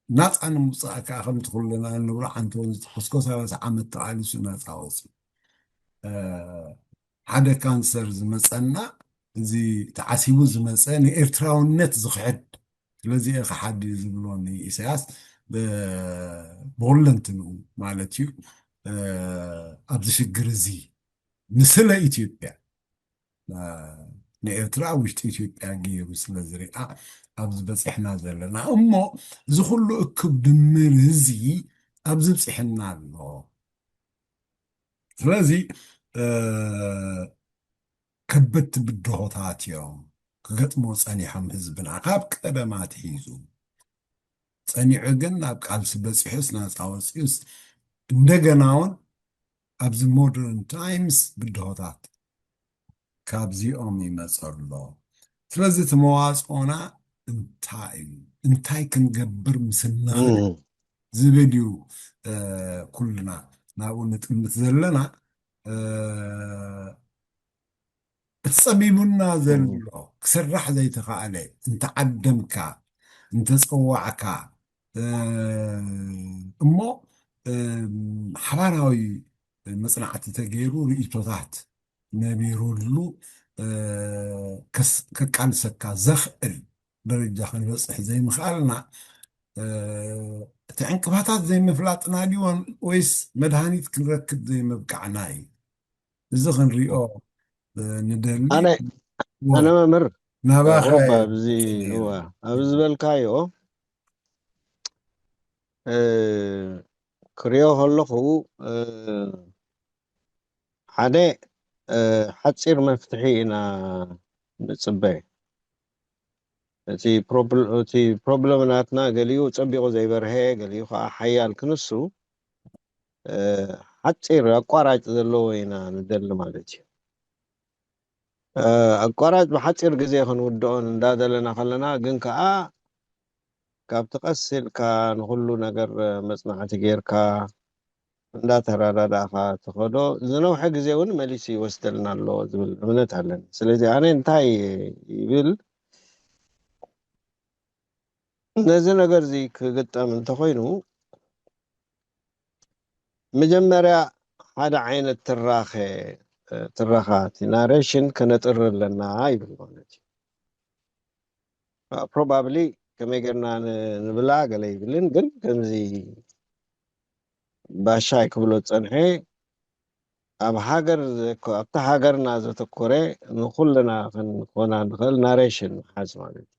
ናፃ ንምውፃእ ከዓ ከምቲ ኩልና እንብሎ ዓንተውን ዝተሐስኮ ሰላሳ ዓመት ተቓሊሱ ናፃ ወፂኡ። እ፣ ሓደ ካንሰር ዝመፀና እዚ ተዓሲቡ ዝመፀ ንኤርትራውነት ዝኽሕድ ስለዚ እየ ክሓዲ ዝብሎ ንኢሳያስ ብ-፣ ብሁለንትንኡ ማለት እዩ። እ፣ ኣብዚ ሽግር እዚ ንስለ ኢትዮጵያ፣ እ፣ ንኤርትራ ውሽጢ ኢትዮጵያ ገይሩ ስለ ዝሪኣ ኣብዚ በፂሕና ዘለና። እሞ እዚ ኩሉ እክብ ድምር እዚ ኣብዚ ብፂሕና ኣሎ። ስለዚ፣ እ፣ ከበድቲ ብድሆታት እዮም ክገጥሞ ጸኒሖም ህዝብና ካብ ቀደም ኣትሒዙ። ጸኒዑ ግን ናብ ቃልሲ በጺሑስ ናጻ ወጺኡስ እንደገና እውን ኣብዚ ሞደርን ታይምስ ብድሆታት ካብዚኦም ይመጸ ኣሎ። ስለዚ እቲ መዋጽኦና እንታይ እዩ? እንታይ ክንገብር ምስ እንኽእል? እም። ዝብል እዩ፣ እ፣ ኩልና ናብኡ ንጥምት ዘለና። እ፣ እቲ ጸቢቡና ዘሎ፣ እም። ክስራሕ ዘይተኻእለ፣ እንተዓደምካ፣ እንተጸዋዕካ፣ እ፣ እሞ፣ እ፣ ሓባራዊ መጽናዕቲ ተገይሩ ርእይቶታት ነቢሩሉ፣ እ፣ ከስ-፣ ከቃልሰካ ዘኽእል ደረጃ ክንበጽሕ ዘይምኽኣልና፣ እ፣ እቲ ዕንቅፋታት ዘይምፍላጥና ድዩ ወይስ መድሃኒት ክንረክብ ዘይምብቃዕና እዩ? እዚ ክንሪኦ፣ እ፣ ንደሊ። ኣነ፣ ዎ፣ ኣነ መምህር፣ ናባኸ ሮባ፣ ኣብዚ፣ ጸኒሕና። እዋ፣ ኣብዚ ዝበልካዮ፣ እ፣ ክሪኦ ከለኹ፣ እ፣ ሓደ፣ እ፣ ሓጺር መፍትሒ ኢና ንጽበ። እቲ ፕሮብል-፣ እቲ ፕሮብለም ናትና ገሊኡ ጸቢቑ ዘይበርሀ፣ ገሊኡ ከኣ ሓያል ክንሱ፣ እ፣ ሓጺር ኣቋራጭ ዘለዎ ኢና ንደሊ ማለት እዩ። እ፣ ኣቋራጭ ብሓጺር ግዜ ክንውድኦን እንዳደለና ከለና፣ ግን ከኣ ካብቲ ቀስ ኢልካ ንኹሉ ነገር መጽናዕቲ ጌርካ እንዳተረዳዳእካ ትኸዶ፣ ዝነውሐ ግዜ እውን መሊሱ ይወስደልና ኣሎ ዝብል እምነት ኣለኒ። ስለዚ ኣነ እንታይ ይብል፣ ነዚ ነገር እዚ ክግጠም እንተኾይኑ፣ መጀመርያ ሓደ ዓይነት ትራኸ፣ ትረኻ፣ እቲ ናሬሽን ከነጥሪ ኣለና ይብል ማለት እዩ። ፕሮባብሊ ከመይ ጌርና ን-፣ ንብላ ገለ ይብልን፣ ግን ከምዚ ባሻይ ክብሎ ዝጸንሐ፣ ኣብ ሃገር ዘኮ-፣ ኣብታ ሃገርና ዘተኮረ ንኹልና ክንኮና ንኽእል ናሬሽን ምሓዝ ማለት እዩ።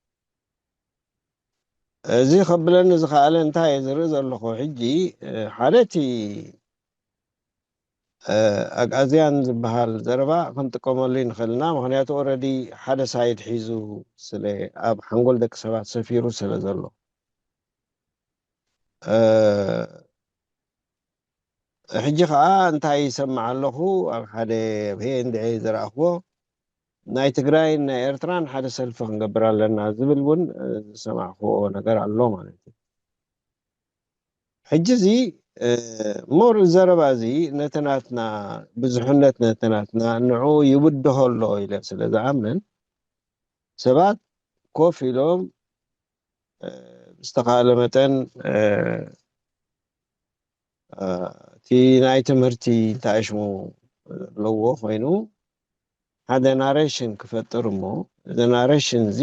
እዚ ከብለኒ ዝኸኣለ እንታይ እየ ዝርኢ ዘለኹ ሕጂ፣ እ፣ ሓደ እቲ፣ እ፣ ኣግኣዝያን ዝበሃል ዘረባ ክንጥቀመሉ ንኽእል ኢና። ምኽንያቱ ኦረዲ ሓደ ሳይድ ሒዙ ስለ ኣብ ሓንጎል ደቂ ሰባት ሰፊሩ ስለ ዘሎ። እ፣ ሕጂ ኸኣ እንታይ ይሰማዕ ኣለኹ፣ ኣብ ሓደ ኣብ ሄ ኤን ዲ ኤ ዝረኣኽዎ፣ ናይ ትግራይን ናይ ኤርትራን ሓደ ሰልፊ ክንገብር ኣለና ዝብል እውን፣ እ፣ ዝሰማዕክዎ ነገር ኣሎ ማለት እዩ። ሕጂ እዚ፣ እ፣ ሞር ዘረባ እዚ ነቲ ናትና ብዙሕነት፣ ነቲ ናትና ንዑ ይብድሆ ኣሎ ኢለ ስለ ዝኣምን፣ ሰባት ኮፍ ኢሎም፣ እ፣ ብዝተኻእለ መጠን፣ እ፣ እ፣ እቲ ናይ ትምህርቲ እንታይ ሽሙ ዘለዎ ኮይኑ፣ ሓደ ናሬሽን ክፈጥር እሞ፣ እዚ ናሬሽን እዚ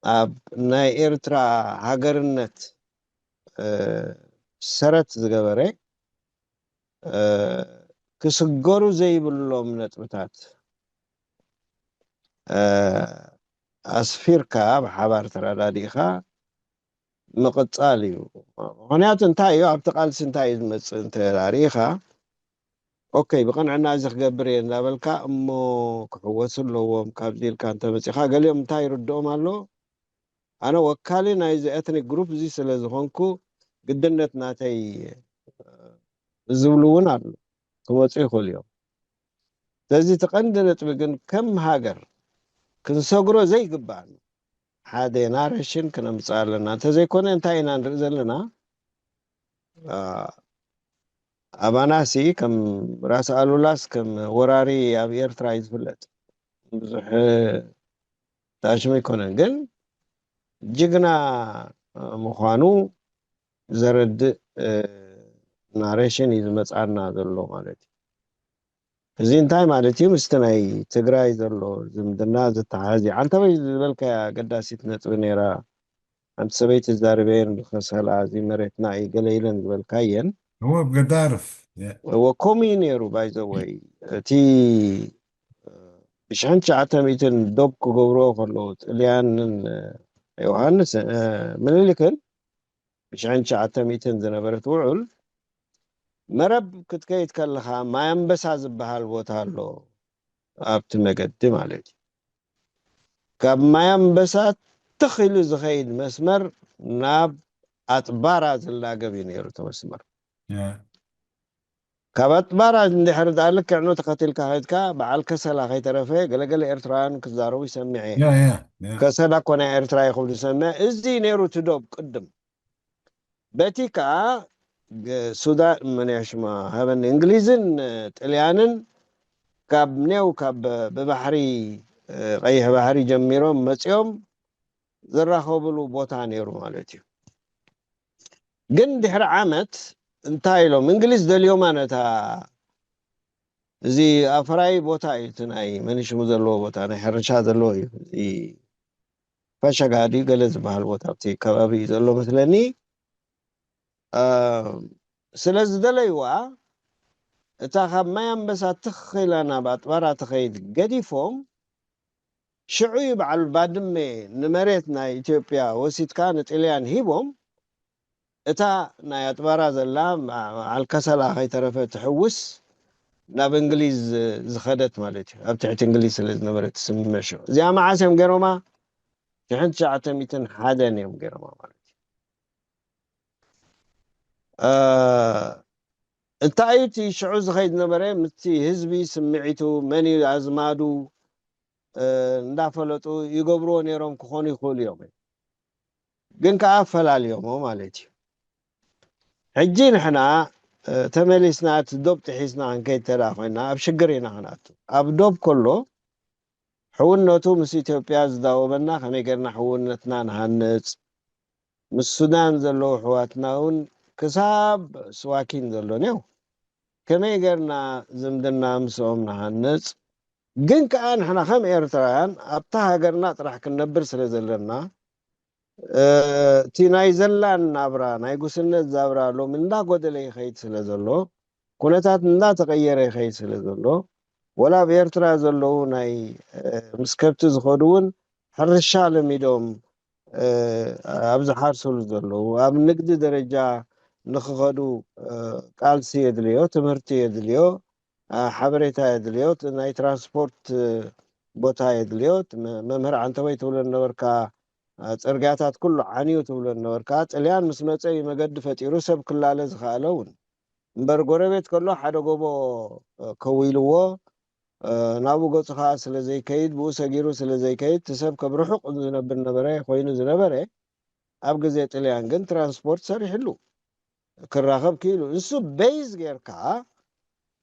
ኣብ ናይ ኤርትራ ሃገርነት፣ እ፣ ሰረት ዝገበረ፣ እ፣ ክስገሩ ዘይብሎም ነጥብታት፣ እ፣ ኣስፊርካ ብሓባር ተረዳዲእካ ምቕጻል እዩ። ምኽንያቱ እንታይ እዩ፣ ኣብቲ ቃልሲ እንታይ እዩ ዝመጽእ እንተ ርኢኻ፣ ኦኬ፣ ብቕንዕና እዚ ክገብር እየ እንዳበልካ፣ እሞ ክሕወሱ ኣለዎም ካብዚ ኢልካ እንተመጺኻ፣ ገሊኦም እንታይ ይርድኦም ኣሎ፣ ኣነ ወካሊ ናይዚ ኤትኒክ ግሩፕ እዚ ስለ ዝኾንኩ፣ ግድነት ናተይ ዝብሉ እውን ኣሎ፣ ክመጹ ይኽእሉ እዮም። ስለዚ እቲ ቀንዲ ነጥቢ ግን ከም ሃገር ክንሰግሮ ዘይግባእ ሓደ ናሬሽን ክነምጽእ ኣለና። እንተዘይኮነ እንታይ ኢና ንርኢ ዘለና? አ፣ ኣባናሲ ከም ራስ ኣሉላስ ከም ወራሪ ኣብ ኤርትራ እዩ ዝፍለጥ። ብዙሕ ታሽሙ ኣይኮነን፣ ግን ጅግና ምዃኑ ዘረድእ፣ እ፣ ናሬሽን እዩ ዝመጽኣና ዘሎ ማለት እዩ። እዚ እንታይ ማለት እዩ? ምስቲ ናይ ትግራይ ዘሎ ዝምድና ዝተሓሓዝ እዩ። ዓንተበይ ዝበልካያ ኣገዳሲት ነጥቢ ነይራ። ሓንቲ ሰበይቲ ዛሪበየን ብከሰላ፣ እዚ መሬትና እዩ ገለ ኢለን ዝበልካየን። እወ፣ ብገዳርፍ። የ- እወ፣ ከምኡ እዩ ነይሩ። ባይዘወይ፣ እቲ ብሽሕን ትሽዓተ ሚእትን ዶብ ክገብርዎ ከለዉ፣ ጥልያንን፣ እ፣ ዮሃንስ፣ እ፣ ምኒልክን ብሽሕን ትሽዓተ ሚእትን ዝነበረት ውዑል፣ መረብ ክትከይድ ከለኻ ማይ ኣንበሳ ዝበሃል ቦታ ኣሎ፣ ኣብቲ መገዲ ማለት እዩ። ካብ ማይ ኣንበሳ ትኽ ኢሉ ዝኸይድ መስመር ናብ ኣጥባራ ዝላገብ እዩ ነይሩ እቲ መስመር። ያ። ካብ ኣጥባራ እንድሕር ደኣ ልክዕ ኑ ተኸቲልካ ከይድካ፣ በዓል ከሰላ ከይተረፈ ገለገለ ኤርትራውያን ክዛረቡ ይሰምዐ እየ። ያ፣ ያ፣ ያ። ከሰላ እኮ ናይ ኤርትራ እዩ ክብሉ ይሰምዐ። እዚ ነይሩ እቲ ዶብ ቅድም። በቲ ከኣ ግ-፣ ሱዳን፣ መን እያ ሽማ? ሃበኒ፣ እንግሊዝን፣ እ፣ ጥልያንን ካብ ኔው፣ ካብ፣ እ፣ ብባሕሪ፣ ቀይሕ ባሕሪ ጀሚሮም መፂኦም ዝራኸብሉ ቦታ ነይሩ ማለት እዩ። ግን ድሕሪ ዓመት እንታይ ኢሎም እንግሊዝ ደልዮማ ነታ፣ እዚ ኣፍራይ ቦታ እዩ፣ እቲ ናይ መንሽሙ ዘለዎ ቦታ፣ ናይ ሕርሻ ዘለዎ እዩ። እዚ ፈሸጋ ድዩ ገለ ዝበሃል ቦታ ኣብቲ ከባቢ እዩ ዘሎ መስለኒ። ስለ ዝደለይዋ እታ ካብ ማይ ኣንበሳ ትኽ ኢላ ናብ ኣጥባራ ትኸይድ ገዲፎም ሽዑ እዩ በዓል ባድመ ንመሬት ናይ ኢትዮጵያ ወሲድካ ንጥልያን ሂቦም። እታ ናይ ኣጥባራ ዘላ በዓል ከሰላ ከይተረፈ ትሕውስ ናብ እንግሊዝ ዝኸደት ማለት እዩ። ኣብ ትሕቲ እንግሊዝ ስለ ዝነበረ ትስምመ ሽዑ እዚኣ መዓስ እዮም ገይሮማ? ሽሕን ትሽዓተ ሚእትን ሓደን እዮም ገይሮማ ማለት እዩ። እንታይ እቲ ሽዑ ዝኸይድ ነበረ? ምስቲ ህዝቢ ስምዒቱ፣ መን እዩ ኣዝማዱ እንዳፈለጡ ይገብርዎ ነይሮም ክኾኑ ይኽእሉ እዮም። ግን ከዓ ኣፈላልዮሞ ማለት እዩ። ሕጂ ንሕና ተመሊስና እቲ ዶብ ጥሒስና ክንከይድ ተዳ ኮይና ኣብ ሽግር ኢና ክንኣቱ። ኣብ ዶብ ከሎ ሕውነቱ ምስ ኢትዮጵያ ዝዳወበና ከመይ ገርና ሕውነትና ንሃንፅ፣ ምስ ሱዳን ዘለዉ ኣሕዋትና እውን ክሳብ ስዋኪን ዘሎ ኔው ከመይ ጌርና ዝምድና ምስኦም ንሃንጽ? ግን ከኣ ንሕና ከም ኤርትራውያን ኣብታ ሃገርና ጥራሕ ክንነብር ስለ ዘለና፣ እቲ ናይ ዘላን ናብራ፣ ናይ ጉስነት ዛብራ ሎሚ እንዳጎደለ ይኸይድ ስለ ዘሎ፣ ኩነታት እንዳተቐየረ ይኸይድ ስለ ዘሎ፣ ወላ ኣብ ኤርትራ ዘለዉ ናይ ምስ ከብቲ ዝኸዱ እውን ሕርሻ ለሚዶም ኣብ ዝሓርሱሉ ዘለዉ፣ ኣብ ንግዲ ደረጃ ንኽኸዱ ቃልሲ የድልዮ፣ ትምህርቲ የድልዮ፣ ሓበሬታ የድልዮ፣ ናይ ትራንስፖርት ቦታ የድልዮ። መምህር ዓንተወይ ትብሎ ነበርካ፣ ጽርግያታት ኩሉ ዓንዩ ትብሎ ነበርካ። ጥልያን ምስ መጸ እዩ መገዲ ፈጢሩ ሰብ ክላለ ዝኸኣለ እውን። እምበር ጎረቤት ከሎ ሓደ ጎቦ ከዊልዎ ናብኡ ገጹ ከዓ ስለ ዘይከይድ፣ ብኡ ሰጊሩ ስለ ዘይከይድ፣ እቲ ሰብ ከም ርሑቕ ዝነብር ነበረ ኮይኑ ዝነበረ፣ ኣብ ግዜ ጥልያን ግን ትራንስፖርት ሰሪሕሉ፣ ክራኸብ ክኢሉ። ንሱ ቤዝ ጌርካ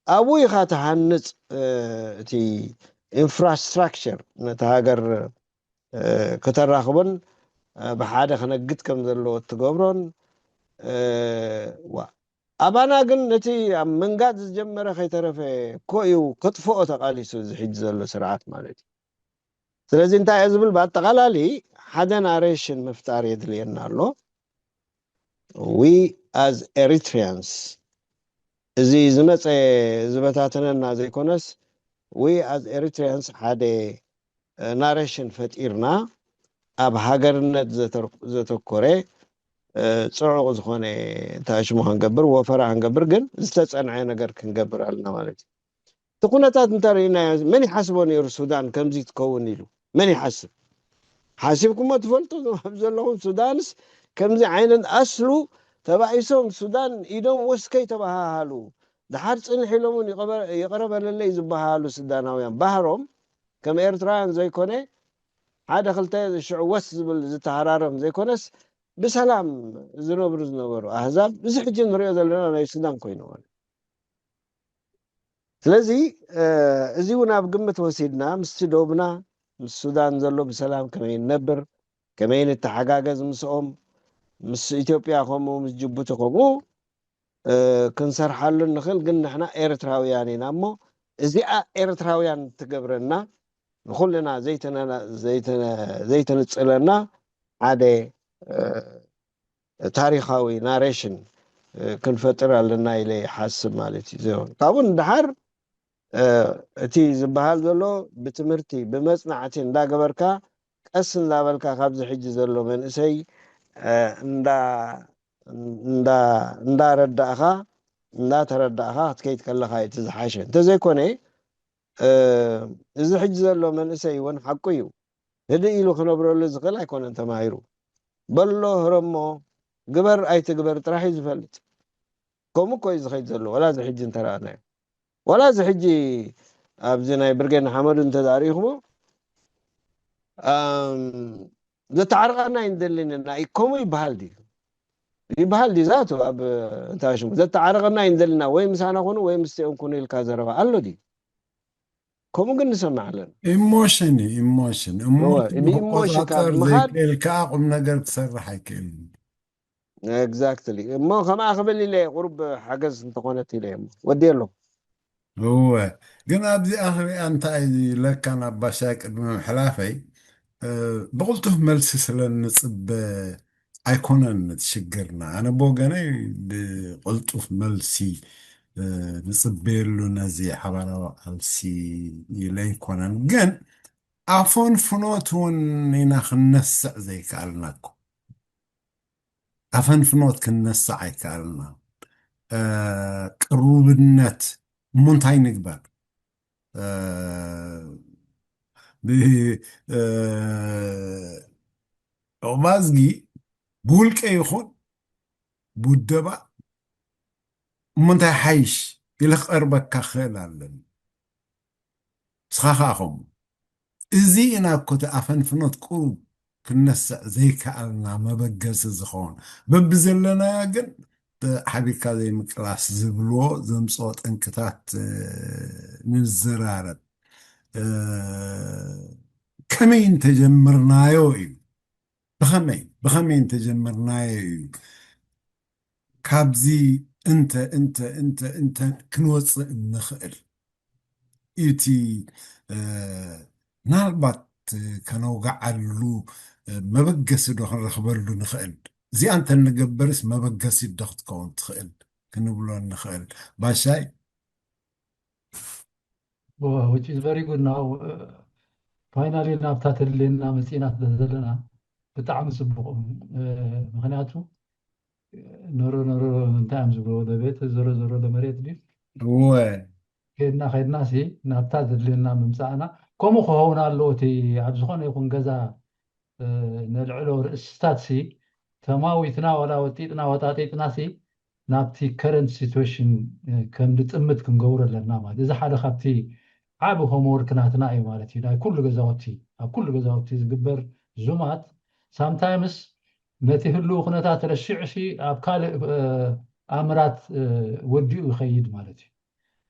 ኣብኡ ኢኻ ትሃንጽ፣ እቲ ኢንፍራስትራክቸር ነቲ ሃገር ክተራኽቦን ብሓደ ክነግድ ከም ዘለዎ እትገብሮን። ዋ ኣባና ግን ነቲ ኣብ ምንጋድ ዝጀመረ ከይተረፈ እኮ እዩ ክጥፍኦ ተቓሊሱ እዚ ሕጂ ዘሎ ስርዓት ማለት እዩ። ስለዚ እንታይ እየ ዝብል፣ ብኣጠቓላሊ ሓደ ናሬሽን ምፍጣር የድልየና ኣሎ። We as Eritreans፣ እዚ ዝመፀ ዝበታተነና ዘይኮነስ፣ we as Eritreans ሓደ ናሬሽን ፈጢርና ኣብ ሃገርነት ዘተኮረ ፅዑቕ ዝኾነ እንታይ ሽሙ ክንገብር፣ ወፈራ ክንገብር፣ ግን ዝተፀንዐ ነገር ክንገብር ኣለና ማለት እዩ። እቲ ኩነታት እንተርኢናዮ መን ይሓስቦ ነይሩ ሱዳን ከምዚ ትከውን ኢሉ? መን ይሓስብ? ሓሲብኩሞ ትፈልጡ? ኣብ ዘለኹም ሱዳንስ ከምዚ ዓይነት ኣስሉ ተባኢሶም ሱዳን ኢዶም ወስከይ ተባሃሃሉ። ድሓር ፅንሕ ኢሎም እውን ይቕረ በለለይ ዝበሃሃሉ ሱዳናውያን ባህሮም ከም ኤርትራውያን ዘይኮነ ሓደ ክልተ ሽዑ ወስ ዝብል ዝተሃራረም ዘይኮነስ ብሰላም ዝነብሩ ዝነበሩ ኣህዛብ እዚ ሕጂ ንሪኦ ዘለና ናይ ሱዳን ኮይኑ ማለት። ስለዚ እዚ እውን ኣብ ግምት ወሲድና ምስቲ ዶብና ምስ ሱዳን ዘሎ ብሰላም ከመይ ንነብር፣ ከመይ ንተሓጋገዝ ምስኦም፣ ምስ ኢትዮጵያ ከምኡ ምስ ጅቡቲ ከምኡ ክንሰርሓሉ ንኽእል። ግን ንሕና ኤርትራውያን ኢና እሞ እዚኣ ኤርትራውያን ትገብረና፣ ንኹልና ዘይተነጽለና ሓደ ታሪኻዊ ናሬሽን ክንፈጥር ኣለና ኢለ ይሓስብ ማለት እዩ። ካብኡ ንደሓር እቲ ዝበሃል ዘሎ ብትምህርቲ ብመጽናዕቲ እንዳገበርካ ቀስ እንዳበልካ ካብዚ ሕጂ ዘሎ መንእሰይ እንዳረዳእኻ እንዳተረዳእኻ ክትከይድ ከለኻ እቲ ዝሓሸ እንተዘይኮነ እዚ ሕጂ ዘሎ መንእሰይ እውን ሓቁ እዩ። ህድእ ኢሉ ክነብረሉ ዝኽእል ኣይኮነን ተማሂሩ። በሎ ህረሞ ግበር ኣይትግበር ጥራሕ እዩ ዝፈልጥ። ከምኡ እኮ እዩ ዝኸይድ ዘሎ። ዋላ እዚ ሕጂ እንተረኣናዮ፣ ዋላ እዚ ሕጂ ኣብዚ ናይ ብርጌድ ንሓመዱ እንተዳርኢኹሞ ዘተዓርቐና ኣይንደልን ኢና። ከምኡ ይበሃል ድዩ? ይበሃል ድዩ? ዛቱ ኣብ እንታይ ሽሙ ዘተዓርቐና ኣይንደልና፣ ወይ ምሳና ኩኑ ወይ ምስቲኦም ኩኑ ኢልካ ዘረባ ኣሎ ድዩ? ከምኡ ግን ንሰምዕ ኣለና። ኢሞሽን እዩ ኢሞሽን እሞ እወ፣ ብኢሞሽን ካብ ክቆፃፀር ምኻድ ዘይክእል ከዓ ቁም ነገር ክሰርሕ ኣይክእልን። ኤግዛክትሊ። እሞ ከምኣ ክብል ኢለ፣ ቁሩብ ሓገዝ እንተኾነት ኢለ እየ። ወዲ ኣሎ። እወ፣ ግን ኣብዚ ኣኽሪያ እንታይ ኢለካ ናብ ባሻይ ቅድሚ ምሕላፈይ፣ እ፣ ብቕልጡፍ መልሲ ስለ እንጽበ ኣይኮነን እቲ ሽግርና። ኣነ ብወገነይ ብቕልጡፍ መልሲ፣ እ፣ ንጽበየሉ ነዚ ሓባራዊ ቃልሲ ኢለ ኣይኮነን። ግን ኣፎን ፍኖት እውን ኢና ክንነስዕ ዘይከኣልና እኮ። ኣፈንፍኖት ክንነስዕ ኣይከኣልና። እ፣ ቅሩብነት እሞ እንታይ ንግበር? እ፣ ብ-፣ እ፣ ዑቕባዝጊ ብውልቀ ይኹን ብውደባ እሞ እንታይ ሓይሽ ኢለ ክቐርበካ ክኽእል ኣለኒ። ንስኻ ኸዓ ከምኡ። እዚ ኢና እኮ እቲ ኣፈንፍኖት ቁሩብ ክንነስዕ ዘይከኣልና መበገሲ ዝኸውን። በብዘለናዮ ግን ሓቢርካ ዘይምቅላስ ዝብልዎ ዘምፅኦ ጠንቅታት፣ እ፣ ንዘራረብ። እ፣ ከመይ እንተጀምርናዮ እዩ። ብኸመይ፣ ብኸመይ እንተጀምርናዮ እዩ ካብዚ እንተ፣ እንተ፣ እንተ፣ እንተ ክንወፅእ እንኽእል። እቲ፣ እ፣ ምናልባት ከነውግዓሉ፣ እ፣ መበገሲ ዶ ክንረኽበሉ ንኽእል? እዚኣ እንተ ንገብርስ መበገሲ ዶ ክትከውን ትኽእል? ክንብሎ ንኽእል። ባሻይ? Which is very good now. ፋይናሊ ናብታ ተድልየና መፂእና ስለ ዘለና ብጣዕሚ ፅቡቕ። እ፣ ምኽንያቱ ኖሮ ኖሮ እንታይ እዮም ዝብልዎ ለቤት ዞሮ ዞሮ ለመሬት ድዩ? እወ። ከድና ከድና ሲ ናብታ ዘድልየና ምምፃእና ከምኡ ክኸውን ኣለዎ። እቲ ኣብ ዝኾነ ይኹን ገዛ፣ እ፣ ነልዕሎ ርእስታት ሲ ተማዊትና ዋላ ወጢጥና ወጣጢጥና ሲ ናብቲ ከረንት ሲትዌሽን፣ እ፣ ከም ዝጥምት ክንገብሮ ኣለና ማለት። እዚ ሓደ ካብቲ ዓቢ ሆምወርክ ናትና እዩ ማለት እዩ። ናይ ኩሉ ገዛውቲ፣ ኣብ ኩሉ ገዛውቲ ዝግበር ዙማት ሳምታይምስ ነቲ ህልው ኩነታት ረሲዑ ሲ ኣብ ካልእ፣ እ፣ ኣምራት፣ እ፣ ወዲኡ ይኸይድ ማለት እዩ።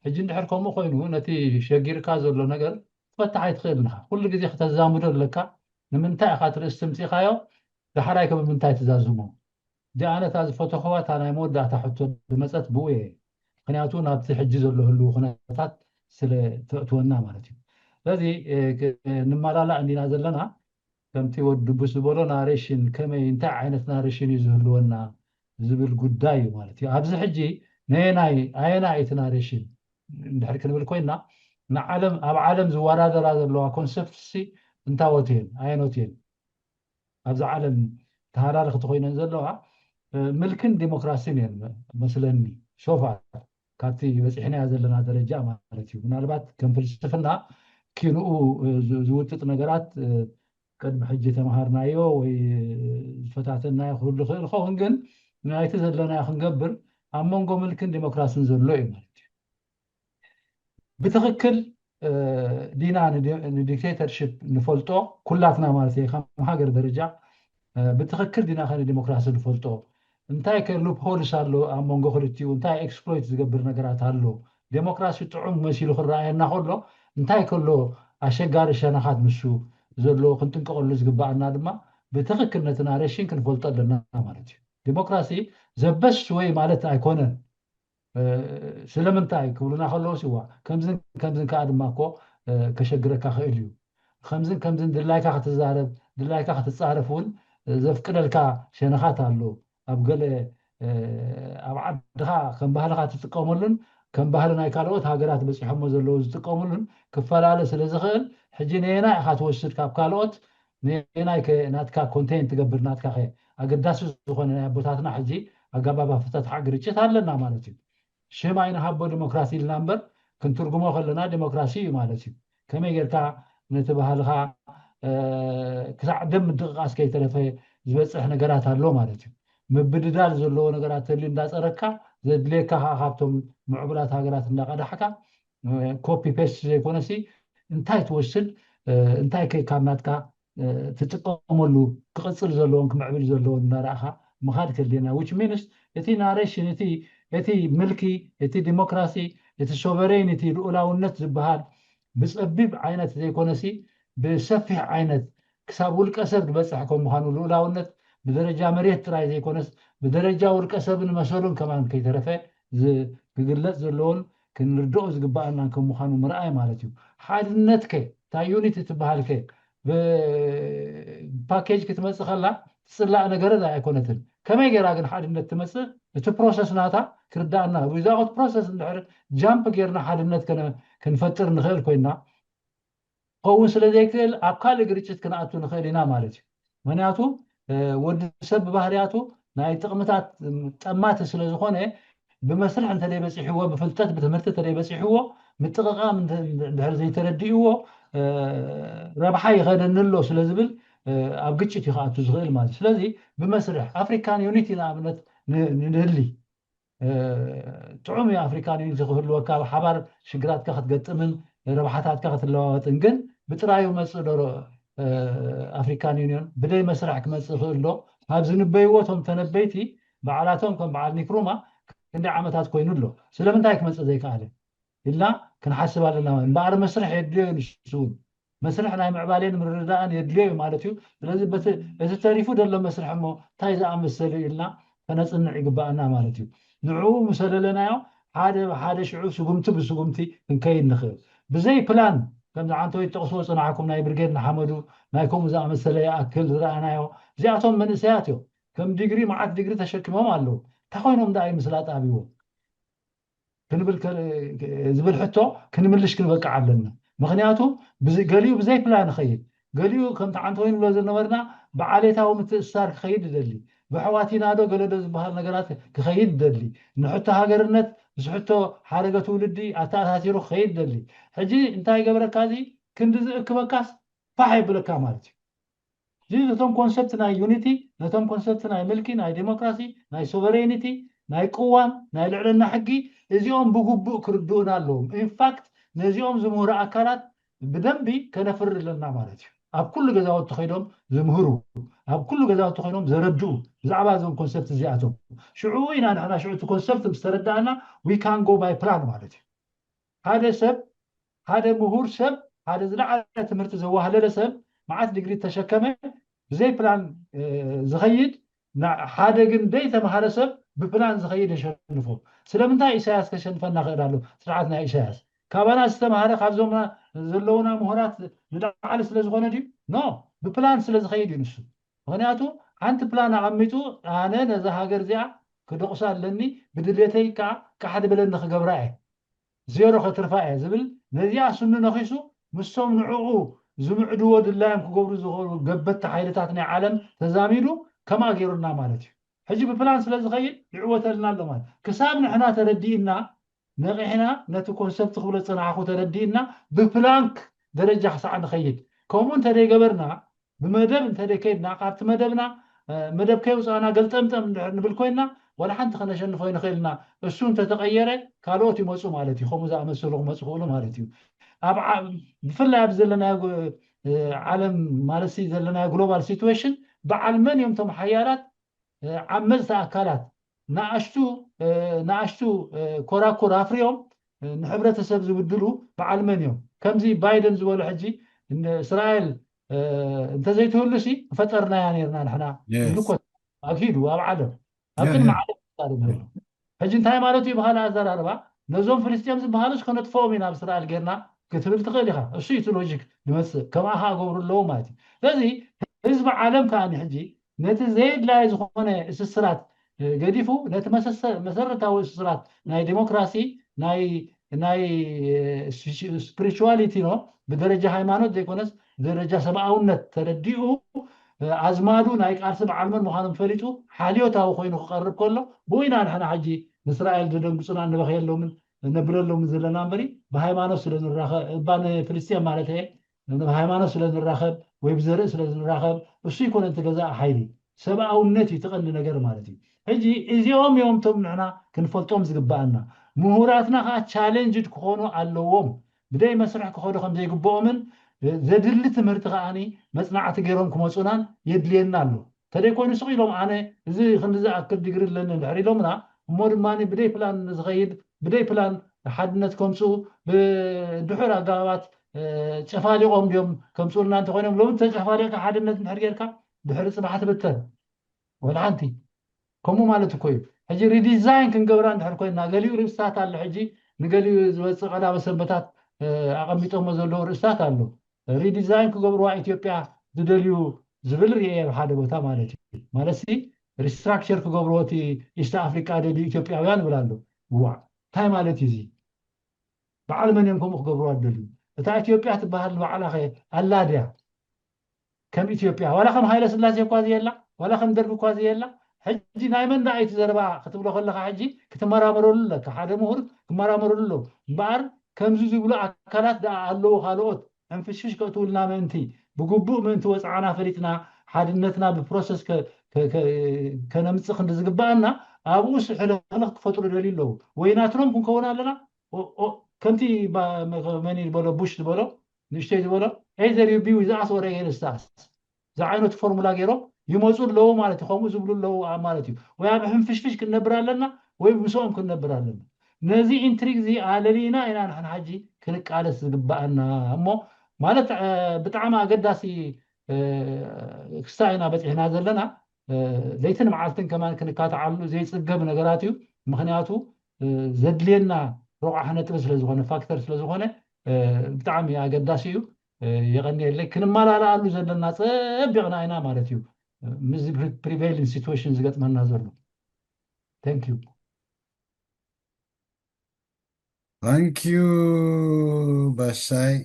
ሕጂ እንድሕር ከምኡ ኮይኑ ነቲ ሸጊርካ ዘሎ ነገር ክትፈትሕ ኣይትኽእልን ኢኻ። ኩሉ ግዜ ከተዛምዶ ኣለካ። ንምንታይ ኢኻ እቲ ርእስቲ ምጺኻዮ? ዳሕራይ ከ ብምንታይ ትዛዝሞ? እዚኣ ነታ ዝፈተኽዋ እታ ናይ መወዳእታ ሕቶ ዝመጸት ብኡ እየ። ምኽንያቱ ናብቲ ሕጂ ዘሎ ህልው ኩነታት ስለ ተእትወና ማለት እዩ። ስለዚ፣ እ፣ ክ-፣ ንመላላእ እንዲና ዘለና። ከምቲ ወዲ ዱቡስ ዝበሎ ናሬሽን ከመይ፣ እንታይ ዓይነት ናሬሽን እዩ ዝህልወና ዝብል ጉዳይ እዩ ማለት እዩ። ኣብዚ ሕጂ ነየናይ፣ ኣየናይ እቲ ናሬሽን እንድሕር ክንብል ኮይና ንዓለም፣ ኣብ ዓለም ዝወዳደራ ዘለዋ ኮንሰፕትሲ እንታወት እየን፣ ኣየኖት እየን? ኣብዚ ዓለም ተሃላልኽቲ ኮይነን ዘለዋ፣ እ፣ ምልክን ዲሞክራሲን እየን መ-፣ መስለኒ። ሶፋር ካብቲ በፂሕናዮ ዘለና ደረጃ ማለት እዩ። ምናልባት ከም ፍልስፍና ኪንኡ፣ እ፣ ዝ-፣ ዝውጥጥ ነገራት፣ እ፣ ቅድሚ ሕጂ ተምሃርናዮ ወይ ዝፈታተናዮ ክህሉ ይኽእል ይኸውን፣ ግን ናይቲ ዘለናዮ ክንገብር ኣብ መንጎ ምልክን ዲሞክራሲን ዘሎ እዩ ማለት እዩ። ብትኽክል፣ እ፣ ዲና ንዲ-፣ ንዲክቴተርሽፕ ንፈልጦ ኩላትና ማለት እየ፣ ከም ሃገር ደረጃ፣ እ፣ ብትኽክል ዲና ከ ንዲሞክራሲ ንፈልጦ? እንታይ ከ ሉፕሆልስ ኣሎ ኣብ መንጎ ክልቲኡ? እንታይ ኤክስፕሎይት ዝገብር ነገራት ኣሎ? ዴሞክራሲ ጥዑም መሲሉ ክረኣየና ከሎ እንታይ ከሎ ኣሸጋሪ ሸነኻት ንሱ ዘሎ ክንጥንቀቐሉ ዝግበኣና ድማ ብትኽክል ነቲ ናሬሽን ክንፈልጦ ኣለና ማለት እዩ። ዴሞክራሲ ዘበስ ወይ ማለት ኣይኮነን። እ፣ ስለምንታይ ክብሉና ከለዉ ሲዋ ከምዝን ከምዝን ከዓ ድማ እኮ፣ እ፣ ከሸግረካ ክእል እዩ። ከምዝን ከምዝን ድላይካ ክትዛረብ፣ ድላይካ ክትጻረፍ እውን፣ እ፣ ዘፍቅደልካ ሸነኻት ኣሎ። ኣብ ገለ፣ እ፣ ኣብ ዓድኻ ከም ባህልኻ ትጥቀመሉን ከም ባህሊ ናይ ካልኦት ሃገራት በጺሖሞ ዘለዉ ዝጥቀምሉን ክፈላለ ስለ ዝኽእል፣ ሕጂ ነየናይ ኢኻ ትወስድ ካብ ካልኦት? ነየናይ ከ ናትካ ኮንቴን ትገብር? ናትካ ከ ኣገዳሲ ዝኾነ ናይ ኣቦታትና ሕጂ ኣገባብ ኣፈታትሓ ግርጭት ኣለና ማለት እዩ። ሽም ኣይንሃቦ ዲሞክራሲ ኢልና እምበር፣ ክንትርጉሞ ከለና ዲሞክራሲ እዩ ማለት እዩ። ከመይ ጌርካ ነቲ ባህልኻ፣ እ፣ ክሳዕ ደም ምድቕቓስ ከይተረፈ ዝበጽሕ ነገራት ኣሎ ማለት እዩ። ምብድዳል ዘለዎ ነገራት ተልዩ እንዳጸረካ ዘድልየካ ከዓ ካብቶም ምዕቡላት ሃገራት እንዳቐዳሕካ፣ እ፣ ኮፒ ፔስት ዘይኮነሲ እንታይ ትወስድ፣ እ፣ እንታይ ከ ካብ ናትካ፣ እ፣ ትጥቀመሉ ክቕጽል ዘለዎን ክምዕብል ዘለዎን እንዳረኣኻ ምኻድ ከድልየና። Which means እቲ ናሬሽን፣ እቲ፣ እቲ ምልኪ፣ እቲ ዲሞክራሲ፣ እቲ ሶቨሬኒቲ፣ ልኡላውነት ዝበሃል ብፀቢብ ዓይነት ዘይኮነሲ ብሰፊሕ ዓይነት ክሳብ ውልቀ ሰብ ዝበፅሕ ከም ምዃኑ ልኡላውነት ብደረጃ መሬት ጥራይ ዘይኮነስ ብደረጃ ውልቀ ሰብን መሰሉን ከማን ከይተረፈ ክግለፅ ዘለዎን ክንርድኦ ዝግባኣና ከም ምዃኑ ምርኣይ ማለት እዩ። ሓድነት ከ እታ ዩኒቲ ትበሃል ከ ብፓኬጅ ክትመፅእ ከላ ትፅላእ ነገር ኣይኮነትን። ከመይ ገይራ ግን ሓድነት ትመፅእ? እቲ ፕሮሰስ ናታ ክርዳኣና። ዊዛውት ፕሮሰስ እንድሕር ጃምፕ ጌርና ሓድነት ክንፈጥር ንኽእል ኮይና ከውን ስለ ዘይክእል ኣብ ካልእ ግርጭት ክንኣቱ ንኽእል ኢና ማለት እዩ። ምክንያቱ ወዲ ሰብ ብባህርያቱ ናይ ጥቕምታት ጠማቲ ስለ ዝኾነ ብመስርሕ እንተደይ በፂሕዎ፣ ብፍልጠት ብትምህርቲ እንተደይ በፂሕዎ፣ ምጥቕቓም እንድሕር ዘይተረዲእዎ ረብሓ ይኸደኒ ኣሎ ስለ ዝብል ኣብ ግጭት እዩ ክኣቱ ዝኽእል ማለት እዩ። ስለዚ ብመስርሕ ኣፍሪካን ዩኒቲ ንኣብነት ንህሊ ጥዑም እዩ ኣፍሪካን ዩኒቲ ክህልወካ፣ ኣብ ሓባር ሽግራትካ ክትገጥምን ረብሓታትካ ክትለዋወጥን። ግን ብጥራዩ መፅእ ዶ ኣፍሪካን ዩኒዮን ብደይ መስርሕ ክመፅእ ይኽእል ዶ? ካብ ዝንበይዎ እቶም ተነበይቲ ባዕላቶም ከም በዓል ኒክሩማ ክንደይ ዓመታት ኮይኑ ኣሎ። ስለምንታይ ክመፅእ ዘይከኣለ ኢልና ክንሓስብ ኣለና። እምበኣር መስርሕ የድልዮ እዩ ንሱ እውን መስርሕ ናይ ምዕባሌን ምርድዳእን የድልዮ እዩ ማለት እዩ። ስለዚ እቲ ተሪፉ ዘሎ መስርሕ እሞ እንታይ ዝኣመሰለ እዩ ኢልና ከነፅንዕ ይግባኣና ማለት እዩ። ንዕኡ ምስ ኣለለናዮ ሓደ ብሓደ ሽዑ ስጉምቲ ብስጉምቲ ክንከይድ ንኽእል። ብዘይ ፕላን ከምዚ ዓንተወይ ትጠቕስዎ ዝፀናሕኩም ናይ ብርጌድ ንሓመዱ ናይ ከምኡ ዝኣመሰለ ይኣክል ዝረኣናዮ እዚኣቶም መንእሰያት እዮም። ከም ዲግሪ መዓት ዲግሪ ተሸኪሞም ኣለዉ። እንታይ ኮይኖም ደኣ እዩ ምስላጥ ኣብዎ? ክንብል ዝብል ሕቶ ክንምልሽ ክንበቅዕ ኣለና። ምክንያቱ ገሊኡ ብዘይ ፕላን ይኸይድ፣ ገሊኡ ከምቲ ዓንተ ኮይኑ ብሎ ዝነበርና ብዓሌታዊ ምትእስሳር ክኸይድ ይደሊ፣ ብሕዋቲና ዶ ገለ ዶ ዝበሃል ነገራት ክኸይድ ይደሊ፣ ንሕቶ ሃገርነት ምስ ሕቶ ሓረገ ትውልዲ ኣተኣሳሲሩ ክኸይድ ይደሊ። ሕጂ እንታይ ይገብረካ? እዚ ክንዲ ዝእክበካስ ፋሕ የብለካ ማለት እዩ። እዚ ነቶም ኮንሰፕት ናይ ዩኒቲ፣ ነቶም ኮንሰፕት ናይ ምልኪ፣ ናይ ዲሞክራሲ፣ ናይ ሶቨሬኒቲ፣ ናይ ቅዋም፣ ናይ ልዕልና ሕጊ እዚኦም ብግቡእ ክርድኡና ኣለዎም። ኢንፋክት ነዚኦም ዝምህሩ ኣካላት ብደንቢ ከነፍሪ ኣለና ማለት እዩ። ኣብ ኩሉ ገዛውቲ ከይዶም ዝምህሩ፣ ኣብ ኩሉ ገዛውቲ ኮይኖም ዘረድኡ ብዛዕባ እዞም ኮንሰፕት እዚኣቶም ሽዑ ኢና ንሕና ሽዑ እቲ ኮንሰፕት ምስ ተረዳእና we can go by plan ማለት እዩ። ሓደ ሰብ ሓደ ምሁር ሰብ ሓደ ዝለዓለ ትምህርቲ ዘዋህለለ ሰብ መዓት ዲግሪ ተሸከመ ብዘይ ፕላን ዝኸይድ ሓደ ግን ደይ ተምሃረ ሰብ ብፕላን ዝኸይድ የሸንፎ። ስለምንታይ ኢሳያስ ከሸንፈና ክእል ኣሎ? ስርዓት ናይ ኢሳያስ ካባና ዝተምሃረ ካብዞም ዘለውና ምሁራት ንላዕሊ ስለ ዝኾነ ድዩ? ኖ፣ ብፕላን ስለ ዝኸይድ እዩ ንሱ። ምክንያቱ ሓንቲ ፕላን ኣቐሚጡ ኣነ ነዛ ሃገር እዚኣ ክደቑሳ ኣለኒ ብድሌተይ ከዓ ቃሕ ድበለኒ ክገብራ እየ ዜሮ ከትርፋ እየ ዝብል ነዚኣ ስኑ ነኺሱ ምስቶም ንዕኡ ዝምዕድዎ ድላዮም ክገብሩ ዝኽእሉ ገበቲ ሓይልታት ናይ ዓለም ተዛሚዱ ከምኣ ገይሩና ማለት እዩ። ሕጂ ብፕላን ስለ ዝኸይድ ይዕወተልና ኣሎ ማለት ክሳብ ንሕና ተረዲእና ነቒሕና ነቲ ኮንሰፕት ክብሎ ዝፀናሕኩ ተረዲእና ብፕላንክ ደረጃ ክሳዕ ንኸይድ ከምኡ እንተደይገበርና ብመደብ እንተደይከይድና ካብቲ መደብና መደብ ከይውፃእና ገልጠምጠም ንብል ኮይንና ዋላ ሓንቲ ከነሸንፎ ይንኽእልና። እሱ እንተተቐየረ ካልኦት ይመፁ ማለት እዩ። ከምኡ ዝኣመሰሉ ክመፁ ክእሉ ማለት እዩ። ብፍላይ ኣብ ዘለናዮ ዓለም ማለት ዘለናዮ ግሎባል ሲትዌሽን በዓል መን እዮም እቶም ሓያላት ዓመፅቲ ኣካላት ንኣሽቱ ንኣሽቱ ኮራኩር ኣፍርዮም ንሕብረተሰብ ዝብድሉ በዓል መን እዮም? ከምዚ ባይደን ዝበሎ ሕጂ እስራኤል እንተዘይትህሉሲ ፈጠርናያ ነርና ንሕና እኮ ኣኪዱ ኣብ ዓለም ኣብ ቅድሚ ዓለም ሕጂ እንታይ ማለት እዩ? ብካልእ ኣዘራርባ ነዞም ፍልስጤም ዝበሃሉስ ከነጥፍኦም ኢና ኣብ እስራኤል ጌርና ክትብል ትኽእል ኢኻ። እሱ እዩ እቲ ሎጂክ ዝመፅእ። ከምኣ ከዓ ገብሩ ኣለዎ ማለት እዩ። ስለዚ ህዝቢ ዓለም ከዓ ሕጂ ነቲ ዘየድላየ ዝኾነ እስስራት ገዲፉ ነቲ መሰረታዊ እስስራት ናይ ዲሞክራሲ ናይ ናይ ስፒሪቹዋሊቲ ኖ ብደረጃ ሃይማኖት ዘይኮነስ ብደረጃ ሰብኣውነት ተረዲኡ ኣዝማዱ ናይ ቃልሲ በዓል መን ምዃኖም ፈሊጡ ሓልዮታዊ ኮይኑ ክቐርብ ከሎ ብኡ ኢና ንሕና ሕጂ ንእስራኤል ዘደንግፁና ንበኽየሎምን ነብለሎምን ዘለና እምበሪ ብሃይማኖት ስለ ንራኸብ እባ ንፍልስጤም ማለት እየ ብሃይማኖት ስለ ንራኸብ ወይ ብዘርኢ ስለ ንራኸብ እሱ ይኮነ እቲ ገዛእ ሓይሊ ሰብኣውነት እዩ እቲ ቀንዲ ነገር ማለት እዩ። ሕጂ እዚኦም እዮም እቶም ንሕና ክንፈልጦም ዝግበኣና። ምሁራትና ከዓ ቻሌንጅድ ክኾኑ ኣለዎም። ብደይ መስርሕ ክኸዱ ከም ዘይግበኦምን ዘድሊ ትምህርቲ ከዓኒ መፅናዕቲ ገይሮም ክመፁናን የድልየና ኣሎ። ተደይ ኮይኑ ስቕ ኢሎም ኣነ እዚ ክንዲ ዝኣክል ዲግሪ ኣለኒ እንድሕር ኢሎምና እሞ ድማ ብደይ ፕላን ዝኸይድ ብደይ ፕላን ሓድነት ከምፅኡ ብድሑር ኣገባባት ጨፋሊቆም ድዮም ከምፅኡልና እንተኮይኖም፣ ሎሚ ተጨፋሊቅካ ሓድነት እንድሕር ጌርካ ድሕሪ ፅባሕ ትብተን። ወላ ሓንቲ ከምኡ ማለት እኮ እዩ። ሕጂ ሪዲዛይን ክንገብራ እንድሕር ኮይና፣ ገሊኡ ርእስታት ኣሎ። ሕጂ ንገሊኡ ዝወፅእ ቀዳመ ሰንበታት ኣቐሚጦሞ ዘለዉ ርእስታት ኣሎ። ሪዲዛይን ክገብርዋ ኢትዮጵያ ዝደልዩ ዝብል ርየ ኣብ ሓደ ቦታ ማለት እዩ። ማለት ሲ ሪስትራክቸር ክገብርዎ እቲ ኢስት ኣፍሪቃ ደልዩ ኢትዮጵያውያን ይብል ኣሎ። ዋ እንታይ ማለት እዩ እዚ? በዓል መን እዮም ከምኡ ክገብርዋ ዝደልዩ? እታ ኢትዮጵያ ትበሃል ባዕላ ኸ ኣላ ድያ? ከም ኢትዮጵያ ዋላ ከም ሃይለ ስላሴ እኳ ዘየላ፣ ዋላ ከም ደርግ እኳ ዘየላ። ሕጂ ናይ መን ደኣ እቲ ዘረባ ክትብሎ ከለኻ ሕጂ ክትመራመረሉ ኣለካ። ሓደ ምሁር ክመራመረሉ ኣሎ። እምበኣር ከምዚ ዝብሉ ኣካላት ደኣ ኣለዉ ካልኦት ዕንፍሽፍሽ ከእትውልና ምእንቲ፣ ብግቡእ ምእንቲ ወፅዓና ፈሊጥና ሓድነትና ብፕሮሰስ ከነምፅእ ክንዲ ዝግበኣና ኣብኡ ሕልኽልኽ ክፈጥሩ ደልዩ ኣለዉ። ወይ ናትሮም ክንከውን ኣለና ከምቲ መን ዝበሎ ቡሽ ዝበሎ ንእሽተይ ዝበሎ either you be with us or against us ዝዓይነቱ ፎርሙላ ገይሮም ይመፁ ኣለዉ ማለት እዩ። ከምኡ ዝብሉ ኣለዉ ማለት እዩ። ወይ ኣብ ሕንፍሽፍሽ ክንነብር ኣለና ወይ ምስኦም ክንነብር ኣለና። ነዚ ኢንትሪግ እዚ ኣለሊና ኢና ንሕና ሕጂ ክንቃለስ ዝግበኣና እሞ ማለት ብጣዕሚ ኣገዳሲ ክስታ ኢና በፂሕና ዘለና። ለይትን መዓልትን ከማን ክንካትዓሉ ዘይፅገም ነገራት እዩ። ምክንያቱ ዘድልየና ረቋሒ ነጥቢ ስለዝኮነ ፋክተር ስለዝኮነ ብጣዕሚ ኣገዳሲ እዩ። የቀንየለይ። ክንመላለኣሉ ዘለና ፀቢቕና ኢና ማለት እዩ። ምስዚ ፕሪቬይሊንግ ሲትዌሽን ዝገጥመና ዘሎ። Thank you። Thank you ባሻይ።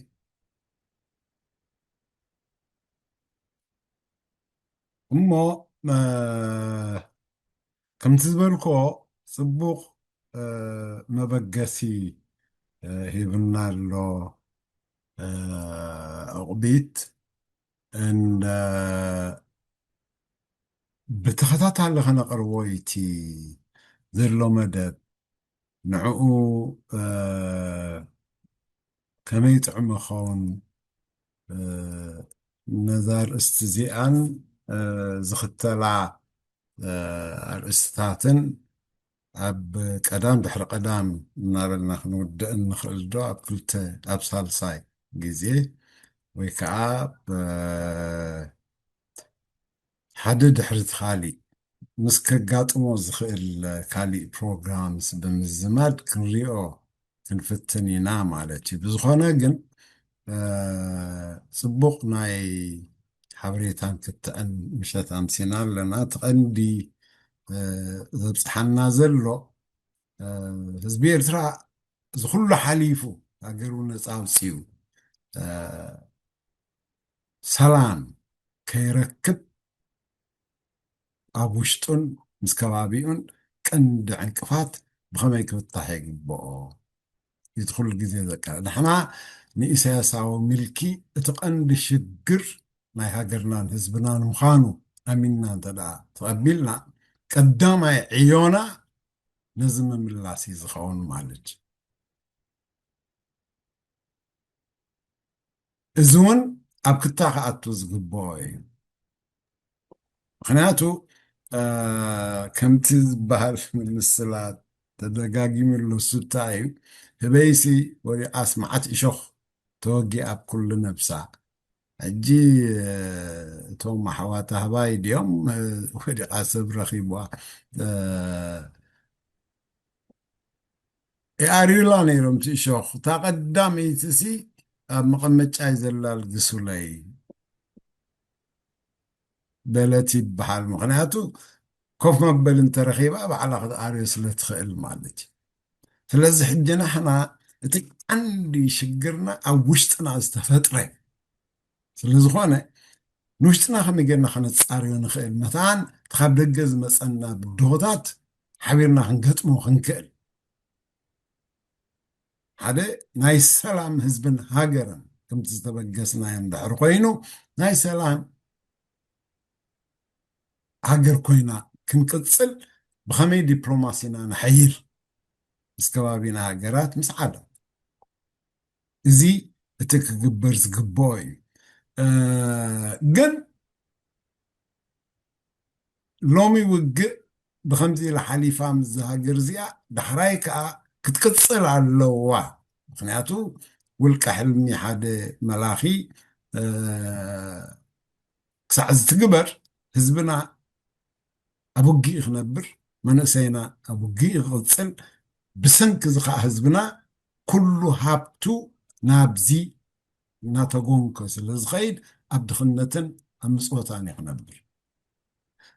እሞ ከምቲ ዝበልኮ ፅቡቕ መበገሲ ሂብና ኣሎ። ዑቕቢት እንደ ብተኸታታሊ ከነቕርቦ እቲ ዘሎ መደብ ንዕኡ ከመይ ጥዕመ ኸውን ነዛ ኣርእስቲ እዚኣን ዝኽተላ ኣርእስትታትን ኣብ ቀዳም ድሕሪ ቀዳም እናበልና ክንውድእን ንኽእል ዶ? ኣብ ክልተ ኣብ ሳልሳይ ግዜ ወይ ከዓ ሓደ ድሕሪ እቲ ካሊእ ምስ ከጋጥሞ ዝኽእል ካሊእ ፕሮግራምስ ብምዝማድ ክንሪኦ ክንፍትን ኢና ማለት እዩ። ብዝኾነ ግን ፅቡቕ ናይ ሓበሬታን ክትዕን ምሸት ኣምሲና ኣለና። እቲ ቀንዲ ዘብፅሓና ዘሎ ህዝቢ ኤርትራ እዚ ኩሉ ሓሊፉ ሃገሩ ነፃ ኣውፂኡ ሰላም ከይረክብ ኣብ ውሽጡን ምስ ከባቢኡን ቀንዲ ዕንቅፋት ብኸመይ ክፍታሕ የግብኦ? እቲ ኩሉ ግዜ ዘቃ ንሕና ንኢሳያሳዊ ምልኪ እቲ ቀንዲ ሽግር ናይ ሃገርናን ህዝብናን ምዃኑ ኣሚንና እንተ ደኣ ተቐቢልና ቀዳማይ ዕዮና ነዚ ምምላስ እዩ ዝኸውን ማለት እዩ። እዚ እውን ኣብ ክታ ክኣቱ ዝግብኦ እዩ። ምክንያቱ ከምቲ ዝበሃል ምስላ ተደጋጊሙ ኣሎ። እሱ እንታይ እዩ? ህበይሲ ወዲቓስ መዓት እሾኽ ተወጊኣ ኣብ ኩሉ ነብሳ። ሕጂ እቶም ኣሕዋት ኣህባይ ድዮም ወዲቓ ሰብ ረኺብዋ። ይኣርዩላ ነይሮም እቲ እሾኽ። እታ ቀዳመይቲ ሲ ኣብ መቐመጫይ ዘላ ልግሱለይ በለት ይበሃል። ምክንያቱ ኮፍ መበሊ እንተረኺባ ባዕላ ክትኣርዮ ስለ ትኽእል ማለት እዩ። ስለዚ ሕጂ ንሕና እቲ ቀንዲ ሽግርና ኣብ ውሽጥና ዝተፈጥረ ስለ ዝኾነ ንውሽጥና ከመይ ጌርና ከነጻርዮ ንኽእል መታን እቲ ካብ ደገ ዝመጸና ብድሆታት ሓቢርና ክንገጥሞ ክንክእል ሓደ ናይ ሰላም ህዝብን ሃገርን ከምቲ ዝተበገስናዮ እንድሕር ኮይኑ ናይ ሰላም ሃገር ኮይና ክንቅጽል ብኸመይ ዲፕሎማሲና ነሐይል ምስ ከባቢና ሃገራት ምስ ዓለም እዚ እቲ ክግበር ዝግብኦ እዩ። ግን ሎሚ ውግእ ብኸምዚ ኢላ ሓሊፋ ምስ ሃገር እዚኣ ዳሕራይ ከዓ ክትቅፅል ኣለዋ። ምክንያቱ ውልቀ ሕልሚ ሓደ መላኺ ክሳዕ ዝትግበር ህዝብና ኣብ ውግእ ክነብር፣ መንእሰይና ኣብ ውግእ ክቕፅል፣ ብሰንኪ እዚ ከዓ ህዝብና ኩሉ ሃብቱ ናብዚ እናተጎንከ ስለ ዝኸይድ ኣብ ድኽነትን ኣብ ምፅወታን እዩ ክነብር።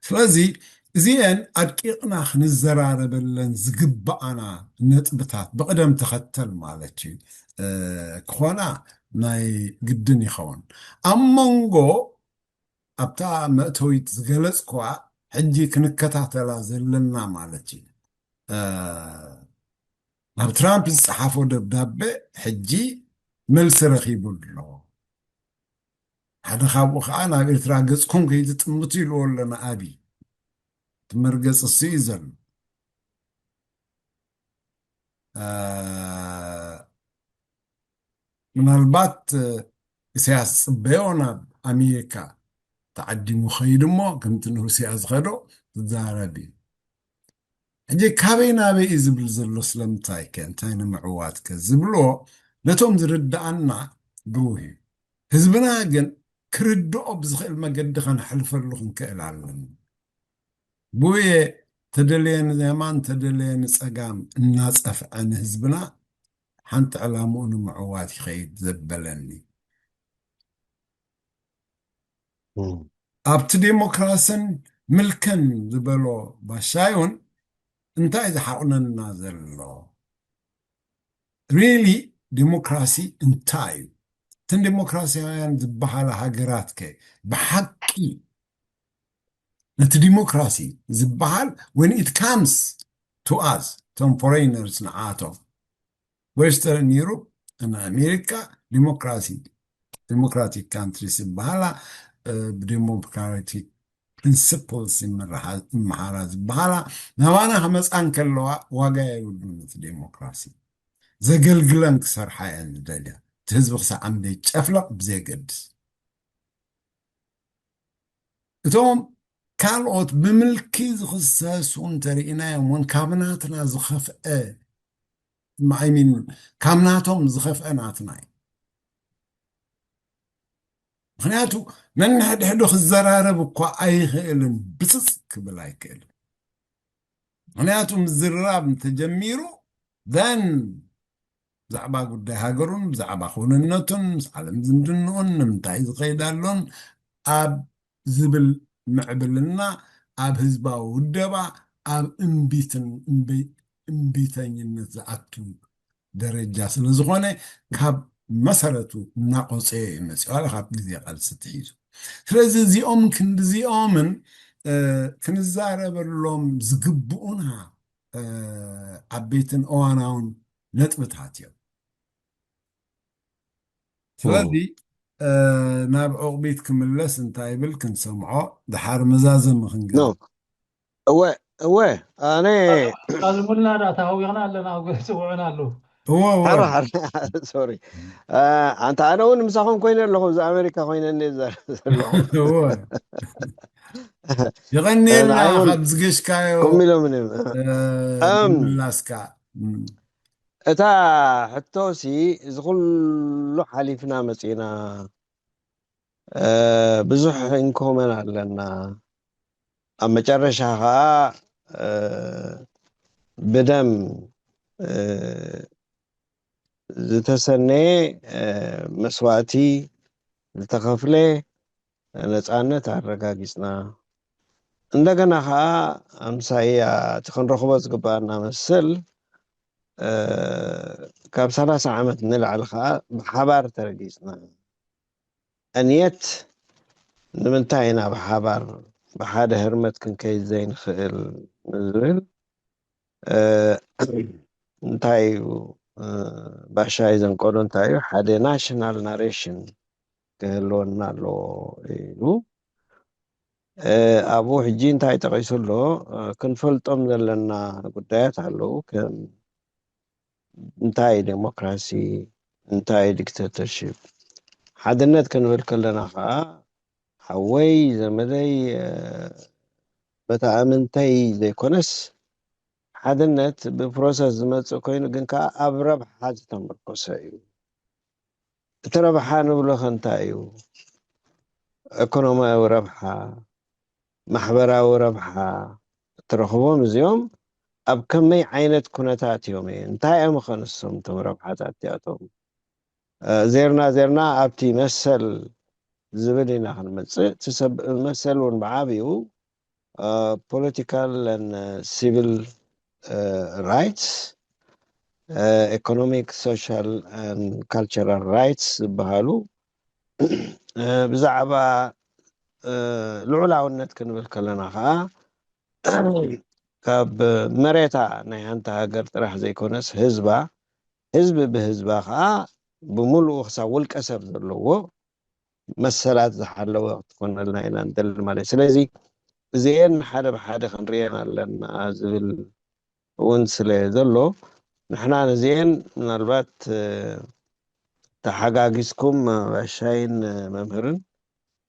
ስለዚ እዚአን ኣድቂቕና ክንዘራረበለን ዝግባኣና ነጥብታት ብቕደም ተኸተል ማለት እዩ ክኾና ናይ ግድን ይኸውን። ኣብ መንጎ ኣብታ መእተዊት ዝገለፅኩዋ ሕጂ ክንከታተላ ዘለና ማለት እዩ። ናብ ትራምፕ ዝፀሓፎ ደብዳቤ ሕጂ መልሲ ረኺቡ ኣሎ። ሓደ ካብኡ ከዓ ናብ ኤርትራ ገፅኩም ከይትጥምቱ ኢልዎ ኣሎ ንኣብይ። እቲ መርገፂ እሱ እዩ ዘሎ። ምናልባት ኢሳያስ ዝፅበዮ ናብ ኣሜሪካ ተዓዲሙ ኸይዱ እሞ ከምቲ ንሩስያ ዝኸዶ ዝዛረብ እዩ። ሕጂ ካበይ ናበይ እዩ ዝብል ዘሎ? ስለምንታይ ከ እንታይ ንምዕዋት ከ ዝብሎ ነቶም ዝርድኣና ብሩህ እዩ። ህዝብና ግን ክርድኦ ብዝኽእል መገዲ ከነሕልፈሉ ክንክእል ኣለና። ብየ ተደለየ ንየማን ተደለየ ንፀጋም እናፀፍዐ ንህዝብና ሓንቲ ዕላምኡ ንምዕዋት ይኸይድ ዘበለኒ። ኣብቲ ዴሞክራስን ምልክን ዝበሎ ባሻዩን እንታይ ዝሓቑነና ዘሎ? ሪሊ ዴሞክራሲ እንታይ እዩ? እተን ዴሞክራሲያውያን ዝበሃላ ሃገራት ከ ብሓቂ ነቲ ዲሞክራሲ ዝበሃል when it comes to us እቶም ፎሬነርስ ንዓቶም ዌስተርን ዩሮፕ ንኣሜሪካ ዲሞክራሲ ዲሞክራቲክ ካንትሪስ ዝበሃላ ብዲሞክራቲክ ፕሪንስፕልስ ይመሓራ ዝበሃላ ናባና ክመፃ እንከለዋ ዋጋ የብሉን። እቲ ዲሞክራሲ ዘገልግለን ክሰርሓ እየን ዝደልያ። እቲ ህዝቢ ክሳዕ ኣምበይ ጨፍለቕ ብዘየገድስ እቶም ካልኦት ብምልኪ ዝኽሰሱ እንተርኢናዮም እውን ካብ ናትና ዝኸፍአ I mean ካብ ናቶም ዝኸፍአ ናትና እዩ። ምክንያቱ ነንሕድሕዱ ክዘራረብ እኳ ኣይኽእልን፣ ብፅፅ ክብል ኣይክእልን። ምክንያቱ ምዝርራብ እንተጀሚሩ then ብዛዕባ ጉዳይ ሃገሩን ብዛዕባ ክውንነቱን ምስ ዓለም ዝምድንኡን ንምንታይ ዝኸይድ ኣሎን ኣብ ዝብል ምዕብልና ኣብ ህዝባዊ ውደባ ኣብ እምቢትን እምቢተኝነት ዝኣቱ ደረጃ ስለ ዝኾነ ካብ መሰረቱ እናቆፀየ እዩ መፅኡ ኣለ ካብ ግዜ ቃልሲ ትሒዙ። ስለዚ እዚኦም ክንዲዚኦምን ክንዛረበሎም ዝግብኡና ዓበይትን እዋናውን ነጥብታት እዮም። ስለዚ ናብ ዑቕቢት ክምለስ እንታይ ይብል ክንሰምዖ ድሓር መዛዘሚ ክንገ እወ እወ ኣነ ኣዝሙልና ዳ ተሃዊኽና ኣለና። ጽውዑና ኣለዉ። እወ እወ ሓራ ሓራ ሶሪ ኣንተ ኣነ እውን ምሳኹም ኮይነ ኣለኹ። እዚ ኣሜሪካ ኮይነ እኔ ዘለኹ እወ የቐንየልና ንዓይ እውን ካብ ዝገሽካዮ ኮም ኢሎም እዮም እም። ምላስካ እታ ሕቶሲ እዚ ኩሉ ሓሊፍና መፂና ብዙሕ ኢንኮመን ኣለና። ኣብ መጨረሻ ከዓ ብደም ዝተሰነየ መስዋእቲ ዝተኸፍለ ነፃነት ኣረጋጊፅና። እንደገና ከዓ ኣምሳያ እቲ ክንረኽቦ ዝግባኣና መስል ካብ ሰላሳ ዓመት ንላዕሊ ከዓ ብሓባር ተረጊፅና። And yet ንምንታይ ኢና ብሓባር ብሓደ ህርመት ክንከይድ ዘይንኽእል ንዝብል እንታይ እዩ ባሻይ ዘንቀዶ እንታይ እዩ ሓደ ናሽናል ናሬሽን ክህልወና ኣለዎ ኢሉ። ኣብኡ ሕጂ እንታይ ጠቒሱ ኣሎ? ክንፈልጦም ዘለና ጉዳያት ኣለዉ ከም እንታይ ዴሞክራሲ እንታይ ዲክተተርሽፕ ሓድነት ክንብል ከለና ከዓ ሓወይ ዘመደይ በታ ኣምንተይ ዘይኮነስ ሓድነት ብፕሮሰስ ዝመፅእ ኮይኑ ግን ከዓ ኣብ ረብሓ ዝተመርኮሰ እዩ። እቲ ረብሓ ንብሎ ከ እንታይ እዩ? ኢኮኖሚያዊ ረብሓ፣ ማሕበራዊ ረብሓ እትረኽቦም እዚኦም ኣብ ከመይ ዓይነት ኩነታት እዮም? እንታይ እዮም ኸ ንሶም እቶም ረብሓታት እዚኣቶም? እ፣ ዜርና ዜርና ኣብቲ መሰል ዝብል ኢና ክንመጽእ። እቲ ሰብ መሰል እውን ብዓቢኡ ፖለቲካል ሲቪል ራይትስ፣ ኢኮኖሚክ፣ ሶሻል ካልቸራል ራይትስ ዝበሃሉ፣ እ፣ ብዛዕባ እ፣ ልዑላውነት ክንብል ከለና ከዓ ካብ መሬታ ናይ ሓንቲ ሃገር ጥራሕ ዘይኮነስ ህዝባ፣ ህዝቢ ብህዝባ ከዓ ብምሉኡ ክሳብ ውልቀ ሰብ ዘለዎ መሰላት ዝሓለወ ክትኮነልና ኢና ንደሊ ማለት እዩ። ስለዚ እዚኤን ሓደ ብሓደ ክንርእየን ኣለና ዝብል እውን ስለ ዘሎ፣ ንሕና ነዚኤን ምናልባት፣ እ፣ ተሓጋጊዝኩም፣ እ፣ ባሻይን፣ እ፣ መምህርን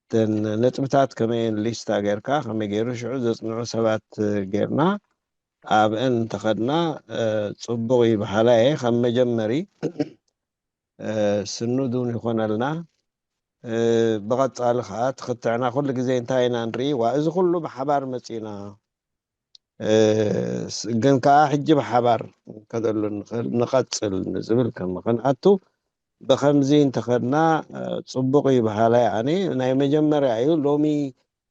እተን ነጥብታት ከመይን ሊስታ ጌርካ ከመይ ገይሩ ሽዑ ዘጽንዑ ሰባት፣ እ፣ ጌርና ኣብአን እንተኸድና፣ እ፣ ጽቡቕ እዩ በሃላይ እየ። ከም መጀመሪ፣ እ፣ ስኑድ እውን ይኾነልና። እ፣ ብቐጻሊ ኸዓ ትኽትዕና ኩሉ ግዜ እንታይ ኢና ንርኢ? ዋ፣ እዚ ኩሉ ብሓባር መጺእና፣ እ፣ ስ-፣ ግን ከኣ ሕጂ ብሓባር ከደሉ ንኽእል፣ ንቐጽል ንዝብል ከም ክንኣቱ፣ ብኸምዚ እንተኸድና፣ እ፣ ጽቡቕ እዩ በሃላይ ኣነ። ናይ መጀመርያ እዩ። ሎሚ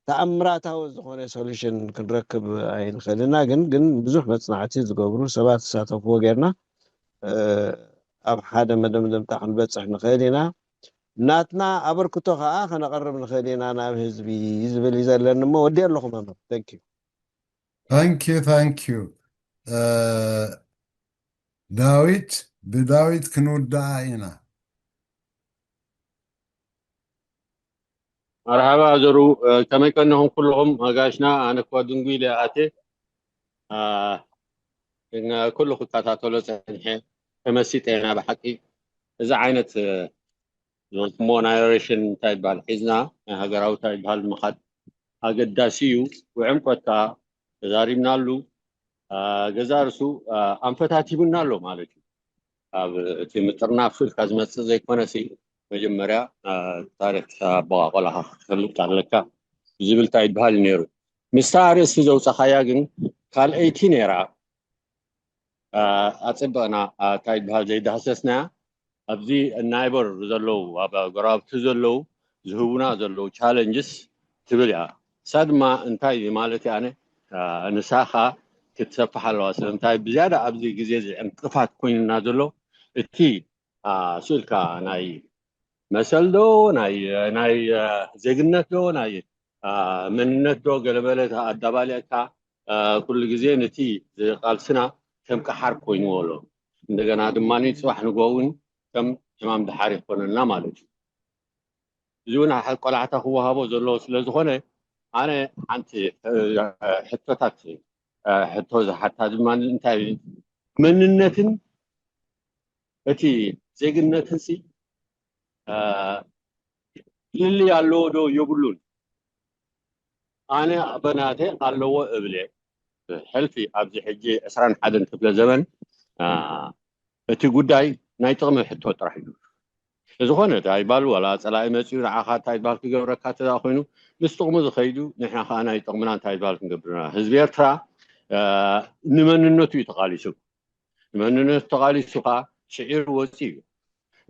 ተኣምራታዊ ዝኾነ ሶሉሽን ክንረክብ ኣይንኽእልና፣ ግን፣ ግን ብዙሕ መጽናዕቲ ዝገብሩ ሰባት ዝሳተፍዎ ጌርና፣ እ፣ ኣብ ሓደ መደምደምታ ክንበጽሕ ንኽእል ኢና። ናትና ኣበርክቶ ከኣ ከነቐርብ ንኽእል ኢና ናብ ህዝቢ ዝብል እዩ ዘለኒ እሞ ወዲእ ኣለኹ መምህር። Thank you። Thank you, thank you. እ፣ ዳዊት፣ ብዳዊት ክንውድኣ ኢና። መርሓባ ዘሩ፣ እ፣ ከመይ ቀኒኹም ኩልኹም ኣጋይሽና? ኣነ እኳ ድንጉ ኢለ ኣትየ። እ፣ ግን ኩሉ ክከታተሎ ጸኒሐ፣ ተመሲጠ ኢና ብሓቂ። እዚ ዓይነት፣ እ፣ እሞ ናሬሽን እንታይ ይበሃል ሒዝና ናይ ሃገራዊ እንታይ ይበሃል ምኻድ ኣገዳሲ እዩ። ብዕምቆት ከኣ ተዛሪብናሉ። እ፣ ገዛእ ርእሱ፣ እ፣ ኣንፈታት ሂቡና ኣሎ ማለት እዩ። ኣብ እቲ ምጥርናፍ ኢልካ ዝመጽእ ዘይኮነሲ፣ መጀመርያ፣ እ፣ ታሪኽ ኣበቓቕላኻ ክትፈልጥ ኣለካ ዝብል እንታይ ይበሃል እዩ ነይሩ። ምስታ ኣርእስቲ ዘውጻኻያ ግን ካልኣይቲ ነይራ። እ፣ ኣጸቢቕና፣ እ፣ እንታይ ይበሃል ዘይዳህሰስናያ። ኣብዚ ናይበር ዘለዉ፣ ኣብ ጎረባብቲ ዘለዉ ዝህቡና ዘለዉ ቻለንጅስ ትብል እያ። ንሳ ድማ እንታይ ማለት እያ? ኣነ፣ እ፣ ንሳ ኸኣ ክትሰፍሕ ኣለዋ። ስለምንታይ ብዝያዳ ኣብዚ ግዜ እዚ ዕንቅፋት ኮይኑና ዘሎ እቲ፣ እ፣ ስእልካ ናይ መሰል ዶ፣ ናይ፣ ናይ፣ እ፣ ዜግነት ዶ፣ ናይ፣ እ፣ መንነት ዶ፣ ገለመለ ኣዳባሊዕካ፣ እ፣ ኩሉ ግዜ ነቲ ቃልስና ከም ቀሓር ኮይንዎ ኣሎ። እንደገና ድማ ጽባሕ ንግሆ እውን ከም ሕማም ድሓር ይኾነልና ማለት እዩ። እዚ እውን ሓ-፣ ቆላሕታ ክወሃቦ ዘለዎ ስለ ዝኾነ፣ ኣነ ሓንቲ፣ እ፣ ሕቶታት፣ እ፣ ሕቶ ዝሓታ ድማ እንታይ እዩ? መንነትን እቲ ዜግነትን ሲ፣ እ፣ ፍልልይ ኣለዎ ዶ የብሉን? ኣነ በናተይ ኣለዎ እብል እየ። ብሕልፊ ኣብዚ ሕጂ ዕስራን ሓደን ክፍለ ዘመን፣ እ፣ እቲ ጉዳይ ናይ ጥቕሚ ሕቶ ጥራሕ እዩ። ዝኾነ እንታይ ይባል ዋላ ጸላኢ መጺኡ ንዓኻ እንታይ ይባል ክገብረካ እንተ ደኣ ኮይኑ ምስ ጥቕሙ ዝኸይዱ ንሕና ከኣ ናይ ጥቕምና እንታይ ይባል ክንገብር ኢና። ህዝቢ ኤርትራ፣ እ፣ ንመንነቱ እዩ ተቓሊሱ። ንመንነቱ ተቓሊሱ ከኣ ሽዒሩ ወጺኡ እዩ።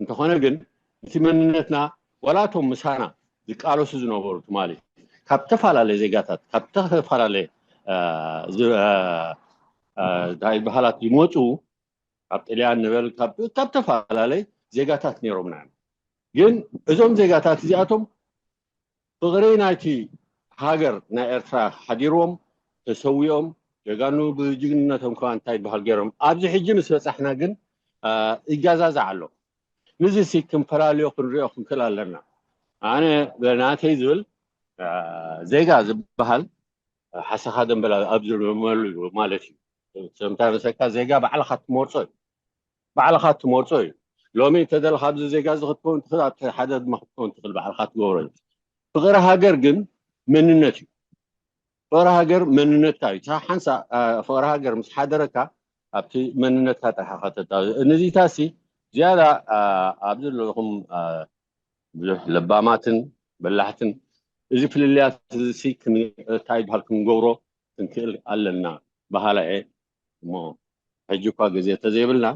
እንተኾነ ግን እቲ መንነትና ዋላ እቶም ምሳና ዝቃለሱ ዝነበሩ ትማሊ ካብ ዝተፈላለየ ዜጋታት ካብ ዝተፈላለየ፣ እ፣ ዝ-፣ እ፣ እ፣ እንታይ ይበሃላት ይመጹ ካብ ጥልያን ንበል ካብ፣ ካብ ተፈላለየ ዜጋታት ነይሮምና እዮም። ግን እዞም ዜጋታት እዚኣቶም ፍቕሪ ናይቲ ሃገር ናይ ኤርትራ ሓዲርዎም ተሰዊኦም ጀጋኑ ብጅግንነቶም ከኣ እንታይ ይበሃል ገይሮም ኣብዚ ሕጂ ምስ በጻሕና ግን፣ እ፣ ይጋዛዛዕ ኣሎ። ንዚ ሲ ክንፈላለዮ ክንሪኦ ክንክእል ኣለና። ኣነ ናተይ ዝብል፣ እ፣ ዜጋ ዝበሃል ሓሰኻ ደንበላ ኣብ ዝርመሉ ማለት እዩ። ሰምታ መሰካ ዜጋ ባዕልኻ ትመርጾ እዩ። ባዕልኻ ትመርጾ እዩ። ሎሚ እንተደለኻ ኣብዚ ዜጋ እዚ ክትከውን ትኽእል፣ ኣብቲ ሓደ ድማ ክትከውን ትኽእል፣ ባዕልኻ ትገብሮ እዩ። ፍቕሪ ሃገር ግን መንነት እዩ። ፍቕሪ ሃገር መንነትካ እዩ። እታ ሓንሳ፣ እ፣ ፍቕሪ ሃገር ምስ ሓደረካ ኣብቲ መንነትካ ጥራሕ ኢኻ ተጣ-፣ ንዚታሲ ዝያዳ ኣብ ዘለኹም ብዙሕ ለባማትን በላሕትን እዚ ፍልልያት እዚ እንታይ ይበሃል ክንገብሮ ክንክእል ኣለና በሃላ እየ። እሞ ሕጂ እኳ ግዜ ተዘይብልና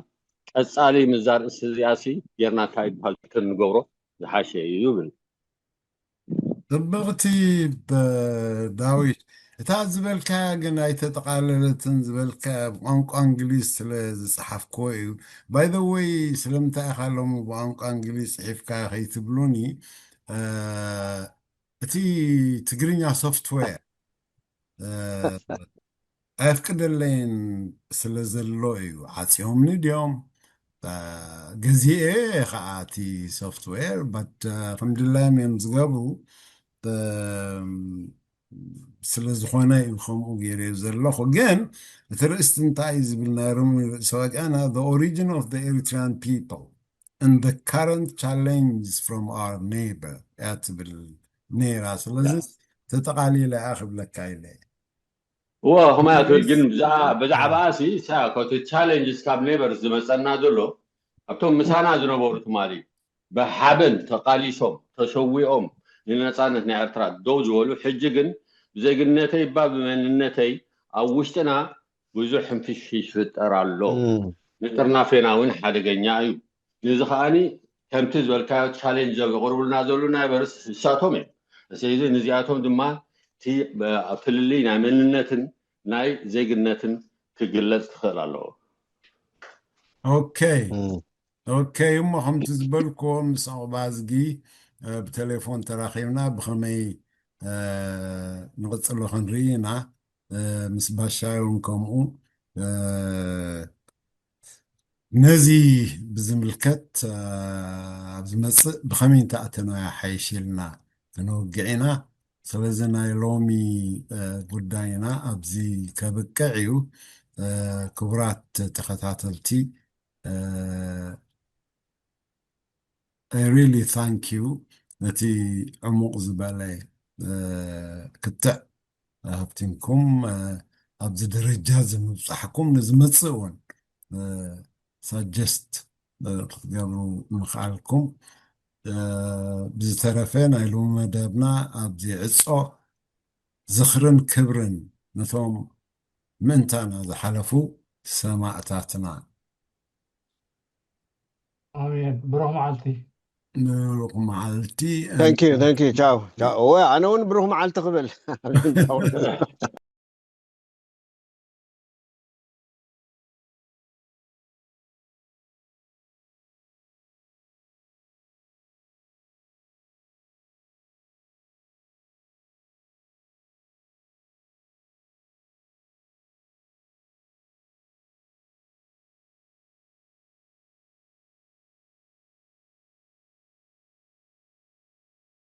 ቀፃሊ ምዛ ርእሲ እዚኣ ሲ ጌርና እንታይ ይበሃል ክንገብሮ ዝሓሸ እዩ ይብል። ጽብቕቲ ዳዊት፣ እታ ዝበልካያ ግን ኣይተጠቓለለትን። ዝበልካያ ብቋንቋ እንግሊዝ ስለ ዝጸሓፍክዎ እዩ። By the way፣ ስለምንታይ ኢኻ ሎሚ ብቋንቋ እንግሊዝ ጽሒፍካ ከይትብሉኒ፣ እቲ ትግርኛ ሶፍትዌር ኣየፍቅደለይን ስለ ዘሎ እዩ። ዓጽዮምኒ ድዮም? ገዚኤ ከዓ እቲ ሶፍትዌር በት ከም ድላዮም እዮም ዝገብሩ። ስለ ዝኾነ እዩ ከምኡ ገይረ ዘለኹ። ግን እቲ ርእስቲ እንታይ እዩ ዝብል ናይ ሮሚ ርእሲ ወጋና the origin of the Eritrean people and the current challenge from our neighbor እያ ትብል ነይራ። ስለዚ ተጠቓሊለ እያ ክብለካ ኢለ። እዎ ከማይ ትብል ግን ብዛዕባ ሲ እቲ ቻሌንጅስ ካብ ኔበርስ ዝመፀና ዘሎ ኣብቶም ምሳና ዝነበሩ ትማሊ ብሓበን ተቃሊሶም ተሰዊኦም ንነፃነት ናይ ኤርትራ ደው ዝበሉ ሕጂ ግን ብዜግነተይ እባ ብመንነተይ ኣብ ውሽጥና ብዙሕ ሕንፍሽፍሽ ይፍጠር ኣሎ። ንጥርናፌና እውን ሓደገኛ እዩ። ነዚ ከዓኒ ከምቲ ዝበልካዮ ቻሌንጅ ዞም የቕርቡልና ዘሉ ናይ በርስ ንሳቶም እዮም። ስለዚ ንዚኣቶም ድማ እቲ ፍልልይ ናይ መንነትን ናይ ዜግነትን ክግለፅ ክኽእል ኣለዎ። ኦኬ ኦኬ እሞ ከምቲ ዝበልክዎ ምስ ዑቕባዝጊ ብቴሌፎን ተራኺብና ብኸመይ ንቕፅሎ ክንርኢ ኢና። ምስ ባሻ እውን ከምኡ ነዚ ብዝምልከት ኣብ ዝመፅእ ብኸመይ እንተኣተናዮ ሓይሽ ኢልና ክንወግዕ ኢና። ስለዚ ናይ ሎሚ ጉዳይና ኣብዚ ከብቅዕ እዩ። ክቡራት ተኸታተልቲ I really thank you ነቲ ዕሙቕ ዝበለ ክትዕ ሃብቲምኩም ኣብዚ ደረጃ ዝምብፃሕኩም ንዝመፅእ እውን ሳጀስት ክትገብሩ ምኽኣልኩም። ብዝተረፈ ናይ ሎሚ መደብና ኣብዚ ዕፆ ዝኽርን ክብርን ነቶም ምእንታና ዝሓለፉ ሰማእታትና። ኣሜን። ብሩኽ መዓልቲ። ብሩኽ መዓልቲ። Thank you, thank you. ቻው ቻው። እወ ኣነ እውን ብሩኽ መዓልቲ ክብል